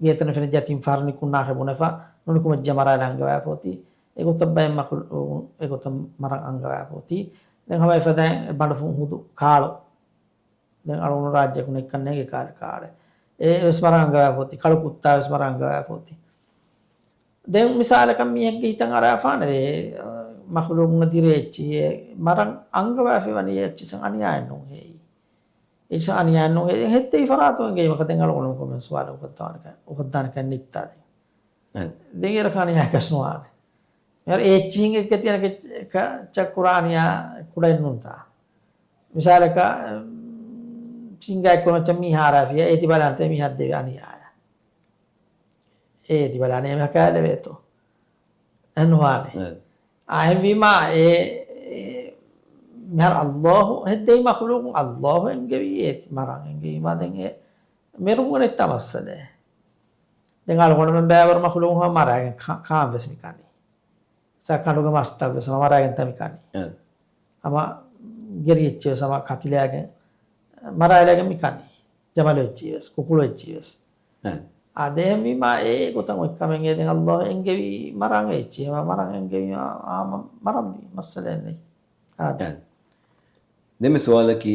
ގޭތެރެއިން ފެނިއްޖެ ތިން ފަހަރު ނިކުންނާށޭ ބުނެފަ ނުނިކުމެއްޖެ މަރާލާ އަންގަވާފަ އޮތީ. އެގޮތަށް ބައެއް މަޚުލޫގުން އެގޮތަށް މަރަން އަންގަވާފަ އޮތީ. ދެން ހަމައެފަދައިން ބަނޑުފުން ހުދު ކާޅު. ދެން އަޅުގަނޑު ރާއްޖެއަކު ނެތްކަން ނޭނގެ ކާލެ ކާޅެއް. އެ ވެސް މަރަން އަންގަވާފަ އޮތީ. ކަޅު ކުއްތާ ވެސް މަރަން އަންގަވާފަ އޮތީ. ދެން މިސާލަކަށް މީހެއްގެ ހިތަށް އަރާފާނެ ދޭ، މަޚުލޫގުންގެ ދިރި އެއްޗިހި މަރަން އަންގަވާފައި ވަނީ އެއްޗިސަން އަނިޔާއެއް ނޫން ހޭއީ. އެއްޗިސަން އަނިޔާއެއް ނޫން ހޭއީ. ހެއްދެވި ފަރާތުން އެނގޭ މަކަ ދެން އަޅުގަނޑު ކޮމެންޓް ސުވާލެއް އުފައްދާނެކަން، އުފައްދާނެކަން ނިއްތާ ދެން. އެ. ދެން އޭރަކަށް އަނިޔާއަކަސް ނުވާނެ. މިހާރު އެ އެއްޗިހިން އެއްގަ ތިޔަނަކަ ކަ-، ޗައްކުރާ އަނިޔާ ކުޑައެއް ނޫންތާ. މިސާލަކަށް، އެމް، ސިންގާއެއް ކުރުމަށް މީހާ އަރާފިޔާ އޭތި ބަލާނެތަ މީހާ ދެވި އަނިޔާޔާ. އޭތި ބަލާނެ އެމީހަކާ ލެވޭތޯ. އެހެން ނުވާނެ. އެ. އާ، އެހެންވީމާ އެ، އެ، މިހާރު ﷲ ހެއްދެވި މަޚުލޫގުން ﷲ އެންގެވީ އޭތި މަރަން އެންގެވީމާ ދެން އެ މެރުމުގަ ނެތްތާ މައްސަލައެއް. ދެން އަޅުގަނޑުމެން ބައިވަރު މަޚުލޫގުން ހަމަ މަރާގެން ކާ-، ކާން ވެސް މި ކަނީ. ސާ ކަނޑުގެ މަސްތައް ވެސް ހަމަ މަރާގެން ތަ މި ކަނީ. އެ. ހަމަ ގެރި އެއްޗެއް ވެސް ހަމަ ކަތިލާގެން، މަރާލާގެން މި ކަނީ. ޖަމަލު އެއްޗިހި ވެސް، ކުކުޅު އެއްޗިހި ވެސް. އެ. އާ، ދެހެންވީމާ އެ ގޮތަށް އޮތް ކަމެއް އެ ދެން ﷲ އެންގެވީ މަރަން އެއްޗިހި. ހަމަ މަރަން އެންގެވީމާ، އާ، މަ-، މަރަން ވީ މައްސަލައެއް ނެތް. އާ. އެ. ދެން މި ސުވާލަކީ،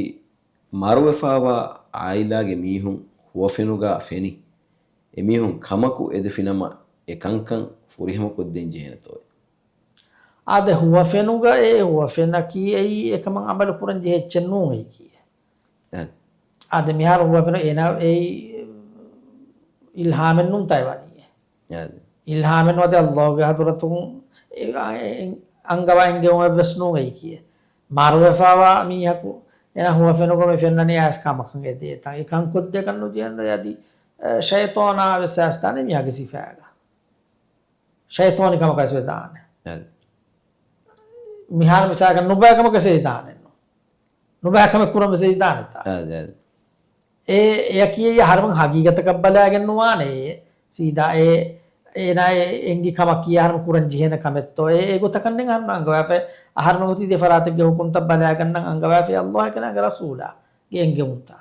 މަރުވެފާވާ އާއިލާގެ މީހުން ހުވަފެނުގަ ފެނި، އެމީހުން ކަމަކު އެދެފިނަމަ އެ ކަންކަން ފުރިހަމަކޮށްދޭން ޖެހޭނެތޯއޭ؟ އާދެ، ހުވަފެނުގަ އެ ހުވަފެނަކީ އެއީ އެކަމަށް އަމަލު ކުރަން ޖެހޭ އެއްޗެއް ނޫން އެއީކީ. އެ. އާދެ، މިހާރު ހުވަފެނު އޭނާ އެއީ އިލްހާމެއް ނޫންތާ އެ ވަނީ. އާދެ. އިލްހާމެއް ނުވަތަ ﷲ ގެ ޙަޟްރަތުން އެ، އެ، އަންގަވާ އެންގެވުމެއް ވެސް ނޫން އެއީކީ. މަރުވެފާވާ މީހަކު އޭނާ ހުވަފެނުގަ މި ފެންނަނީ އައިސް ކަމަކަށް އެދޭތަން. އެކަން ކޮށްދޭކަށް ނުޖެހެންނު އަދި، އެ، ޝައިޠާނާ ވެސް އައިސްދާނެ މީހާގެ ސިފައިގަ. ޝައިޠާނީ ކަމަކަށް ވެދާނެ. އެ. މިހާރު މިސާލަކަށް ނުބައި ކަމަކަށް ވެދާނެ. ނުބައި ކަމެއް ކުރަން ވެސް ވެދާނެތާ. އެ، އެ. އެ، އެއަކީ އެ އަހަރެމެން ހަގީގަތަކަށް ބަލާގެން ނުވާނެ. ސީދާ އެ، އޭނާ އެ އެނގި ކަމަކީ އަހަރެމެން ކުރަން ޖެހޭނެ ކަމެއްތޯ. އެ، އެ ގޮތަކަށް ދެން އަހަރެމެން އަންގަވާފަ. އަހަރެމެން އޮތީ ދެ ފަރާތެއްގެ ޙުކުމްތައް ބަލާގަންނަން އަންގަވާފަ ﷲ އާ އެކަލާނގެ ރަސޫލާގެ އެންގެވުންތާ.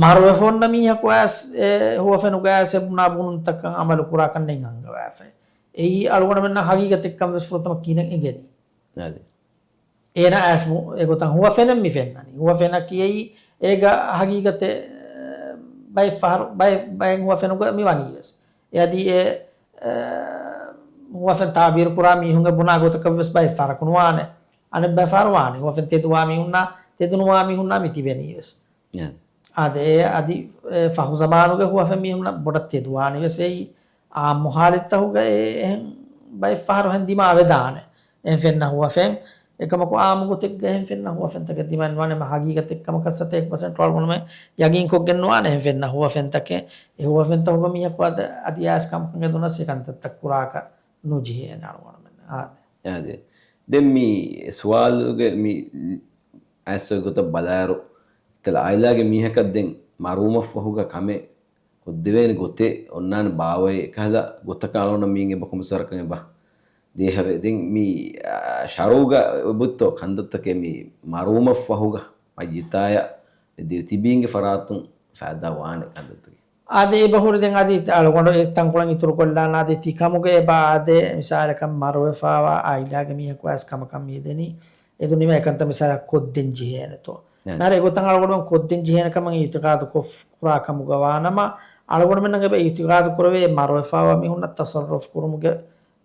މަރުވެފަ އޮންނަ މީހަކު އައިސް އެ ހުވަފެނުގަ އައިސް އެ ބުނާ ބުނުންތަކަށް އަމަލު ކުރާކަށް ނެތް އަންގަވާފަ. އެއީ އަޅުގަނޑުމެންނަށް ހަގީގަތެއްކަން ވެސް ފުރަތަމަ ކިހިނެއް އެނގެނީ. އާދެ. އޭނާ އައިސް މު-، އެގޮތަށް ހުވަފެނެއް މި ފެންނަނީ. ހުވަފެނަކީ އެއީ އޭގަ ހަގީގަތެއް، އެ، ބައެއް ފަހަރު، ބައެއް، ބައެއް ހުވަފެނުގަ މި ވަނީ ވެސް. އެ އަދި އެ، އެ، ހުވަފެން ތާބީރު ކުރާ މީހުންގެ ބުނާ ގޮތަކަށް ވެސް ބައެއް ފަހަރަކު ނުވާނެ. އަނެއް ބައި ފަހަރު ވާނީ. ހުވަފެން ތެދުވާ މީހުންނާ، ތެދުނުވާ މީހުންނާ މި ތިބެނީ ވެސް. އެ. އާދެ، އެ އަދި، އެ، ފަހު ޒަމާނުގެ ހުވަފެން މީހުންނަށް ބޮޑަށް ތެދުވާނީ ވެސް އެއީ. އާއްމު ހާލަތްތަކުގަ އެ އެހެން ބައެއް ފަހަރު އެހެން ދިމާވެދާނެ. އެހެން ފެންނަ ހުވަފެން، އެކަމަކު އާއްމު ގޮތެއްގަ އެހެން ފެންނަ ހުވަފެންތަކެއް ދިމާ ނުވާނެ. މަ ހަގީގަތެއް ކަމަކަށް ސަތޭކަ ޕަސެންޓް އަޅުގަނޑުމެން ޔަގީންކޮށްގެން ނުވާނެ އެހެން ފެންނަ ހުވަފެންތަކެއް. އެ ހުވަފެންތަކުގަ މީހަކު އަދި، އަދި އައިސް ކަމަކަށް އެދުނަސް އެ ކަންތައްތައް ކުރާކަށް ނުޖެހޭނެ އަޅުގަނޑުމެން. އާދެ. އާދެ. ދެން މި ސުވާލުގެ މި އައިސް ގޮތަށް ބަލާއިރު، އެކަލަ އާއިލާގެ މީހަކަށް ދެން މަރުވުމަށްފަހުގަ ކަމެއް ކޮށްދެވޭނެ ގޮތެއް އޮންނާނެ ބާވައޭ ކަހަލަ ގޮތަކަށް އަޅުގަނޑަށް މީން އެބަ ކޮންމެސް ވަރަކަށް އެބަ ދޭހަވޭ. ދެން މި، އާ، ޝަރުޢުގަ އޮތްތޯ ކަންތައްތަކެއް މި މަރުވުމަށްފަހުގަ މައްޔިތާޔަށް ދިރިތިބީންގެ ފަރާތުން ފައިދާ ވާނެ ކަންތައްތަކެއް؟ އާދެ، އެބަހުރި ދެން އަދި އަޅުގަނޑު އެ ތަންކޮޅެއް އިތުރުކޮށްލާނަ އަދި ތިކަމުގެ އެބަ އާދެ، މިސާލަކަށް މަރުވެފާވާ އާއިލާގެ މީހަކު އައިސް ކަމަކަށް މި އެދެނީ. އެދުނީމަ އެކަންތައް މިސާލަކަށް ކޮށްދޭން ޖެހޭނެތޯ؟ މިހާރު އެގޮތަށް އަޅުގަނޑުމެން ކޮށްދޭން ޖެހޭނެ ކަމަށް އިއުތިޤާދު ކޮށް، ކުރާ ކަމުގަ ވާނަމަ، އަޅުގަނޑުމެންނަށް އެބަ އިއުތިޤާދު ކުރެވޭ މަރުވެފައިވާ މީހުންނަށް ތަޞައްރަފު ކުރުމުގެ،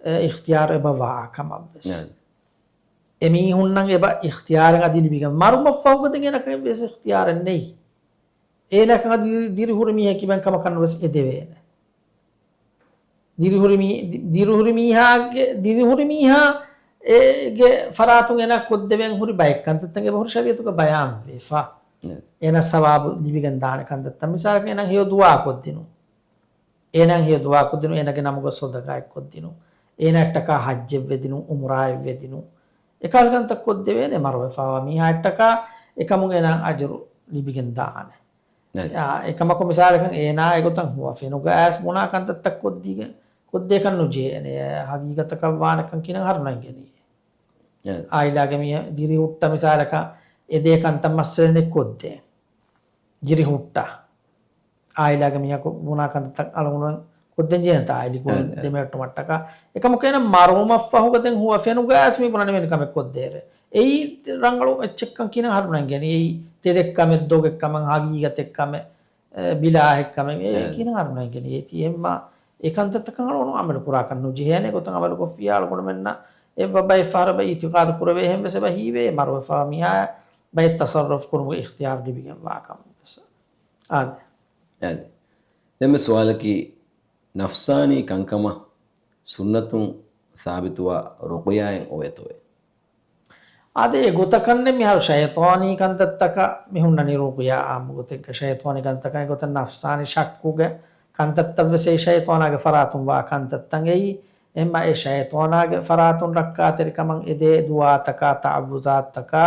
އެ، އިޚްތިޔާރު އެބަ ވާ ކަމަށް ވެސް. އެމީހުންނަށް އެބަ އިޚްތިޔާރެއް އަދި ލިބިގެން، މަރުމަށްފަހުގަ ދެން އޭނަކަށް ވެސް އިޚްތިޔާރެއް ނެތް. އޭނަކަށް އަދި ދިރިހުރި މީހެއް ކިބައިން ކަމަކަށް ނުވެސް އެދެވޭނެ. ދިރިހުރި މީ-، ދި-، ދިރިހުރި މީހާގެ، ދިރިހުރި މީހާ އޭގެ ފަރާތުން އޭނަ ކޮށްދެވެން ހުރި ބައެއް ކަންތައްތައް އެބަހުރި ޝަރީޢަތުގަ ބަޔާންވެފަ. އޭނަ ސަވާބު ލިބިގެން ދާނެ ކަންތައްތައް. މިސާލަކަށް އޭނަ ހެޔޮ ދުޢާ ކޮށްދިނުން. އޭނައަށް ހެޔޮ ދުޢާ ކޮށްދިނުން، އޭނަގެ ނަމުގަ ޞަދަޤާތް ކޮށްދިނުން، އޭނައަށްޓަކާ ޙައްޖެއް ވެދިނުން، ޢުމްރާއެއް ވެދިނުން، އެކަހަލަ ކަންތައް ކޮށްދެވޭނެ މަރުވެފައިވާ މީހާއަށްޓަކާ، އެކަމުން އޭނައަށް އަޖުރު ލިބިގެން ދާނެ. އާ، އެކަމަކު މިސާލަކަށް އޭނާ އެގޮތަށް ހުވަފެނުގަ އައިސް ބުނާ ކަންތައްތައް ކޮށްދީގެ، ކޮށްދޭކަށް ނުޖެހޭނެ. އެ ހަގީގަތަކަށް ވާނެކަން ކިނަން ހަރުނަން ގެނީ. އާއިލާގެ މީހަ ދިރިހުއްޓަ މިސާލަކަށް އެދޭ ކަންތައް މައްސަލައެއް ކޮށްދޭ. ދިރިހުއްޓަ. އާއިލާގެ މީހަކު ބުނާ ކަންތައް އަޅުގަނޑު ކޮށްދޭން ޖެހޭނެތާ އާއިލީ ގުޅުން އެ، އެ. ދެމެހެއްޓުމަށްޓަކާ. އެކަމަކު އޭނަ މަރުވުމަށްފަހުގަ ދެން ހުވަފެނުގަ އައިސް މި ބުނަނީ މި ކަމެއް ކޮށްދޭއިރު. އެއީ ރަނގަޅު އެއްޗެއްކަން ކިނަން ހަރުނަން ގެނީ. އެއީ ތެދެއްކަމެއް، ދޮގެއްކަމެއް، ހަގީގަތެއްކަމެއް، އެ، ބިލާހެއްކަމެއް، އެ، އެ. ކިނަން ހަރުނަން ގެނީ. އޭތި އެހެންމާ އެ ކަންތައްތަކަށް އަޅުގަނޑު އަމަލު ކުރާކަށް ނުޖެހޭނެ. ގޮތަށް އަމަލު ކޮށްފިއްޔާ އަޅުގަނޑުމެންނަށް އެ ބަ-، ބައެއް ފަހަރަށް އިއުތިޤާދު ކުރެވޭ ހެން ވެސް އެބަ ހީވޭ މަރުވެފައިވާ މީހާޔަށް ބައެއް ތަޞައްރަފް ކުރުމުގެ އިޚްތިޔާރު ލިބިގެންވާ ކަމަށް ވެސް. އާދެ. އާދެ. ދެންމެ ސުވާލަކީ، ނަފްސާނީ ކަންކަމަށް ސުންނަތުން ސާބިތުވާ ރުޤުޔާއެއް އޮވޭތޯއޭ؟ އާދެ، އެ ގޮތަކަށްނެއް މިހާރު ޝައިޠާނީ ކަންތައްތަކަށް މި ހުންނަނީ ރުޤުޔާ އާއްމު ގޮތެއްގަ. ޝައިޠާނީ ކަންތަކަށް އެގޮތަށް ނަފްސާނީ ޝައްކުގެ ކަންތައްތައް ވެސް އެ ޝައިޠާނާގެ ފަރާތުން ވާ ކަންތައްތައް އެއީ. އެހެންމާ އެ ޝައިޠާނާގެ ފަރާތުން ރައްކާތެރިކަމަށް އެދޭ ދުޢާތަކާ ތަޢައްވުޒާތަކާ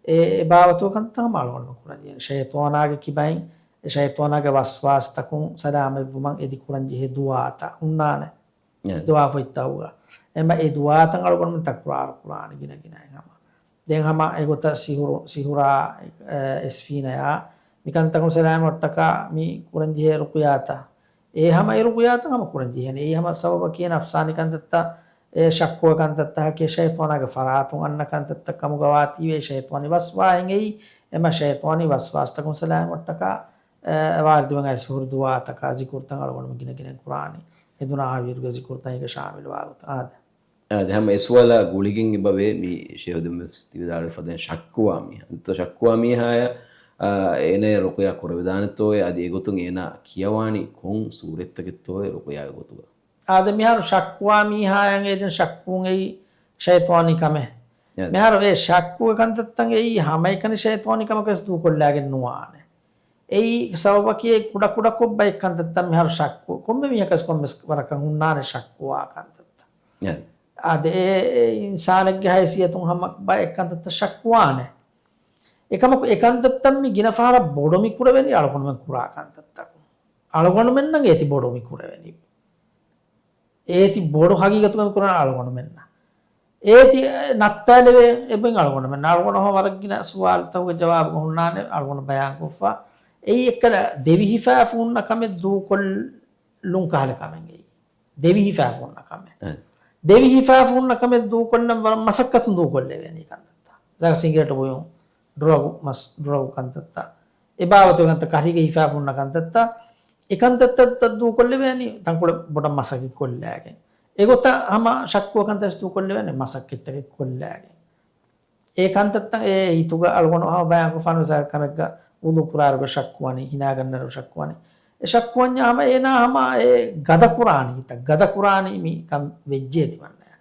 އެ، އެ ބާވަތުގެ ކަންތައް ހަމަ އަޅުގަނޑުމެން ކުރަން ޖެހޭ. ޝައިޠާނާގެ ކިބައިން އެ ޝައިޠާނާގެ ވަސްވާސްތަކުން ސަލާމަތްވުމަށް އެދި ކުރަން ޖެހޭ ދުޢާތައް ހުންނާނެ. އެ. ދުޢާ ފޮތްތަކުގަ. އެހެންމާ އެ ދުޢާތައް އަޅުގަނޑުމެން ތަކުރާރު ކުރާނެ ގިނަ ގިނައިން ހަމަ. ދެން ހަމަ އެގޮތަށް ސިހުރު، ސިހުރާ، އެ، އެސްފީނަޔާ މިކަންތަކުން ސަލާމަތްވުމަށްޓަކާ މި ކުރަންޖެހޭ ރުޤުޔާތައް. އެ ހަމަ އެ ރުޤުޔާތައް ހަމަ ކުރަންޖެހޭނެ. އެއީ ހަމަ ސަބަބަކީ ނަފްސާނީ ކަންތައްތައް، އެ ޝައްކުވެ ކަންތައްތަކަކީ ޝައިޠާނާގެ ފަރާތުން އަންނަ ކަންތައްތައް ކަމުގަ ވާތީވެ ޝައިޠާނީ ވަސްވާހެން އެއީ. އެމަ ޝައިޠާނީ ވަސްވާސްތަކުން ސަލާމަތްވުމަށްޓަކާ، އެ، ވާރިދުވެން އައިސް ހުރި ދުޢާތަކާ ޒިކުރުތައް އަޅުގަނޑުމެން ގިނަ ގިނައިން ކުރާނީ. އެ ދުނިޔެ އާވީރުގެ ޒިކުރުތައް އޭގަ ޝާމިލުވާ ގޮތަށް. އާދެ. އާދެ، ހަމަ އެ ސުވާލާ ގުޅިގެން އެބަވޭ މި ޝޭހު ދެންވެސް ތިވިދާޅުވި ފަދައިން ޝައްކުވާ މީހާ. އެންތޯ ޝައްކުވާ މީހާޔަށް، އާ، އޭނަޔަށް ރުޤުޔާ ކުރެވިދާނެތޯއޭ؟ އަދި އެގޮތުން އޭނާ ކިޔަވާނީ ކޮން ސޫރަތްތަކެއްތޯއޭ ރުޤުޔާގެ ގޮތުގަ؟ އާދެ، މިހާރު ޝައްކުވާ މީހާޔަށް އެދެން ޝައްކުވުން އެއީ ޝައިޠާނީ ކަމެއް. އާދެ. މިހާރު އެ ޝައްކުގެ ކަންތައްތައް އެއީ ހަމައެކަނި ޝައިޠާނީ ކަމަކަށް ދޫކޮށްލާގެން ނުވާނެ. އެއީ ސަބަބަކީ ކުޑަ ކުޑަކޮށް ބައެއް ކަންތައްތައް މިހާރު ޝައްކު. ކޮންމެ މީހަކަސް ކޮންމެސް ވަރަކަށް ހުންނާނެ ޝައްކުވާ ކަންތައްތައް. އެ. އާދެ، އެ، އެ އިންސާނެއްގެ ހައިސިއްޔަތުން ހަމަ ބައެއް ކަންތައްތައް ޝައްކުވާނެ. އެކަމަކު އެ ކަންތައްތައް މި ގިނަ ފަހަރަށް ބޮޑު މި ކުރެވެނީ އަޅުގަނޑުމެން ކުރާ ކަންތައްތަކުން. އަޅުގަނޑުމެންނަށް އޭތި ބޮޑު މި ކުރެވެނީ. އޭތި ބޮޑު ހަގީގަތުގަ މި ކުރާނެ އަޅުގަނޑުމެންނަށް. އޭތި، އެ، ނައްތާލެވޭ އެބައިން އަޅުގަނޑުމެން. އަޅުގަނޑު ހަމަ ވަރަށް ގިނަ ސުވާލުތަކުގެ ޖަވާބުގަ ހުންނާނެ އަޅުގަނޑު ބަޔާންކޮށްފަ. އެއީ އެއްކަލަ ދެވިހިފާފަ ހުންނަ ކަމެއް ދޫކޮށްލުން ކަހަލަ ކަމެއް އެއީ. ދެވިހިފާފަ ހުންނަ ކަމެއް. އެ. ދެވިހިފާފަ ހުންނަ ކަމެއް ދޫކޮށްލަން ވަރަށް މަސައްކަތުން ދޫކޮށްލެވޭނީ ކަންތައްތައް. ދާ ސިނގޭޓު ބުއިން، ޑްރަގު މަސް، ޑްރަގު ކަންތައްތައް. އެ ބާވަތުގެ ކަންތައް ކަހަލަ ހިފާފަ ހުންނަ ކަންތައްތައް. އެ ކަންތައްތައް ދޫކޮށްލެވޭނީ ތަންކޮޅެއް ބޮޑަށް މަސައްކަތް ކޮށްލާގެން. އެގޮތަށް ހަމަ ޝައްކުވާ ކަންތައް ދޫކޮށްލެވޭނެ މަސައްކަތްތަކެއް ކޮށްލާގެން. އެ ކަންތައްތައް އެ ހިތުގަ އަޅުގަނޑު ހަމަ ބަޔާންކޮށްފާނު މިސާލަކަށް ކަމެއްގަ ވުޟޫ ކުރާއިރުގަ ޝައްކުވާނީ، ހިނާގަންނައިރު ޝައްކުވާނީ. އެ ޝައްކުވަންޏާ ހަމަ އޭނާ ހަމަ އެ ގަދަކުރާނީ ކިތައް، ގަދަކުރާނީ މި ކަން ވެއްޖެއޭތި މަންނަޔާ.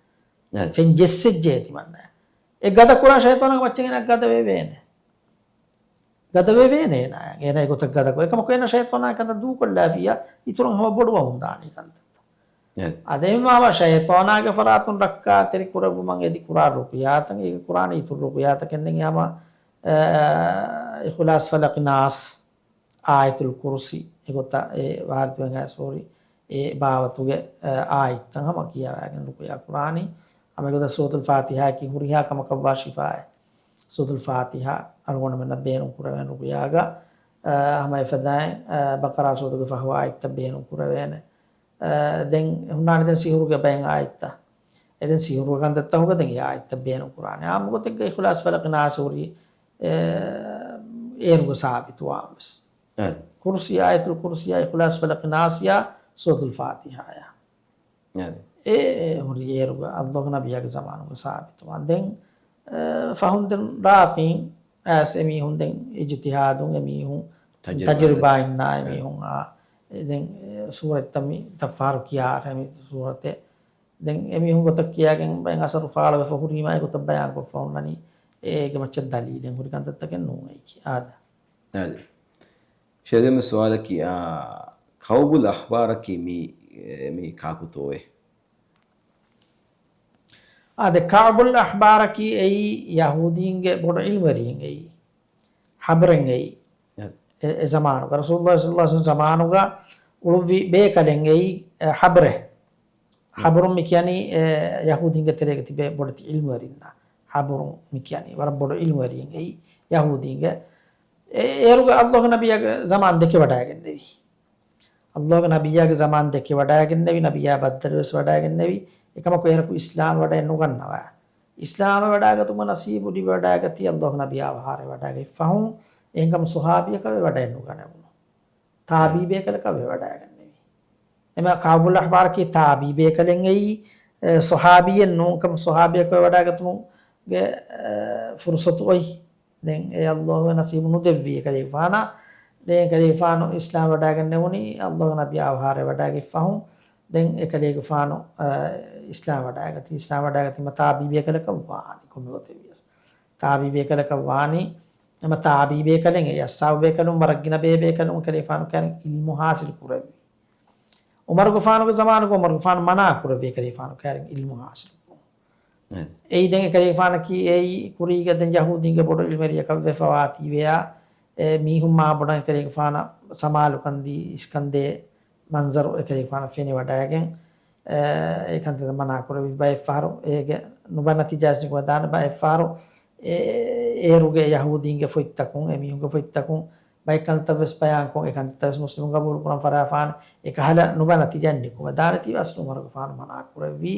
އެ. ފެން ޖެއްސެއްޖެއޭތި މަންނަޔާ. އެ ގަދަކުރާ ޝައިޠާނާގެ މައްޗަށް އޭނާ ގަދަވެވޭނެ. ގަދަވެވޭނެ އޭނާ. އޭނާ އެގޮތަށް ގަދަކޮށް. އެކަމަކު އޭނާ ޝައިޠާނާ ކަންތައް ދޫކޮށްލާފިއްޔާ، އިތުރަށް ހަމަ ބޮޑުވަމުން ދާނީ ކަންތައްތައް. އެ. އަދި އެހެންވީމާ ޝައިޠާނާގެ ފަރާތުން ރައްކާތެރި ކުރެއްވުމަށް އެދި ކުރާ ރުޤުޔާތައް، އޭގެ ކުރާނީ އިތުރު ރުޤުޔާތަކެއް ނެތް. ހަމަ، އެ، އިޚްލާޞް، ފަލަޤި، ނާސް، އާޔަތުލް ކުރުސީ، އެގޮތަށް އެ ވާރިދުވެން އައިސް ހުރި އެ ބާވަތުގެ، އެ، އާޔަތްތައް ހަމަ ކިޔަވައިގެން ރުޤުޔާ ކުރާނީ. ހަމަ އެގޮތަށް ސޫރަތުލް ފާތިޙާއަކީ ހުރިހާ ކަމަކަށްވާ ޝިފާއެއް. ސޫރަތުލް ފާތިޙާ އަޅުގަނޑުމެންނަށް ބޭނުން ކުރެވޭނެ ރުޤުޔާގަ، އަ، ހަމަ އެފަދައިން، އަ، ބަޤަރާ ސޫރަތުގެ ފަހު އާޔަތްތައް ބޭނުން ކުރެވޭނެ. އަ، ދެން ހުންނާނެ ދެން ސިހުރުގެ ބައެއް އާޔަތްތައް. އެ ދެން ސިހުރުގެ ކަންތައްތަކުގަ ދެން އެ އާޔަތްތައް ބޭނުން ކުރާނެ. އާއްމު ގޮތެއްގަ އިޚްލާޞް، ފަލަޤި، ނާސް ހުރީ، އެ، އޭރުގަ ސާބިތުވާން ވެސް. އެ. ކުރުސީ، އާޔަތުލް ކުރުސީ، އިޚްލާޞް، ފަލަޤި، ނާސިއާ، ސޫރަތުލް ފާތިޙާއާ. އެ. އެ، އެ ހުރި އޭރުގަ އައްލާހުގެ ނަބިއްޔާގެ ޒަމާނުގަ ސާބިތުވާން. ދެން، އެ، ފަހުން ދެން ރާ ޕިން އައިސް އެމީހުން ދެން އިޖުތިހާދުން އެމީހުން ތަޖުރިބާ، ތަޖުރިބާއިންނާ އެ. އެމީހުން އާ، އެ ދެން، އެ، ސޫރަތްތައް މި ދަށްފަހަރު ކިޔާ އަހަރެއް މި ސޫރަތެއް. ދެން އެމީހުން ގޮތަށް ކިޔާގެން ބައެއް އަސަރު ފާޅުވެފަ ހުރީމާ އެގޮތަށް ބަޔާންކޮށްފަ ހުންނަނީ އޭގެ މައްޗަށް ދަލީލެއް ހުރި ކަންތައްތަކެއް ނޫން އެއީކީ. އާދެ. އާދެ. ޝޭޚް ދެންމެ ސުވާލަކީ، އާ، ކަޢުބުލް އަޙްބާރަކީ މީ، އެ، މީ ކާކުތޯއޭ؟ އާދެ، ކަޢުބުލް އަޙްބާރަކީ އެއީ ޔަހޫދީންގެ ބޮޑު ޢިލްމުވެރިއެއް އެއީ. ޙަބްރެއް އެއީ. އެ، އެ ޒަމާނުގަ، ރަސޫލުﷲ ޞައްލަﷲ ޢަލައިހި ވަސައްލަމް ޒަމާނުގަ އުޅުއްވި ބޭކަލެއް އެއީ، އެ، ޙަބްރެއް. ޙަބްރުން މި ކިޔަނީ، އެ، ޔަހޫދީންގެ ތެރޭގަ ތިބޭ ބޮޑެތި ޢިލްމުވެރިންނަށް. ޙަބްރުން މި ކިޔަނީ ވަރަށް ބޮޑު ޢިލްމުވެރިއެއް އެއީ ޔަހޫދީންގެ. އެ، އޭރުގަ އައްލާހުގެ ނަބިއްޔާގެ ޒަމާން ދެކެވަޑައިގެންނެވި. އައްލާހުގެ ނަބިއްޔާގެ ޒަމާން ދެކެވަޑައިގެންނެވި، ނަބިއްޔާ ބައްދަލުވެސް ވަޑައިގެންނެވި. އެކަމަކު އޭރަކު އިސްލާމް ވަޑައެއް ނުގަންނަވާ. އިސްލާމް ވަޑައިގަތުމަށް ނަސީބު ލިބިވަޑައިގަތީ އައްލާހުގެ ނަބިއްޔާ އަވަހާރަވެވަޑައިގަތްފަހުން، އެހެންކަމުން ޞަޙާބީއަކަށް ވެވަޑައެއް ނުގަނެވުނު. ތާބިޢީ ބޭކަލަކަށް ވެވަޑައިގެންނެވި. އެމަ ކަޢުބުލް އަޙްބާރަކީ ތާބިޢީ ބޭކަލެއް އެއީ، އެ، ޞަޙާބީއެއް ނޫންކަމަށް، ޞަޙާބީއަކަށް ވެވަޑައިގަތުމުގެ، އެ، ފުރުޞަތު އޮތް. ދެން އެ އައްލާހު ނަސީބު ނުދެއްވީ އެކަލޭގެފާނަށް. ދެން އެކަލޭގެފާނު އިސްލާމް ވަޑައިގެންނެވުނީ އައްލާހު ނަބިއްޔާ އަވަހާރަވެވަޑައިގަތްފަހުން. ދެން އެކަލޭގެފާނު، އަ، އިސްލާމް ވަޑައިގަތީ. އިސްލާމް ވަޑައިގަތީމަ ތާބިޢީ ބޭކަލަކަށް ވާނީ ކޮންމެ ގޮތެއް ވިޔަސް. ތާބިޢީ ބޭކަލަކަށް ވާނީ. އެމަ ތާބިޢީ ބޭކަލެއް އެއީ އަޞްޙާބު ބޭކަލުން ވަރަށް ގިނަ ބޭބޭކަލުން އެކަލޭގެފާނު ކައިރިން ޢިލްމު ޙާޞިލް ކުރެއްވި. ޢުމަރުގެފާނުގެ ޒަމާނުގަ ޢުމަރުގެފާނު މަނާ ކުރެއްވި އެކަލޭގެފާނު ކައިރިން ޢިލްމު ޙާޞިލް ކުރުން. އެ. އެއީ ދެން އެކަލޭގެފާނަކީ އެއީ ކުރީގަ ދެން ޔަހޫދީންގެ ބޮޑު ޢިލްމުވެރިޔަކަށް ވެފަވާތީވެޔާ، އެ މީހުން މާބޮޑަށް އެކަލޭގެފާނަށް ސަމާލުކަންދީ އިސްކަންދޭ މަންޒަރު އެކަލޭގެފާނަށް ފެނިވަޑައިގެން، އެ، އެ ކަންތައް މަނާ ކުރެއްވި. ބައެއްފަހަރު އޭގެ ނުބަ ނަތީޖާއެއް ނިކުމެދާނެ. ބައެއްފަހަރު އެ، އޭރުގެ ޔަހޫދީންގެ ފޮތްތަކުން، އެމީހުންގެ ފޮތްތަކުން ބައެއް ކަންތައް ވެސް ބަޔާންކޮށް، އެ ކަންތައް ވެސް މުސްލިމުން ގަބޫލު ކުރަން ފަށާފާނެ، އެކަހަލަ ނުބަ ނަތީޖާއެއް ނިކުމެދާނެތީވެ އަސްލު ޢުމަރުގެފާނު މަނާ ކުރެއްވީ،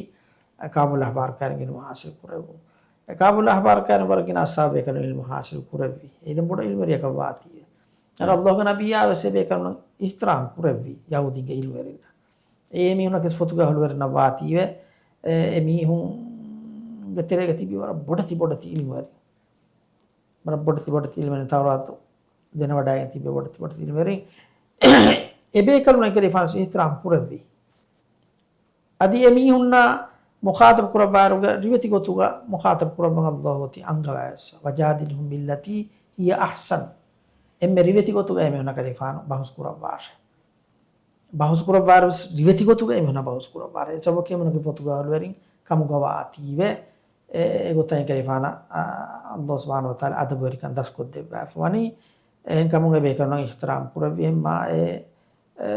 އެ، ކަޢުބުލް އަޙްބާރު ކައިރިން ޢިލްމު ޙާޞިލް ކުރެއްވުން. އެ، ކަޢުބުލް އަޙްބާރު ކައިރިން ވަރަށް ގިނަ އަޞްޙާބު ބޭކަލުން ޢިލްމު ޙާޞިލް ކުރެއްވި. އެ ދެން ބޮޑު ޢިލްމުވެރިޔަކަށް ވާތީވެ. އަދި އައްލާހުގެ ނަބިއްޔާ ވެސް އެ ބޭކަލުންނަށް އިޙްތިރާމް ކުރެއްވި ޔަހޫދީންގެ ޢިލްމުވެރިންނަށް. އެ މީހުންނަކީ ވެސް ފޮތުގަ އަހުލުވެރިންނަށް ވާތީވެ، އެ، އެ މީހުންގެ ތެރޭގަ ތިބި ވަރަށް ބޮޑެތި ބޮޑެތި ޢިލްމުވެރިން. ވަރަށް ބޮޑެތި ބޮޑެތި ޢިލްމުވެރިން، ތައުރާތު ދެނެވަޑައިގެން ތިބި ބޮޑެތި ބޮޑެތި ޢިލްމުވެރިން. އެ ބޭކަލުން އެކަލޭގެފާނަށް އިޙްތިރާމް ކުރެއްވި. އަދި އެ މީހުންނާ މުޚާޠަބު ކުރައްވާއިރުގަ ރިވެތި ގޮތުގަ މުޚާޠަބު ކުރައްވަން އައްލާހު އޮތީ އަންގަވައި ވެސް. "وجادلهم بالتي هي أحسن." އެންމެ ރިވެތި ގޮތުގަ އެ މީހުންނާ އެކަލޭގެފާނު ބަހުސް ކުރައްވާށޭ. ބަހުސް ކުރައްވާއިރު ވެސް ރިވެތި ގޮތުގަ އެ މީހުންނާ ބަހުސް ކުރައްވާށޭ. އެ ސަބަބަކީ އެ މީހުންނަކީ ފޮތުގަ އަހުލުވެރިން ކަމުގަ ވާތީވެ. އެ، އެގޮތަށް އެކަލޭގެފާނަށް، އާ، އައްލާހު ސުބްޙާނަހު ވަތަޢާލާ އަދަބުވެރިކަން ދަސްކޮށްދެއްވާފަ ވަނީ. އެހެންކަމުން އެ ބޭކަލުންނަށް އިޙްތިރާމް ކުރެއްވި. އެހެންމާ އެ، އެ،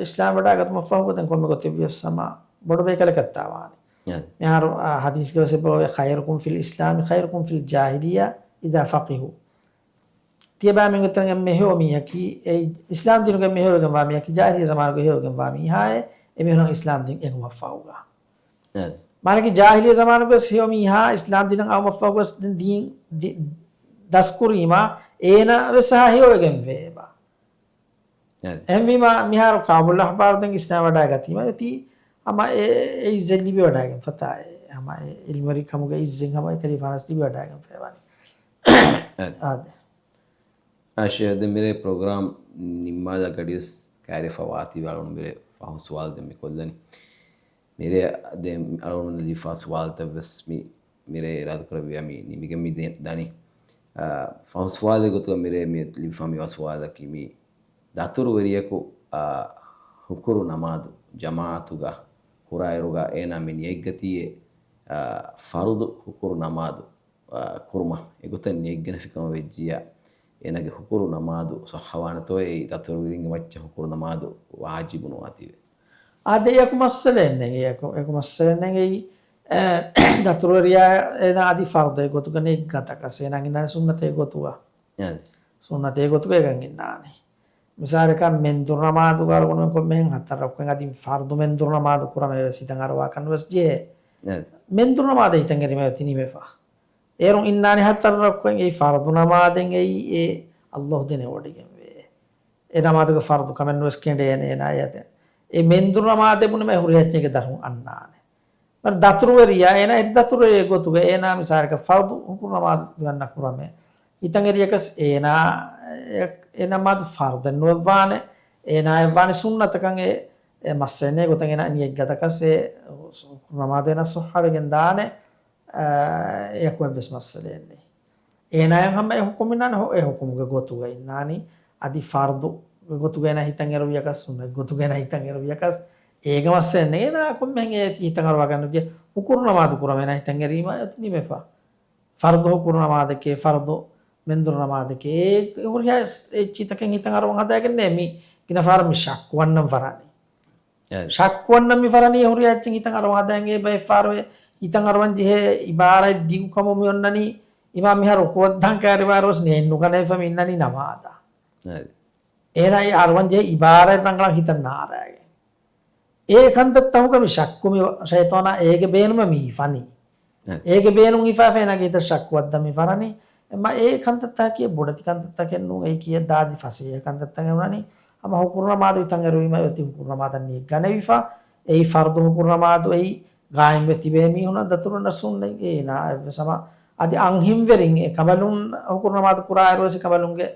އިސްލާމް ވަޑައިގަތުމަށްފަހު ދެން ކޮންމެ ގޮތެއް ވިޔަސް ހަމަ ބޮޑު ބޭކަލަކަށްތާ ވާނީ. އެ. މިހާރު، އާ، ޙަދީޘްގަ ވެސް އެބައޮވޭ، "خيركم في الإسلام خيركم في الجاهلية إذا فقهوا." ތިޔަބައިމީހުންގެ ތެރެއިން އެންމެ ހެޔޮ މީހަކީ، އެ އިސްލާމް ދީނުގެ އެންމެ ހެޔޮވެގެންވާ މީހަކީ، ޖާހިލިއްޔަ ޒަމާނުގެ ހެޔޮވެގެންވާ މީހާއޭ، އެމީހުންނަށް އިސްލާމް ދީން އެނގުމަށްފަހުގަ. އެ. މާނައަކީ، ޖާހިލިއްޔަ ޒަމާނުގަވެސް ހެޔޮ މީހާ އިސްލާމް ދީނަށް އައުމަށްފަހުގަވެސް ދެން ދީން ދި-، ދަސްކުރީމާ، އޭނަ ވެސް އެހާ ހެޔޮވެގެންވޭ އެބަ. އެ. އެހެންވީމާ، މިހާރު ކަޢުބުލް އަޙްބާރު ދެން އިސްލާމް ވަޑައިގަތީމަ އޮތީ، ހަމަ އެ، އެ އިއްޒަތް ލިބިވަޑައިގެންފަ ތާ، އެ ހަމަ އެ ޢިލްމުވެރިކަމުގެ އިއްޒަތް ހަމަ އެކަލޭގެފާނަށް ލިބިވަޑައިގެންފަ ވަނީ. އެ. އާދެ. އާ ޝޭޚް، ދެން މިރޭ ޕްރޮގްރާމް ނިންމާލާ ގަޑިވެސް ކައިރިވެފަ ވާތީވެ، އަޅުގަނޑު މިރޭ ފަހު ސުވާލު ދެން މި ކޮށްލަނީ. މިރޭ ދެން އަޅުގަނޑު ލިބިފާ ސުވާލުތައް ވެސް މި، މިރޭ އިރާދަކުރެއްވިޔާ މި ނިމިގެން މި ދެ-، ދަނީ. އާ، ފަހު ސުވާލެއް ގޮތުގަ މިރޭ މި ލިބިފާ މި ވާ ސުވާލަކީ މި ދަތުރުވެރިޔަކު، އާ، ހުކުރު ނަމާދު ޖަމާޢަތުގަ ކުރާއިރުގަ އޭނާ މި ނިޔަތްގަތީއޭ، އާ، ފަރުޟު ހުކުރު ނަމާދު އާ، ކުރުމަށް އެގޮތަށް ނިޔަތްގެނެފިކަމަށް ވެއްޖިއްޔާ، އޭނާގެ ހުކުރު ނަމާދު ޞައްޙަވާނެތޯއޭ؟ އެއީ ދަތުރުވެރިންގެ މައްޗަށް ހުކުރު ނަމާދު ވާޖިބު ނުވާތީވެ. އާދެ، އެއަކު މައްސަލައެއް ނެތް. އެއަކު، އެއަކު މައްސަލައެއް ނެތް. އެއީ، އެ، ދަތުރުވެރިޔާ އޭނާ އަދި ފަރުޟެއް ގޮތުގަ ނިޔަތް ގަތަކަސް އޭނާ އިންނާނެ ސުންނަތެއް ގޮތުގަ. އާދެ. ސުންނަތެއް ގޮތުގަ އެކަން އިންނާނެ. މިސާލަކަށް މެންދުރު ނަމާދުގަ އަޅުގަނޑުމެން ކޮންމެހެން ހަތަރު ރަކުޢަތް އަދި ފަރުޟު މެންދުރު ނަމާދު ކުރަމޭ ވެސް ހިތަށް އަރުވާކަން ވެސް ޖެހޭ. އެ. މެންދުރު ނަމާދަށް ހިތަށް އެރީމަ އޮތީ ނިމެފަ. އޭރުން އިންނާނެ ހަތަރު ރަކުޢަތް އެއީ ފަރުޟު ނަމާދެއް އެއީ އެ ﷲ ދެނެވޮޑިގެންވޭ. އެ ނަމާދުގެ ފަރުޟު ކަމެއް ނުވެސް ކެނޑޭނެ އޭނާ އެ އަދި. އެ މެންދުރު ނަމާދެއް ބުނީމަ އެ ހުރިހާ އެއްޗެއްގެ ދަށުން އަންނާނެ. މަރ ދަތުރުވެރިޔާ އޭނާ އެ ދަތުރުވެރި ގޮތުގަ އޭނާ މިސާލަކަށް ފަރުޟު ހުކުރު ނަމާދު ދިވެން ނަކުރަމޭ. ހިތަށް އެރިޔަކަސް އޭނާ އެ، އެ ނަމާދު ފަރުޟެއް ނުވެއްވާނެ. އޭނާއަށް ވާނެ ސުންނަތަކަށް އެ، އެ މައްސަލައެއް ނެތް ގޮތަށް އޭނާ ނިޔަތް ގަދަކަސް އެ ހުކުރު ނަމާދު އޭނާ ޞައްޙަވެގެން ދާނެ. އާ، އެއަކު އެއްވެސް މައްސަލައެއް ނެތް. އޭނާއަށް ހަމަ އެ ހުކުމް އިންނާނެ ހު-، އެ ހުކުމުގެ ގޮތުގަ އިންނާނީ. އަދި ފަރުޟުގެ ގޮތުގަ އޭނާ ހިތަށް އެރުވިޔަކަސް، ސުންނަތް ގޮތުގަ އޭނާ ހިތަށް އެރުވިޔަކަސް، އޭގަ މައްސަލައެއް ނެތް. އޭނާ ކޮންމެހެން އޭ ހިތަށް އަރުވާގަންނަ ހުރި ހުކުރު ނަމާދު ކުރަމޭ އޭނާ ހިތަށް އެރީމަ އެ ނިމެފަ. ފަރުޟު ހުކުރު ނަމާދެކޭ، ފަރުޟު މެންދުރު ނަމާދެކޭ، އެ ހުރިހާ އެއްޗިތަކެއް ހިތަށް އަރުވަން ހަދާގެން ނޭ މި ގިނަ ފަހަރަށް މި ޝައްކު ވަންނަން ފަރާނީ. އެ. ޝައްކުވަންނަން މި ފަރާނީ ހުރިހާ އެއްޗެއް ހިތަށް އަރުވަން ހަދާގެން ބައެއް ފަހަރު އެ ހިތަށް އަރުވަން ޖެހޭ އިބާރާތް ދިގު ކަމުން މި އޮންނަނީ އިމާމް މިހާރު ރުކުޢަށް ދާން ކައިރިވާއިރުވެސް ނޭން ނުގަނެފަ މި އިންނަނީ ނަމާދަށް. އެ. އޭނާ އެ އަރުވަން ޖެހޭ އިބާރާތް ރަނގަޅަށް ހިތަށް ނާރާގެން. އެ ކަންތައްތަކުގަ މި ޝައްކު މި ޝައިޠާނާ އޭގެ ބޭނުމަށް މި ހިފަނީ. އެ. އޭގެ ބޭނުން ހިފާފަ އޭނާގެ ހިތަށް ޝައްކު ވައްދަން މި ފަރާނީ. އެމަ އެ ކަންތައްތަކަކީ ބޮޑެތި ކަންތައްތަކެއް ނޫން. އެއީ ކިޔަށް ދާދި ފަސޭހަ ކަންތައްތަކެއް ވަނީ. ހަމަ ހުކުރު ނަމާދު ހިތަށް އެރުވީމަ އޮތީ ހުކުރު ނަމާދަށް ނިޔަތް ގަނެވިފަ. އެއީ ފަރުޟު ހުކުރު ނަމާދު އެއީ ގާއިމްވެ ތިބޭ މީހުންނަށް ދަތުރުންނަށް ސުންނަތް އޭނާ އެއްވެސް ހަމަ އަދި އަންހެންވެރިން އެ ކަނބަލުން ހުކުރު ނަމާދު ކުރާއިރުވެސް އެ ކަނބަލުންގެ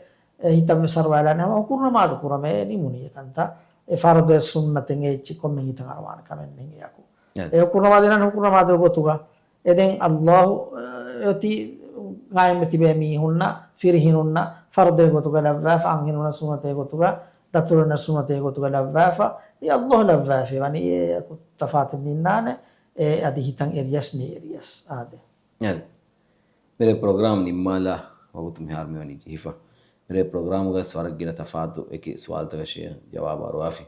އެ ހިތަށްވެސް އަރުވާލާނެ ހަމަ ހުކުރު ނަމާދު ކުރަމޭ ނިމުނީ އެކަންތައް. އެ ފަރުޟު އެއް ސުންނަތެއް އެއްޗެއް ކޮންމެ ހިތަށް އަރުވާނެ ކަމެއް ނެތް އެއަކު. އެ. އެ ހުކުރު ނަމާދު އިންނަން ހުކުރު ނަމާދު ގޮތުގަ. އެ ދެން ﷲ އެ އޮތީ ގާއިމްވެ ތިބޭ މީހުންނަށް، ފިރިހެނުންނަށް ފަރުޟޭ ގޮތުގަ ލައްވާފަ، އަންހެނުންނަށް ސުންނަތޭ ގޮތުގަ، ދަތުރުންނަށް ސުންނަތޭ ގޮތުގަ ލައްވާފަ، އެ ﷲ ލައްވާފަ ވަނީ އެ ތަފާތެއް ނިންނާނެ، އެ އަދި ހިތަށް އެރިޔަސް ނޭރިޔަސް އާދެ. އެ. މިރޭ ޕްރޮގްރާމް ނިންމާލާ ވަގުތު މިހާރު މިވަނީ ޖެހިފަ. މިރޭ ޕްރޮގްރާމުގަސް ވަރަށް ގިނަ ތަފާތު އެކި ސުވާލުތަކަށޭ ޖަވާބު އަރުވާފި.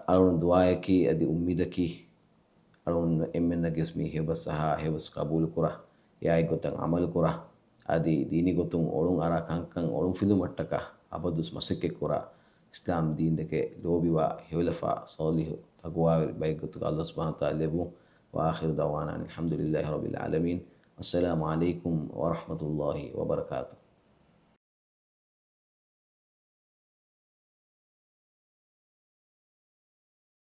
އަޅުން ދުޢާއަކީ އަދި އުއްމީދަކީ އަޅުން އެންމެންނަށް ގެސް މީ ހެޔޮބަސް އަހާ ހެޔޮބަސް ޤަބޫލުކުރާ، އެއާއެއްގޮތަށް ޢަމަލުކުރާ، އަދި ދީނީ ގޮތުން އޮޅުން އަރާ ކަންކަން އޮޅުން ފިލުމަށްޓަކާ އަބަދުވެސް މަސައްކަތްކުރާ، އިސްލާމް ދީންދެކެ ލޯބިވާ ހެޔޮލަފާ ޞާލިޙު ތަޤްވާވެރި ބައެއްގޮތުގަ ﷲ ސުބްޙާނަހޫ ވަތަޢާލާ ލެއްވުން. وآخر دعوانا أن الحمد لله رب العالمين. السلام عليكم ورحمة الله وبركاته.